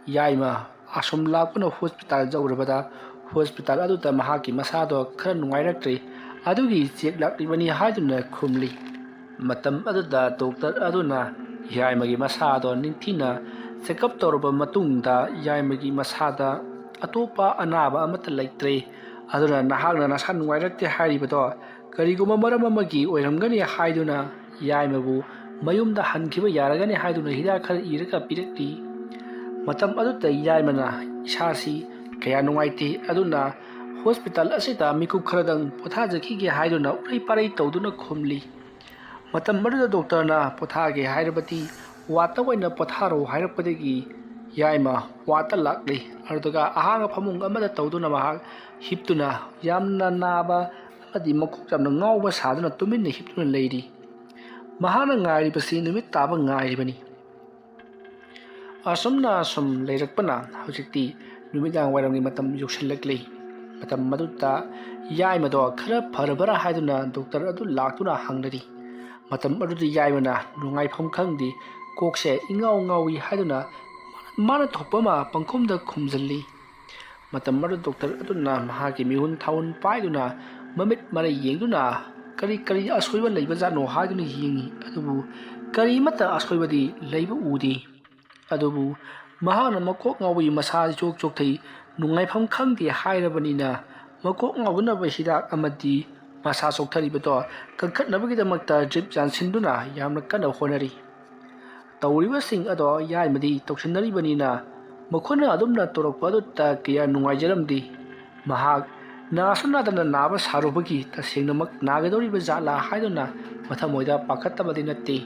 ꯌꯥꯏꯃ ꯑꯁꯨꯝ ꯂꯥꯛꯄꯅ ꯍꯣꯁꯄꯤꯇꯥꯜ ꯌꯧꯔꯕꯗ ꯍꯣꯁꯄꯤꯇꯥꯜ ꯑꯗꯨꯗ ꯃꯍꯥꯛꯀꯤ ꯃꯁꯥꯗꯣ ꯈꯔ ꯅꯨꯡꯉꯥꯏꯔꯛꯇ꯭ꯔꯦ, ꯑꯗꯨꯒꯤ ꯆꯦꯛ ꯂꯥꯛꯂꯤꯕꯅꯤ ꯍꯥꯏꯗꯨꯅ ꯈꯨꯝꯂꯤ꯫ ꯃꯇꯝ ꯑꯗꯨꯗ ꯗꯣꯛꯇꯔ ꯑꯗꯨꯅ ꯌꯥꯏꯃꯒꯤ ꯃꯁꯥꯗꯣ ꯅꯤꯡꯊꯤꯅ ꯆꯦꯛꯑꯞ ꯇꯧꯔꯕ ꯃꯇꯨꯡꯗ ꯌꯥꯏꯃꯒꯤ ꯃꯁꯥꯗ ꯑꯇꯣꯞꯄ ꯑꯅꯥꯕ ꯑꯃꯠꯇ ꯂꯩꯇ꯭ꯔꯦ꯫ ꯑꯗꯨꯅ ꯅꯍꯥꯛꯅ ꯅꯁꯥ ꯅꯨꯡꯉꯥꯏꯔꯛꯇꯦ ꯍꯥꯏꯔꯤꯕꯗꯣ ꯀꯔꯤꯒꯨꯝꯕ ꯃꯔꯝ ꯑꯃꯒꯤ ꯑꯣꯏꯔꯝꯒꯅꯤ ꯍꯥꯏꯗꯨꯅ ꯌꯥꯏꯃꯕꯨ ꯃꯌꯨꯝꯗ ꯍꯟꯈꯤꯕ ꯌꯥꯔꯒꯅꯤ ꯍꯥꯏꯗꯨꯅ ꯍꯤꯗꯥꯛ ꯈꯔ ꯏꯔꯒ ꯄꯤꯔꯛꯂꯤ꯫ ꯃꯇꯝ ꯑꯗꯨꯗ ꯌꯥꯏꯃꯅ ꯏꯁꯥꯁꯤ ꯀꯌꯥ ꯅꯨꯡꯉꯥꯏꯇꯦ, ꯑꯗꯨꯅ ꯍꯣꯁꯄꯤꯇꯥꯜ ꯑꯁꯤꯗ ꯃꯤꯀꯨꯞ ꯈꯔꯗꯪ ꯄꯣꯊꯥꯖꯈꯤꯒꯦ ꯍꯥꯏꯗꯨꯅ ꯎꯔꯩ ꯄꯥꯔꯩ ꯇꯧꯗꯨꯅ ꯈꯨꯝꯂꯤ꯫ ꯃꯇꯝ ꯑꯗꯨꯗ ꯗꯣꯛꯇꯔꯅ ꯄꯣꯊꯥꯒꯦ ꯍꯥꯏꯔꯕꯗꯤ ꯋꯥꯠꯇ ꯑꯣꯏꯅ ꯄꯣꯊꯥꯔꯣ ꯍꯥꯏꯔꯛꯄꯗꯒꯤ ꯌꯥꯏꯃ ꯋꯥꯠꯇ ꯂꯥꯛꯂꯤ꯫ ꯑꯗꯨꯒ ꯑꯍꯥꯡꯕ ꯐꯃꯨꯡ ꯑꯃꯗ ꯇꯧꯗꯨꯅ ꯃꯍꯥꯛ ꯍꯤꯞꯇꯨꯅ ꯌꯥꯝꯅ ꯅꯥꯕ ꯑꯃꯗꯤ ꯃꯀꯣꯛ ꯌꯥꯝꯅ ꯉꯥꯎꯕ ꯁꯥꯗꯨꯅ ꯇꯨꯃꯤꯟꯅ ꯍꯤꯞꯇꯨꯅ ꯂꯩꯔꯤ꯫ ꯃꯍꯥꯛꯅ ꯉꯥꯏꯔꯤꯕꯁꯤ ꯅꯨꯃꯤꯠ ꯇꯥꯕ ꯉꯥꯏꯔꯤꯕꯅꯤ꯫ ꯑꯁꯨꯝꯅ ꯑꯁꯨꯝ ꯂꯩꯔꯛꯄꯅ ꯍꯧꯖꯤꯛꯇꯤ ꯅꯨꯃꯤꯗꯥꯡ ꯋꯥꯏꯔꯝꯒꯤ ꯃꯇꯝ ꯌꯧꯁꯤꯜꯂꯛꯂꯤ꯫ ꯃꯇꯝ ꯑꯗꯨꯗ ꯌꯥꯏꯃꯗꯣ ꯈꯔ ꯐꯔꯕ꯭ꯔꯥ ꯍꯥꯏꯗꯨꯅ ꯗꯣꯛꯇꯔ ꯑꯗꯨ ꯂꯥꯛꯇꯨꯅ ꯍꯪꯅꯔꯤ꯫ ꯃꯇꯝ ꯑꯗꯨꯗ ꯌꯥꯏꯃꯅ ꯅꯨꯡꯉꯥꯏꯐꯝ ꯈꯪꯗꯦ, ꯀꯣꯛꯁꯦ ꯏꯉꯥꯎ ꯉꯥꯎꯏ ꯍꯥꯏꯗꯨꯅ ꯃꯥꯅ ꯊꯣꯛꯄ ꯑꯃ ꯄꯪꯈꯨꯝꯗ ꯈꯨꯝꯖꯤꯜꯂꯤ꯫ ꯃꯇꯝ ꯑꯗꯨꯗ ꯗꯣꯛꯇꯔ ꯑꯗꯨꯅ ꯃꯍꯥꯛꯀꯤ ꯃꯤꯍꯨꯟ ꯊꯥꯍꯨꯟ ꯄꯥꯏꯗꯨꯅ ꯃꯃꯤꯠ ꯃꯔꯩ ꯌꯦꯡꯗꯨꯅ ꯀꯔꯤ ꯀꯔꯤ ꯑꯁꯣꯏꯕ ꯂꯩꯕꯖꯥꯠꯅꯣ ꯍꯥꯏꯗꯨꯅ ꯌꯦꯡꯉꯤ, ꯑꯗꯨꯕꯨ ꯀꯔꯤꯃꯠꯇ ꯑꯁꯣꯏꯕꯗꯤ ꯂꯩꯕ ꯎꯗꯦ꯫ ꯑꯗꯨꯕꯨ ꯃꯍꯥꯛꯅ ꯃꯀꯣꯛ ꯉꯥꯎꯕꯒꯤ ꯃꯁꯥ ꯏꯆꯣꯛ ꯆꯣꯛꯊꯩ, ꯅꯨꯡꯉꯥꯏꯐꯝ ꯈꯪꯗꯦ ꯍꯥꯏꯔꯕꯅꯤꯅ ꯃꯀꯣꯛ ꯉꯥꯎꯗꯅꯕ ꯍꯤꯗꯥꯛ ꯑꯃꯗꯤ ꯃꯁꯥ ꯆꯣꯛꯊꯔꯤꯕꯗꯣ ꯀꯟꯈꯠꯅꯕꯒꯤꯗꯃꯛꯇ ꯗ꯭ꯔꯤꯞ ꯌꯥꯟꯁꯤꯟꯗꯨꯅ ꯌꯥꯝꯅ ꯀꯟꯅ ꯍꯣꯠꯅꯔꯤ꯫ ꯇꯧꯔꯤꯕꯁꯤꯡ ꯑꯗꯣ ꯌꯥꯏꯃꯗꯤ ꯇꯧꯁꯤꯟꯅꯔꯤꯕꯅꯤꯅ ꯃꯈꯣꯏꯅ ꯑꯗꯨꯝꯅ ꯇꯧꯔꯛꯄ ꯑꯗꯨꯗ ꯀꯌꯥ ꯅꯨꯡꯉꯥꯏꯖꯔꯝꯗꯦ꯫ ꯃꯍꯥꯛ ꯅꯥꯁꯨ ꯅꯥꯗꯅ ꯅꯥꯕ ꯁꯥꯔꯨꯕꯒꯤ ꯇꯁꯦꯡꯅꯃꯛ ꯅꯥꯒꯗꯧꯔꯤꯕ ꯖꯥꯠꯂꯥ ꯍꯥꯏꯗꯨꯅ ꯃꯊꯃꯣꯏꯗ ꯄꯥꯈꯠꯇꯕꯗꯤ ꯅꯠꯇꯦ꯫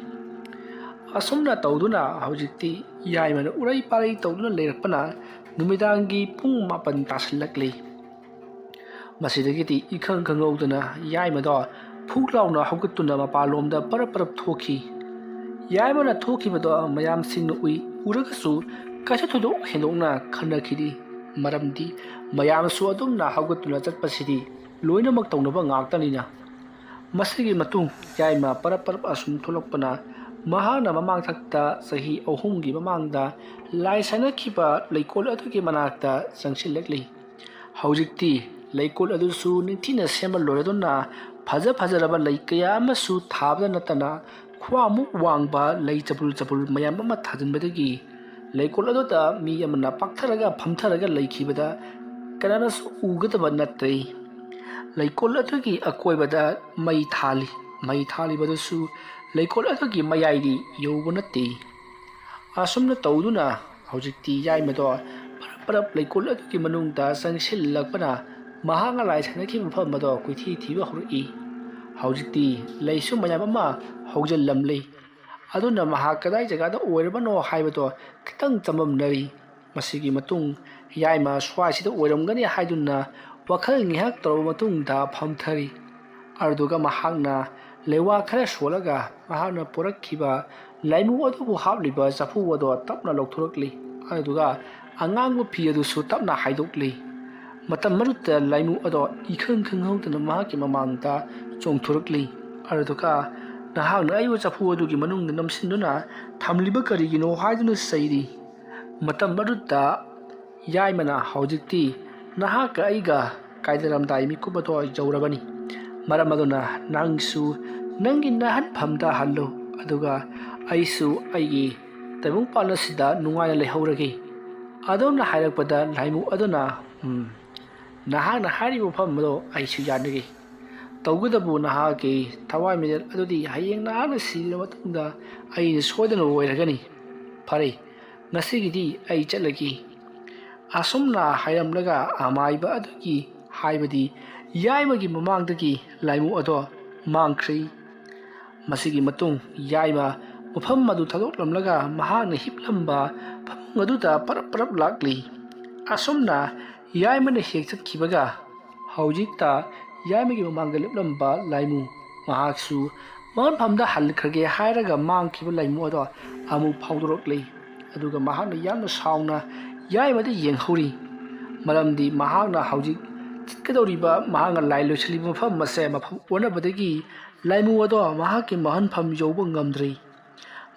ꯑꯁꯨꯝꯅ ꯇꯧꯗꯨꯅ ꯍꯧꯖꯤꯛꯇꯤ ꯌꯥꯏꯃꯅ ꯎꯔꯩ ꯄꯥꯔꯩ ꯇꯧꯗꯨꯅ ꯂꯩꯔꯛꯄꯅ ꯅꯨꯃꯤꯗꯥꯡꯒꯤ ꯄꯨꯡ ꯃꯥꯄꯟ ꯇꯥꯁꯤꯜꯂꯛꯂꯤ꯫ ꯃꯁꯤꯗꯒꯤꯗꯤ ꯏꯈꯪ ꯈꯪꯍꯧꯗꯅ ꯌꯥꯏꯃꯗꯣ ꯐꯨꯛ ꯂꯥꯎꯅ ꯍꯧꯒꯠꯇꯨꯅ ꯃꯄꯥꯟꯂꯣꯝꯗ ꯄꯔꯞ ꯄꯔꯞ ꯊꯣꯛꯈꯤ꯫ ꯌꯥꯏꯃꯅ ꯊꯣꯛꯈꯤꯕꯗꯣ ꯃꯌꯥꯝꯁꯤꯡꯅ ꯎꯏ꯫ ꯎꯔꯒꯁꯨ ꯀꯩꯁꯨ ꯊꯣꯏꯗꯣꯛ ꯍꯦꯟꯗꯣꯛꯅ ꯈꯟꯅꯈꯤꯗꯦ꯫ ꯃꯔꯝꯗꯤ ꯃꯌꯥꯝꯁꯨ ꯑꯗꯨꯝꯅ ꯍꯧꯒꯠꯇꯨꯅ ꯆꯠꯄꯁꯤꯗꯤ ꯂꯣꯏꯅꯃꯛ ꯇꯧꯅꯕ ꯉꯥꯛꯇꯅꯤꯅ꯫ ꯃꯁꯤꯒꯤ ꯃꯇꯨꯡ ꯌꯥꯏꯃ ꯄꯔꯞ ꯄꯔꯞ ꯑꯁꯨꯝ ꯊꯣꯛꯂꯛꯄꯅ, ꯃꯍꯥꯛꯅ ꯃꯃꯥꯡꯊꯛꯇ ꯆꯍꯤ ꯑꯍꯨꯝꯒꯤ ꯃꯃꯥꯡꯗ ꯂꯥꯏ ꯁꯥꯟꯅꯈꯤꯕ ꯂꯩꯀꯣꯜ ꯑꯗꯨꯒꯤ ꯃꯅꯥꯛꯇ ꯆꯪꯁꯤꯜꯂꯛꯂꯤ꯫ ꯍꯧꯖꯤꯛꯇꯤ ꯂꯩꯀꯣꯜ ꯑꯗꯨꯁꯨ ꯅꯤꯡꯊꯤꯅ ꯁꯦꯝꯕ ꯂꯣꯏꯔꯗꯨꯅ, ꯐꯖ ꯐꯖꯔꯕ ꯂꯩ ꯀꯌꯥ ꯑꯃꯁꯨ ꯊꯥꯕꯗ ꯅꯠꯇꯅ, ꯈ꯭ꯋꯥꯡꯃꯨꯛ ꯋꯥꯡꯕ ꯂꯩ ꯆꯕꯨꯜ ꯆꯕꯨꯜ ꯃꯌꯥꯝ ꯑꯃ ꯊꯥꯖꯤꯟꯕꯗꯒꯤ, ꯂꯩꯀꯣꯜ ꯑꯗꯨꯗ ꯃꯤ ꯑꯃꯅ ꯄꯥꯛꯊꯔꯒ ꯐꯝꯊꯔꯒ ꯂꯩꯈꯤꯕꯗ ꯀꯅꯥꯅꯁꯨ ꯎꯒꯗꯕ ꯅꯠꯇ꯭ꯔꯦ꯫ ꯂꯩꯀꯣꯜ ꯑꯗꯨꯒꯤ ꯑꯀꯣꯏꯕꯗ ꯃꯩ ꯊꯥꯜꯂꯤ꯫ ꯃꯩ ꯊꯥꯜꯂꯤꯕꯗꯨꯁꯨ ꯂꯩꯀꯣꯜ ꯑꯗꯨꯒꯤ ꯃꯌꯥꯏꯗꯤ ꯌꯧꯕ ꯅꯠꯇꯦ꯫ ꯑꯁꯨꯝꯅ ꯇꯧꯗꯨꯅ ꯍꯧꯖꯤꯛꯇꯤ ꯌꯥꯏꯃꯗꯣ ꯄꯔꯞ ꯄꯔꯞ ꯂꯩꯀꯣꯜ ꯑꯗꯨꯒꯤ ꯃꯅꯨꯡꯗ ꯆꯪꯁꯤꯜꯂꯛꯄꯅ, ꯃꯍꯥꯛꯅ ꯂꯥꯏ ꯁꯥꯟꯅꯈꯤꯕ ꯃꯐꯝ ꯑꯗꯣ ꯀꯣꯏꯊꯤ ꯊꯤꯕ ꯍꯧꯔꯛꯏ꯫ ꯍꯧꯖꯤꯛꯇꯤ ꯂꯩꯁꯨ ꯃꯌꯥꯝ ꯑꯃ ꯍꯧꯖꯤꯜꯂꯝꯂꯤ꯫ ꯑꯗꯨꯅ ꯃꯍꯥꯛ ꯀꯗꯥꯏ ꯖꯒꯥꯗ ꯑꯣꯏꯔꯕꯅꯣ ꯍꯥꯏꯕꯗꯣ ꯈꯤꯇꯪ ꯆꯃꯝꯅꯔꯤ꯫ ꯃꯁꯤꯒꯤ ꯃꯇꯨꯡ ꯌꯥꯏꯃ ꯁ꯭ꯋꯥꯏꯁꯤꯗ ꯑꯣꯏꯔꯝꯒꯅꯤ ꯍꯥꯏꯗꯨꯅ ꯋꯥꯈꯜ ꯉꯥꯏꯍꯥꯛ ꯇꯧꯔꯕ ꯃꯇꯨꯡꯗ ꯐꯝꯊꯔꯤ꯫ ꯑꯗꯨꯒ ꯃꯍꯥꯛꯅ ꯂꯩꯋꯥ ꯈꯔ ꯁꯣꯜꯂꯒ ꯃꯍꯥꯛꯅ ꯄꯨꯔꯛꯈꯤꯕ ꯂꯥꯏꯃꯨ ꯑꯗꯨꯕꯨ ꯍꯥꯞꯂꯤꯕ ꯆꯐꯨ ꯑꯗꯣ ꯇꯞꯅ ꯂꯧꯊꯣꯔꯛꯂꯤ꯫ ꯑꯗꯨꯒ ꯑꯉꯥꯡꯕ ꯐꯤ ꯑꯗꯨꯁꯨ ꯇꯞꯅ ꯍꯥꯏꯗꯣꯛꯂꯤ꯫ ꯃꯇꯝ ꯑꯗꯨꯗ ꯂꯥꯏꯃꯨ ꯑꯗꯣ ꯏꯈꯪ ꯈꯪꯍꯧꯗꯅ ꯃꯍꯥꯛꯀꯤ ꯃꯃꯥꯡꯗ ꯆꯣꯡꯊꯣꯔꯛꯂꯤ꯫ ꯑꯗꯨꯒ ꯅꯍꯥꯛꯅ ꯑꯩꯕꯨ ꯆꯐꯨ ꯑꯗꯨꯒꯤ ꯃꯅꯨꯡꯗ ꯅꯝꯁꯤꯟꯗꯨꯅ ꯊꯝꯂꯤꯕ ꯀꯔꯤꯒꯤꯅꯣ ꯍꯥꯏꯗꯨꯅ ꯆꯩꯔꯤ꯫ ꯃꯇꯝ ꯑꯗꯨꯗ ꯌꯥꯏꯃꯅ, "ꯍꯧꯖꯤꯛꯇꯤ ꯅꯍꯥꯛꯀ ꯑꯩꯒ ꯀꯥꯏꯗꯔꯝꯗꯥꯏ ꯃꯤꯀꯨꯞ ꯑꯗꯣ ꯌꯧꯔꯕꯅꯤ꯫ ꯃꯔꯝ ꯑꯗꯨꯅ ꯅꯪꯁꯨ ꯅꯪꯒꯤ ꯅꯥꯍꯟꯐꯝꯗ ꯍꯜꯂꯨ, ꯑꯗꯨꯒ ꯑꯩꯁꯨ ꯑꯩꯒꯤ ꯇꯥꯏꯕꯪꯄꯥꯟ ꯑꯁꯤꯗ ꯅꯨꯡꯉꯥꯏꯅ ꯂꯩꯍꯧꯔꯒꯦ꯫" ꯑꯗꯣꯝꯅ ꯍꯥꯏꯔꯛꯄꯗ ꯂꯥꯏꯃꯨ ꯑꯗꯨꯅ, "ꯎꯝ, ꯅꯍꯥꯛꯅ ꯍꯥꯏꯔꯤꯕ ꯋꯥꯐꯝ ꯑꯗꯣ ꯑꯩꯁꯨ ꯌꯥꯅꯤꯡꯏ꯫ ꯇꯧꯕꯇꯕꯨ ꯅꯍꯥꯛꯀꯤ ꯊꯋꯥꯏ ꯃꯤꯅꯠ ꯑꯗꯨꯗꯤ ꯍꯌꯦꯡ ꯅꯍꯥꯛꯅ ꯁꯤꯔꯕ ꯃꯇꯨꯡꯗ ꯑꯩꯅ ꯁꯣꯏꯗꯅ ꯑꯣꯏꯔꯒꯅꯤ꯫ ꯐꯔꯦ, ꯉꯁꯤꯒꯤꯗꯤ ꯑꯩ ꯆꯠꯂꯒꯦ꯫" ꯑꯁꯨꯝꯅ ꯍꯥꯏꯔꯝꯂꯒ ꯑꯃꯥꯏꯕ ꯑꯗꯨꯒꯤ, ꯍꯥꯏꯕꯗꯤ ꯌꯥꯏꯃꯒꯤ ꯃꯃꯥꯡꯗꯒꯤ ꯂꯥꯏꯃꯨ ꯑꯗꯣ ꯃꯥꯡꯈ꯭ꯔꯦ꯫ ꯃꯁꯤꯒꯤ ꯃꯇꯨꯡ ꯌꯥꯏꯃ ꯃꯐꯝ ꯑꯗꯨ ꯊꯥꯗꯣꯛꯂꯝꯂꯒ ꯃꯍꯥꯛꯅ ꯍꯤꯞꯂꯝꯕ ꯐꯃꯨꯡ ꯑꯗꯨꯗ ꯄꯔꯞ ꯄꯔꯞ ꯂꯥꯛꯂꯤ꯫ ꯑꯁꯨꯝꯅ ꯌꯥꯏꯃꯅ ꯍꯦꯛ ꯆꯠꯈꯤꯕꯒ ꯍꯧꯖꯤꯛꯇ ꯌꯥꯏꯃꯒꯤ ꯃꯃꯥꯡꯗ ꯂꯦꯞꯂꯝꯕ ꯂꯥꯏꯃꯨ, ꯃꯍꯥꯛꯁꯨ ꯃꯥꯡꯐꯝꯗ ꯍꯜꯈ꯭ꯔꯒꯦ ꯍꯥꯏꯔꯒ ꯃꯥꯡꯈꯤꯕ ꯂꯥꯏꯃꯨ ꯑꯗꯣ ꯑꯃꯨꯛ ꯐꯥꯎꯗꯣꯔꯛꯂꯤ꯫ ꯑꯗꯨꯒ ꯃꯍꯥꯛꯅ ꯌꯥꯝꯅ ꯁꯥꯎꯅ ꯌꯥꯏꯃꯗ ꯌꯦꯡꯍꯧꯔꯤ꯫ ꯃꯔꯝꯗꯤ ꯃꯍꯥꯛꯅ ꯍꯧꯖꯤꯛ ꯆꯠꯀꯗꯧꯔꯤꯕ, ꯃꯍꯥꯛꯅ ꯂꯥꯏ ꯂꯣꯏꯁꯤꯜꯂꯤꯕ ꯃꯐꯝ ꯑꯁꯦ ꯃꯐꯝ ꯑꯣꯟꯅꯕꯗꯒꯤ ꯂꯥꯏꯃꯨ ꯑꯗꯣ ꯃꯍꯥꯛꯀꯤ ꯃꯍꯟꯐꯝ ꯌꯧꯕ ꯉꯝꯗ꯭ꯔꯤ꯫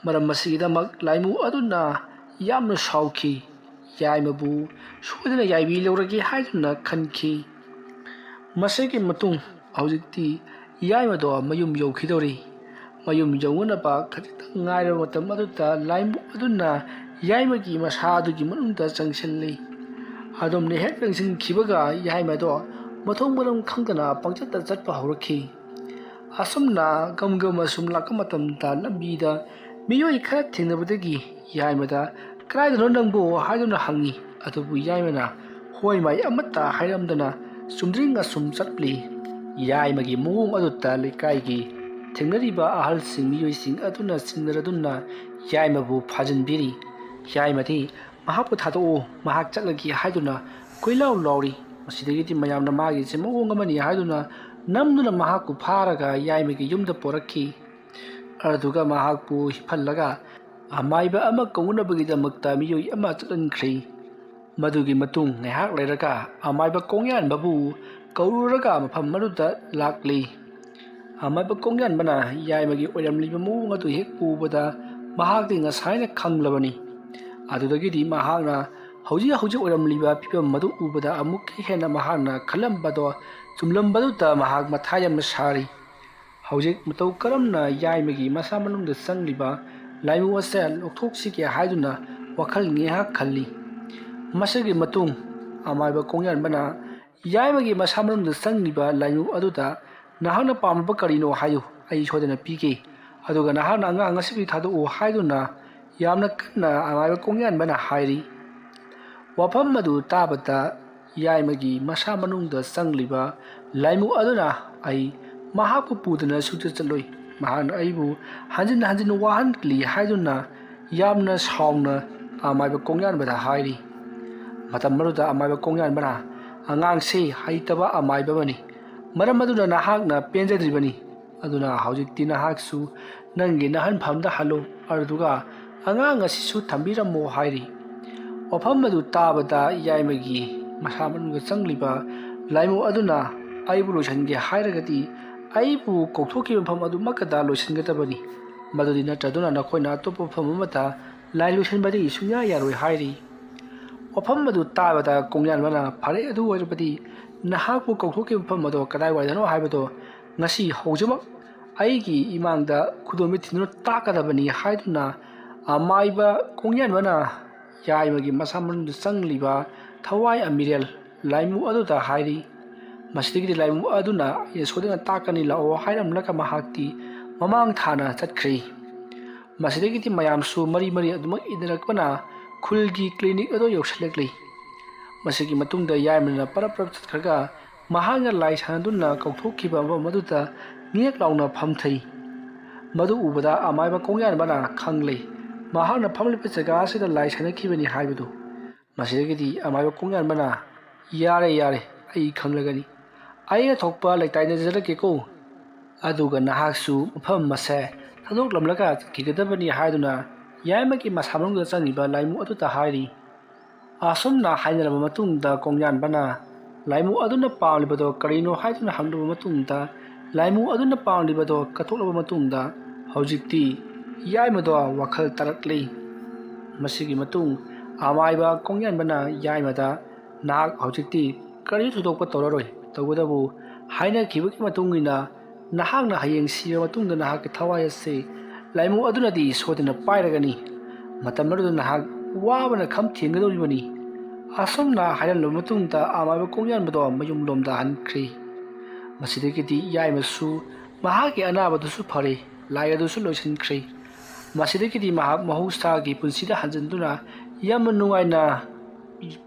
ꯃꯔꯝ ꯑꯁꯤꯒꯤꯗꯃꯛ ꯂꯥꯏꯃꯨ ꯑꯗꯨꯅ ꯌꯥꯝꯅ ꯁꯥꯎꯈꯤ꯫ ꯌꯥꯏꯃꯕꯨ ꯁꯣꯏꯗꯅ ꯌꯥꯏꯕꯤ ꯂꯧꯔꯒꯦ ꯍꯥꯏꯗꯨꯅ ꯈꯟꯈꯤ꯫ ꯃꯁꯤꯒꯤ ꯃꯇꯨꯡ ꯍꯧꯖꯤꯛꯇꯤ ꯌꯥꯏꯃꯗꯣ ꯃꯌꯨꯝ ꯌꯧꯈꯤꯗꯧꯔꯤ꯫ ꯃꯌꯨꯝ ꯌꯧꯅꯅꯕ ꯈꯖꯤꯛꯇꯪ ꯉꯥꯏꯔꯕ ꯃꯇꯝ ꯑꯗꯨꯗ ꯂꯥꯏꯃꯨ ꯑꯗꯨꯅ ꯌꯥꯏꯃꯒꯤ ꯃꯁꯥ ꯑꯗꯨꯒꯤ ꯃꯅꯨꯡꯗ ꯆꯪꯁꯤꯜꯂꯤ꯫ ꯑꯗꯨꯝꯅ ꯍꯦꯛ ꯆꯪꯁꯤꯟꯈꯤꯕꯒ ꯌꯥꯏꯃꯗꯣ ꯃꯊꯣꯡ ꯃꯔꯝ ꯈꯪꯗꯅ ꯄꯪꯆꯠꯇ ꯆꯠꯄ ꯍꯧꯔꯛꯈꯤ꯫ ꯑꯁꯨꯝꯅ ꯒꯝ ꯒꯝ ꯑꯁꯨꯝ ꯂꯥꯛꯄ ꯃꯇꯝꯗ ꯂꯝꯕꯤꯗ ꯃꯤꯑꯣꯏ ꯈꯔ ꯊꯦꯡꯅꯕꯗꯒꯤ ꯌꯥꯏꯃꯗ "ꯀꯗꯥꯏꯗꯅꯣ ꯅꯪꯕꯨ?" ꯍꯥꯏꯗꯨꯅ ꯍꯪꯉꯤ꯫ ꯑꯗꯨꯕꯨ ꯌꯥꯏꯃꯅ ꯍꯣꯏ ꯃꯥꯏ ꯑꯃꯠꯇ ꯍꯥꯏꯔꯝꯗꯅ ꯆꯨꯝꯗ꯭ꯔꯤꯡ ꯑꯁꯨꯝ ꯆꯠꯂꯤ꯫ ꯌꯥꯏꯃꯒꯤ ꯃꯑꯣꯡ ꯑꯗꯨꯗ ꯂꯩꯀꯥꯏꯒꯤ ꯊꯦꯡꯅꯔꯤꯕ ꯑꯍꯜꯁꯤꯡ, ꯃꯤꯑꯣꯏꯁꯤꯡ ꯑꯗꯨꯅ ꯆꯤꯡꯅꯔꯗꯨꯅ ꯌꯥꯏꯃꯕꯨ ꯐꯥꯖꯤꯟꯕꯤꯔꯤ꯫ ꯌꯥꯏꯃꯗꯤ ꯃꯍꯥꯛꯄꯨ ꯊꯥꯗꯣꯛꯎ, ꯃꯍꯥꯛ ꯆꯠꯂꯒꯦ ꯍꯥꯏꯗꯨꯅ ꯀꯣꯏꯂꯥꯎ ꯂꯥꯎꯔꯤ꯫ ꯃꯁꯤꯗꯒꯤꯗꯤ ꯃꯌꯥꯝꯅ ꯃꯥꯒꯤꯁꯦ ꯃꯑꯣꯡ ꯑꯃꯅꯤ ꯍꯥꯏꯗꯨꯅ ꯅꯝꯗꯨꯅ ꯃꯍꯥꯛꯄꯨ ꯐꯥꯔꯒ ꯌꯥꯏꯃꯒꯤ ꯌꯨꯝꯗ ꯄꯣꯔꯛꯈꯤ꯫ ꯑꯗꯨꯒ ꯃꯍꯥꯛꯄꯨ ꯍꯤꯞꯍꯜꯂꯒ ꯑꯃꯥꯏꯕ ꯑꯃ ꯀꯧꯅꯕꯒꯤꯗꯃꯛꯇ ꯃꯤꯑꯣꯏ ꯑꯃ ꯆꯠꯍꯟꯈ꯭ꯔꯦ꯫ ꯃꯗꯨꯒꯤ ꯃꯇꯨꯡ ꯉꯥꯏꯍꯥꯛ ꯂꯩꯔꯒ ꯑꯃꯥꯏꯕ ꯀꯣꯡꯌꯥꯟꯕꯕꯨ ꯀꯧꯔꯨꯔꯒ ꯃꯐꯝ ꯑꯗꯨꯗ ꯂꯥꯛꯂꯤ꯫ ꯑꯃꯥꯏꯕ ꯀꯣꯡꯌꯥꯟꯕꯅ ꯌꯥꯏꯃꯒꯤ ꯑꯣꯏꯔꯝꯂꯤꯕ ꯃꯑꯣꯡ ꯑꯗꯨ ꯍꯦꯛ ꯎꯕꯗ ꯃꯍꯥꯛꯇꯤ ꯉꯁꯥꯏꯅ ꯈꯪꯂꯕꯅꯤ꯫ ꯑꯗꯨꯗꯒꯤꯗꯤ ꯃꯍꯥꯛꯅ ꯍꯧꯖꯤꯛ ꯍꯧꯖꯤꯛ ꯑꯣꯏꯔꯝꯂꯤꯕ ꯐꯤꯕꯝ ꯑꯗꯨ ꯎꯕꯗ ꯑꯃꯨꯛꯀ ꯍꯦꯟꯅ ꯃꯍꯥꯛꯅ ꯈꯜꯂꯝꯕꯗꯣ ꯆꯨꯝꯂꯝꯕꯗꯨꯗ ꯃꯍꯥꯛ ꯃꯊꯥ ꯌꯥꯝꯅ ꯁꯥꯔꯤ꯫ ꯍꯧꯖꯤꯛ ꯃꯇꯧ ꯀꯔꯝꯅ ꯌꯥꯏꯃꯒꯤ ꯃꯁꯥ ꯃꯅꯨꯡꯗ ꯆꯪꯂꯤꯕ ꯂꯥꯏꯃꯨ ꯑꯁꯦ ꯂꯧꯊꯣꯛꯁꯤꯒꯦ ꯍꯥꯏꯗꯨꯅ ꯋꯥꯈꯜ ꯉꯥꯏꯍꯥꯛ ꯈꯜꯂꯤ꯫ ꯃꯁꯤꯒꯤ ꯃꯇꯨꯡ ꯑꯃꯥꯏꯕ ꯀꯣꯡꯌꯥꯟꯕꯅ ꯌꯥꯏꯃꯒꯤ ꯃꯁꯥ ꯃꯅꯨꯡꯗ ꯆꯪꯂꯤꯕ ꯂꯥꯏꯃꯨ ꯑꯗꯨꯗ "ꯅꯍꯥꯛꯅ ꯄꯥꯝꯂꯤꯕ ꯀꯔꯤꯅꯣ ꯍꯥꯏꯌꯨ, ꯑꯩ ꯁꯣꯏꯗꯅ ꯄꯤꯒꯦ꯫ ꯑꯗꯨꯒ ꯅꯍꯥꯛꯅ ꯑꯉꯥꯡ ꯑꯁꯤꯕꯨ ꯊꯥꯗꯣꯛꯎ" ꯍꯥꯏꯗꯨꯅ ꯌꯥꯝꯅ ꯀꯟꯅ ꯑꯃꯥꯏꯕ ꯀꯣꯡꯌꯥꯟꯕꯅ ꯍꯥꯏꯔꯤ꯫ ꯋꯥꯐꯝ ꯑꯗꯨ ꯇꯥꯕꯗ ꯌꯥꯏꯃꯒꯤ ꯃꯁꯥ ꯃꯅꯨꯡꯗ ꯆꯪꯂꯤꯕ ꯂꯥꯏꯃꯨ ꯑꯗꯨꯅ "ꯑꯩ ꯃꯍꯥꯛꯄꯨ ꯄꯨꯗꯅ ꯁꯨꯡꯆꯠ ꯆꯠꯂꯣꯏ꯫ ꯃꯍꯥꯛꯅ ꯑꯩꯕꯨ ꯍꯟꯖꯤꯟ ꯍꯟꯖꯤꯟ ꯋꯥꯍꯟꯂꯤ" ꯍꯥꯏꯗꯨꯅ ꯌꯥꯝꯅ ꯁꯥꯎꯅ ꯑꯃꯥꯏꯕ ꯀꯣꯡꯌꯥꯟꯕꯗ ꯍꯥꯏꯔꯤ꯫ ꯃꯇꯝ ꯑꯗꯨꯗ ꯑꯃꯥꯏꯕ ꯀꯣꯡꯌꯥꯟꯕꯅ, "ꯑꯉꯥꯡꯁꯤ ꯍꯩꯇꯕ ꯑꯃꯥꯏꯕ ꯑꯃꯅꯤ, ꯃꯔꯝ ꯑꯗꯨꯅ ꯅꯍꯥꯛꯅ ꯄꯦꯟꯖꯗ꯭ꯔꯤꯕꯅꯤ꯫ ꯑꯗꯨꯅ ꯍꯧꯖꯤꯛꯇꯤ ꯅꯍꯥꯛꯁꯨ ꯅꯪꯒꯤ ꯅꯍꯟꯐꯝꯗ ꯍꯜꯂꯨ, ꯑꯗꯨꯒ ꯑꯉꯥꯡ ꯑꯁꯤꯁꯨ ꯊꯝꯕꯤꯔꯝꯃꯣ" ꯍꯥꯏꯔꯤ꯫ ꯋꯥꯐꯝ ꯑꯗꯨ ꯇꯥꯕꯗ ꯌꯥꯏꯃꯒꯤ ꯃꯁꯥ ꯃꯅꯨꯡꯗ ꯆꯪꯂꯤꯕ ꯂꯥꯏꯃꯨ ꯑꯗꯨꯅ, "ꯑꯩꯕꯨ ꯂꯣꯏꯁꯤꯟꯒꯦ ꯍꯥꯏꯔꯒꯗꯤ ꯑꯩꯕꯨ ꯀꯧꯊꯣꯛꯈꯤꯕ ꯃꯐꯝ ꯑꯗꯨꯃꯛꯇꯗ ꯂꯣꯏꯁꯤꯟꯒꯗꯕꯅꯤ, ꯃꯗꯨꯗꯤ ꯅꯠꯇ꯭ꯔꯗꯨꯅ ꯅꯈꯣꯏꯅ ꯑꯇꯣꯞꯄ ꯃꯐꯝ ꯑꯃꯗ ꯂꯥꯏ ꯂꯣꯏꯁꯤꯟꯕꯗꯤ ꯁꯨꯡꯌꯥ ꯌꯥꯔꯣꯏ" ꯍꯥꯏꯔꯤ꯫ ꯋꯥꯐꯝ ꯑꯗꯨ ꯇꯥꯕꯗ ꯀꯣꯡꯌꯥꯟꯕꯅ, "ꯐꯔꯦ, ꯑꯗꯨ ꯑꯣꯏꯔꯕꯗꯤ ꯅꯍꯥꯛꯄꯨ ꯀꯧꯊꯣꯛꯈꯤꯕ ꯃꯐꯝ ꯑꯗꯣ ꯀꯗꯥꯏꯋꯥꯏꯗꯅꯣ ꯍꯥꯏꯕꯗꯣ ꯉꯁꯤ ꯍꯧꯖꯤꯛꯃꯛ ꯑꯩꯒꯤ ꯏꯃꯥꯡꯗ ꯈꯨꯗꯣꯝꯕꯤ ꯊꯤꯟꯗꯨꯅ ꯇꯥꯛꯀꯗꯕꯅꯤ" ꯍꯥꯏꯗꯨꯅ ꯑꯃꯥꯏꯕ ꯀꯣꯡꯌꯥꯟꯕꯅ ꯌꯥꯏꯃꯒꯤ ꯃꯁꯥ ꯃꯅꯨꯡꯗ ꯆꯪꯂꯤꯕ ꯊꯋꯥꯏ ꯑꯃꯤꯔꯦꯜ ꯂꯥꯏꯃꯨ ꯑꯗꯨꯗ ꯍꯥꯏꯔꯤ꯫ ꯃꯁꯤꯗꯒꯤꯗꯤ ꯂꯥꯏꯃꯨ ꯑꯗꯨꯅ, "ꯑꯩꯅ ꯁꯣꯏꯗꯅ ꯇꯥꯛꯀꯅꯤ, ꯂꯥꯛꯑꯣ" ꯍꯥꯏꯔꯝꯂꯒ ꯃꯍꯥꯛꯇꯤ ꯃꯃꯥꯡ ꯊꯥꯅ ꯆꯠꯈ꯭ꯔꯤ꯫ ꯃꯁꯤꯗꯒꯤꯗꯤ ꯃꯌꯥꯝꯁꯨ ꯃꯔꯤ ꯃꯔꯤ ꯑꯗꯨꯃꯛ ꯏꯟꯅꯔꯛꯄꯅ ꯈꯨꯜꯒꯤ ꯀ꯭ꯂꯤꯅꯤꯛ ꯑꯗꯨ ꯌꯧꯁꯤꯜꯂꯛꯂꯤ꯫ ꯃꯁꯤꯒꯤ ꯃꯇꯨꯡꯗ ꯌꯥꯏꯃꯅ ꯄꯔꯞ ꯄꯔꯞ ꯆꯠꯈ꯭ꯔꯒ ꯃꯍꯥꯛꯅ ꯂꯥꯏ ꯁꯥꯟꯅꯗꯨꯅ ꯀꯧꯊꯣꯛꯈꯤꯕ ꯃꯐꯝ ꯑꯗꯨꯗ ꯉꯦꯛ ꯂꯥꯎꯅ ꯐꯝꯊꯩ꯫ ꯃꯗꯨ ꯎꯕꯗ ꯑꯃꯥꯏꯕ ꯀꯣꯡꯌꯥꯟꯕꯅ ꯈꯪꯂꯦ, ꯃꯍꯥꯛꯅ ꯐꯝꯂꯤꯕ ꯖꯒꯥ ꯑꯁꯤꯗ ꯂꯥꯏ ꯁꯥꯟꯅꯈꯤꯕꯅꯤ ꯍꯥꯏꯕꯗꯨ꯫ ꯃꯁꯤꯗꯒꯤꯗꯤ ꯑꯃꯥꯏꯕ ꯀꯣꯡꯌꯥꯟꯕꯅ, "ꯌꯥꯔꯦ, ꯌꯥꯔꯦ, ꯑꯩ ꯈꯪꯂꯒꯅꯤ꯫ ꯑꯩꯅ ꯊꯣꯛꯄ ꯂꯩꯇꯥꯏꯅꯖꯔꯛꯀꯦꯀꯣ꯫ ꯑꯗꯨꯒ ꯅꯍꯥꯛꯁꯨ ꯃꯐꯝ ꯑꯁꯦ ꯊꯥꯗꯣꯛꯂꯝꯂꯒ ꯆꯠꯈꯤꯒꯗꯕꯅꯤ" ꯍꯥꯏꯗꯨꯅ ꯌꯥꯏꯃꯒꯤ ꯃꯁꯥ ꯃꯅꯨꯡꯗ ꯆꯪꯂꯤꯕ ꯂꯥꯏꯃꯨ ꯑꯗꯨꯗ ꯍꯥꯏꯔꯤ꯫ ꯑꯁꯨꯝꯅ ꯍꯥꯏꯅꯔꯕ ꯃꯇꯨꯡꯗ ꯀꯣꯡꯌꯥꯟꯕꯅ ꯂꯥꯏꯃꯨ ꯑꯗꯨꯅ ꯄꯥꯝꯂꯤꯕꯗꯣ ꯀꯔꯤꯅꯣ ꯍꯥꯏꯗꯨꯅ ꯍꯪꯂꯕ ꯃꯇꯨꯡꯗ, ꯂꯥꯏꯃꯨ ꯑꯗꯨꯅ ꯄꯥꯝꯂꯤꯕꯗꯣ ꯀꯠꯊꯣꯛꯂꯕ ꯃꯇꯨꯡꯗ, ꯍꯧꯖꯤꯛꯇꯤ ꯌꯥꯏꯃꯗꯣ ꯋꯥꯈꯜ ꯇꯥꯔꯛꯂꯤ꯫ ꯃꯁꯤꯒꯤ ꯃꯇꯨꯡ ꯑꯃꯥꯏꯕ ꯀꯣꯡꯌꯥꯟꯕꯅ ꯌꯥꯏꯃꯗ, "ꯅꯍꯥꯛ ꯍꯧꯖꯤꯛꯇꯤ ꯀꯔꯤ ꯊꯣꯏꯗꯣꯛꯄ ꯇꯧꯔꯔꯣꯏ꯫ ꯇꯧꯕꯇꯕꯨ ꯍꯥꯏꯅꯈꯤꯕꯒꯤ ꯃꯇꯨꯡ ꯏꯟꯅ ꯅꯍꯥꯛꯅ ꯍꯌꯦꯡ ꯁꯤꯔꯕ ꯃꯇꯨꯡꯗ ꯅꯍꯥꯛꯀꯤ ꯊꯋꯥꯏ ꯑꯁꯤ ꯂꯥꯏꯃꯨ ꯑꯗꯨꯅꯗꯤ ꯁꯣꯏꯗꯅ ꯄꯥꯏꯔꯒꯅꯤ꯫ ꯃꯇꯝ ꯑꯗꯨꯗ ꯅꯍꯥꯛ ꯋꯥꯕꯅ ꯈꯝ ꯊꯦꯡꯒꯗꯧꯔꯤꯕꯅꯤ"꯫ ꯑꯁꯨꯝꯅ ꯍꯥꯏꯔꯝꯂꯕ ꯃꯇꯨꯡꯗ ꯑꯃꯥꯏꯕ ꯀꯣꯡꯌꯥꯟꯕꯗꯣ ꯃꯌꯨꯝꯂꯣꯝꯗ ꯍꯟꯈ꯭ꯔꯤ꯫ ꯃꯁꯤꯗꯒꯤꯗꯤ ꯌꯥꯏꯃꯁꯨ ꯃꯍꯥꯛꯀꯤ ꯑꯅꯥꯕꯗꯨꯁꯨ ꯐꯔꯦ, ꯂꯥꯏ ꯑꯗꯨꯁꯨ ꯂꯣꯏꯁꯤꯟꯈ꯭ꯔꯦ꯫ ꯃꯁꯤꯗꯒꯤꯗꯤ ꯃꯍꯥꯛ ꯃꯍꯧꯁꯥꯒꯤ ꯄꯨꯟꯁꯤꯗ ꯍꯟꯖꯤꯟꯗꯨꯅ ꯌꯥꯝꯅ ꯅꯨꯡꯉꯥꯏꯅ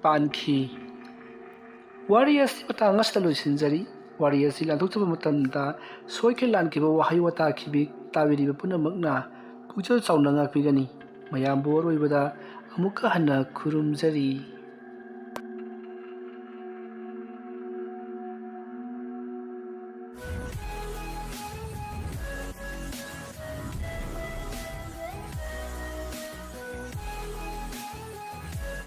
ꯄꯥꯟꯈꯤ꯫ ꯋꯥꯔꯤ ꯑꯁꯤ ꯃꯇꯥꯡ ꯑꯁꯤꯗ ꯂꯣꯏꯁꯤꯟꯖꯔꯤ꯫ ꯋꯥꯔꯤ ꯑꯁꯤ ꯂꯥꯟꯊꯣꯛꯆꯕ ꯃꯇꯝꯗ ꯁꯣꯏꯈꯤꯕ ꯂꯥꯟꯈꯤꯕ ꯋꯥꯍꯩ ꯋꯥꯇꯥ ꯈꯤꯕꯤ ꯇꯥꯕꯤꯔꯤꯕ ꯄꯨꯝꯅꯃꯛꯅ ꯄꯨꯛꯆꯦꯜ ꯆꯥꯎꯅ ꯉꯥꯛꯄꯤꯒꯅꯤ꯫ ꯃꯌꯥꯝꯕꯨ ꯑꯔꯣꯏꯕꯗ ꯑꯃꯨꯛꯀ ꯍꯟꯅ ꯈꯨꯔꯨꯝꯖꯔꯤ꯫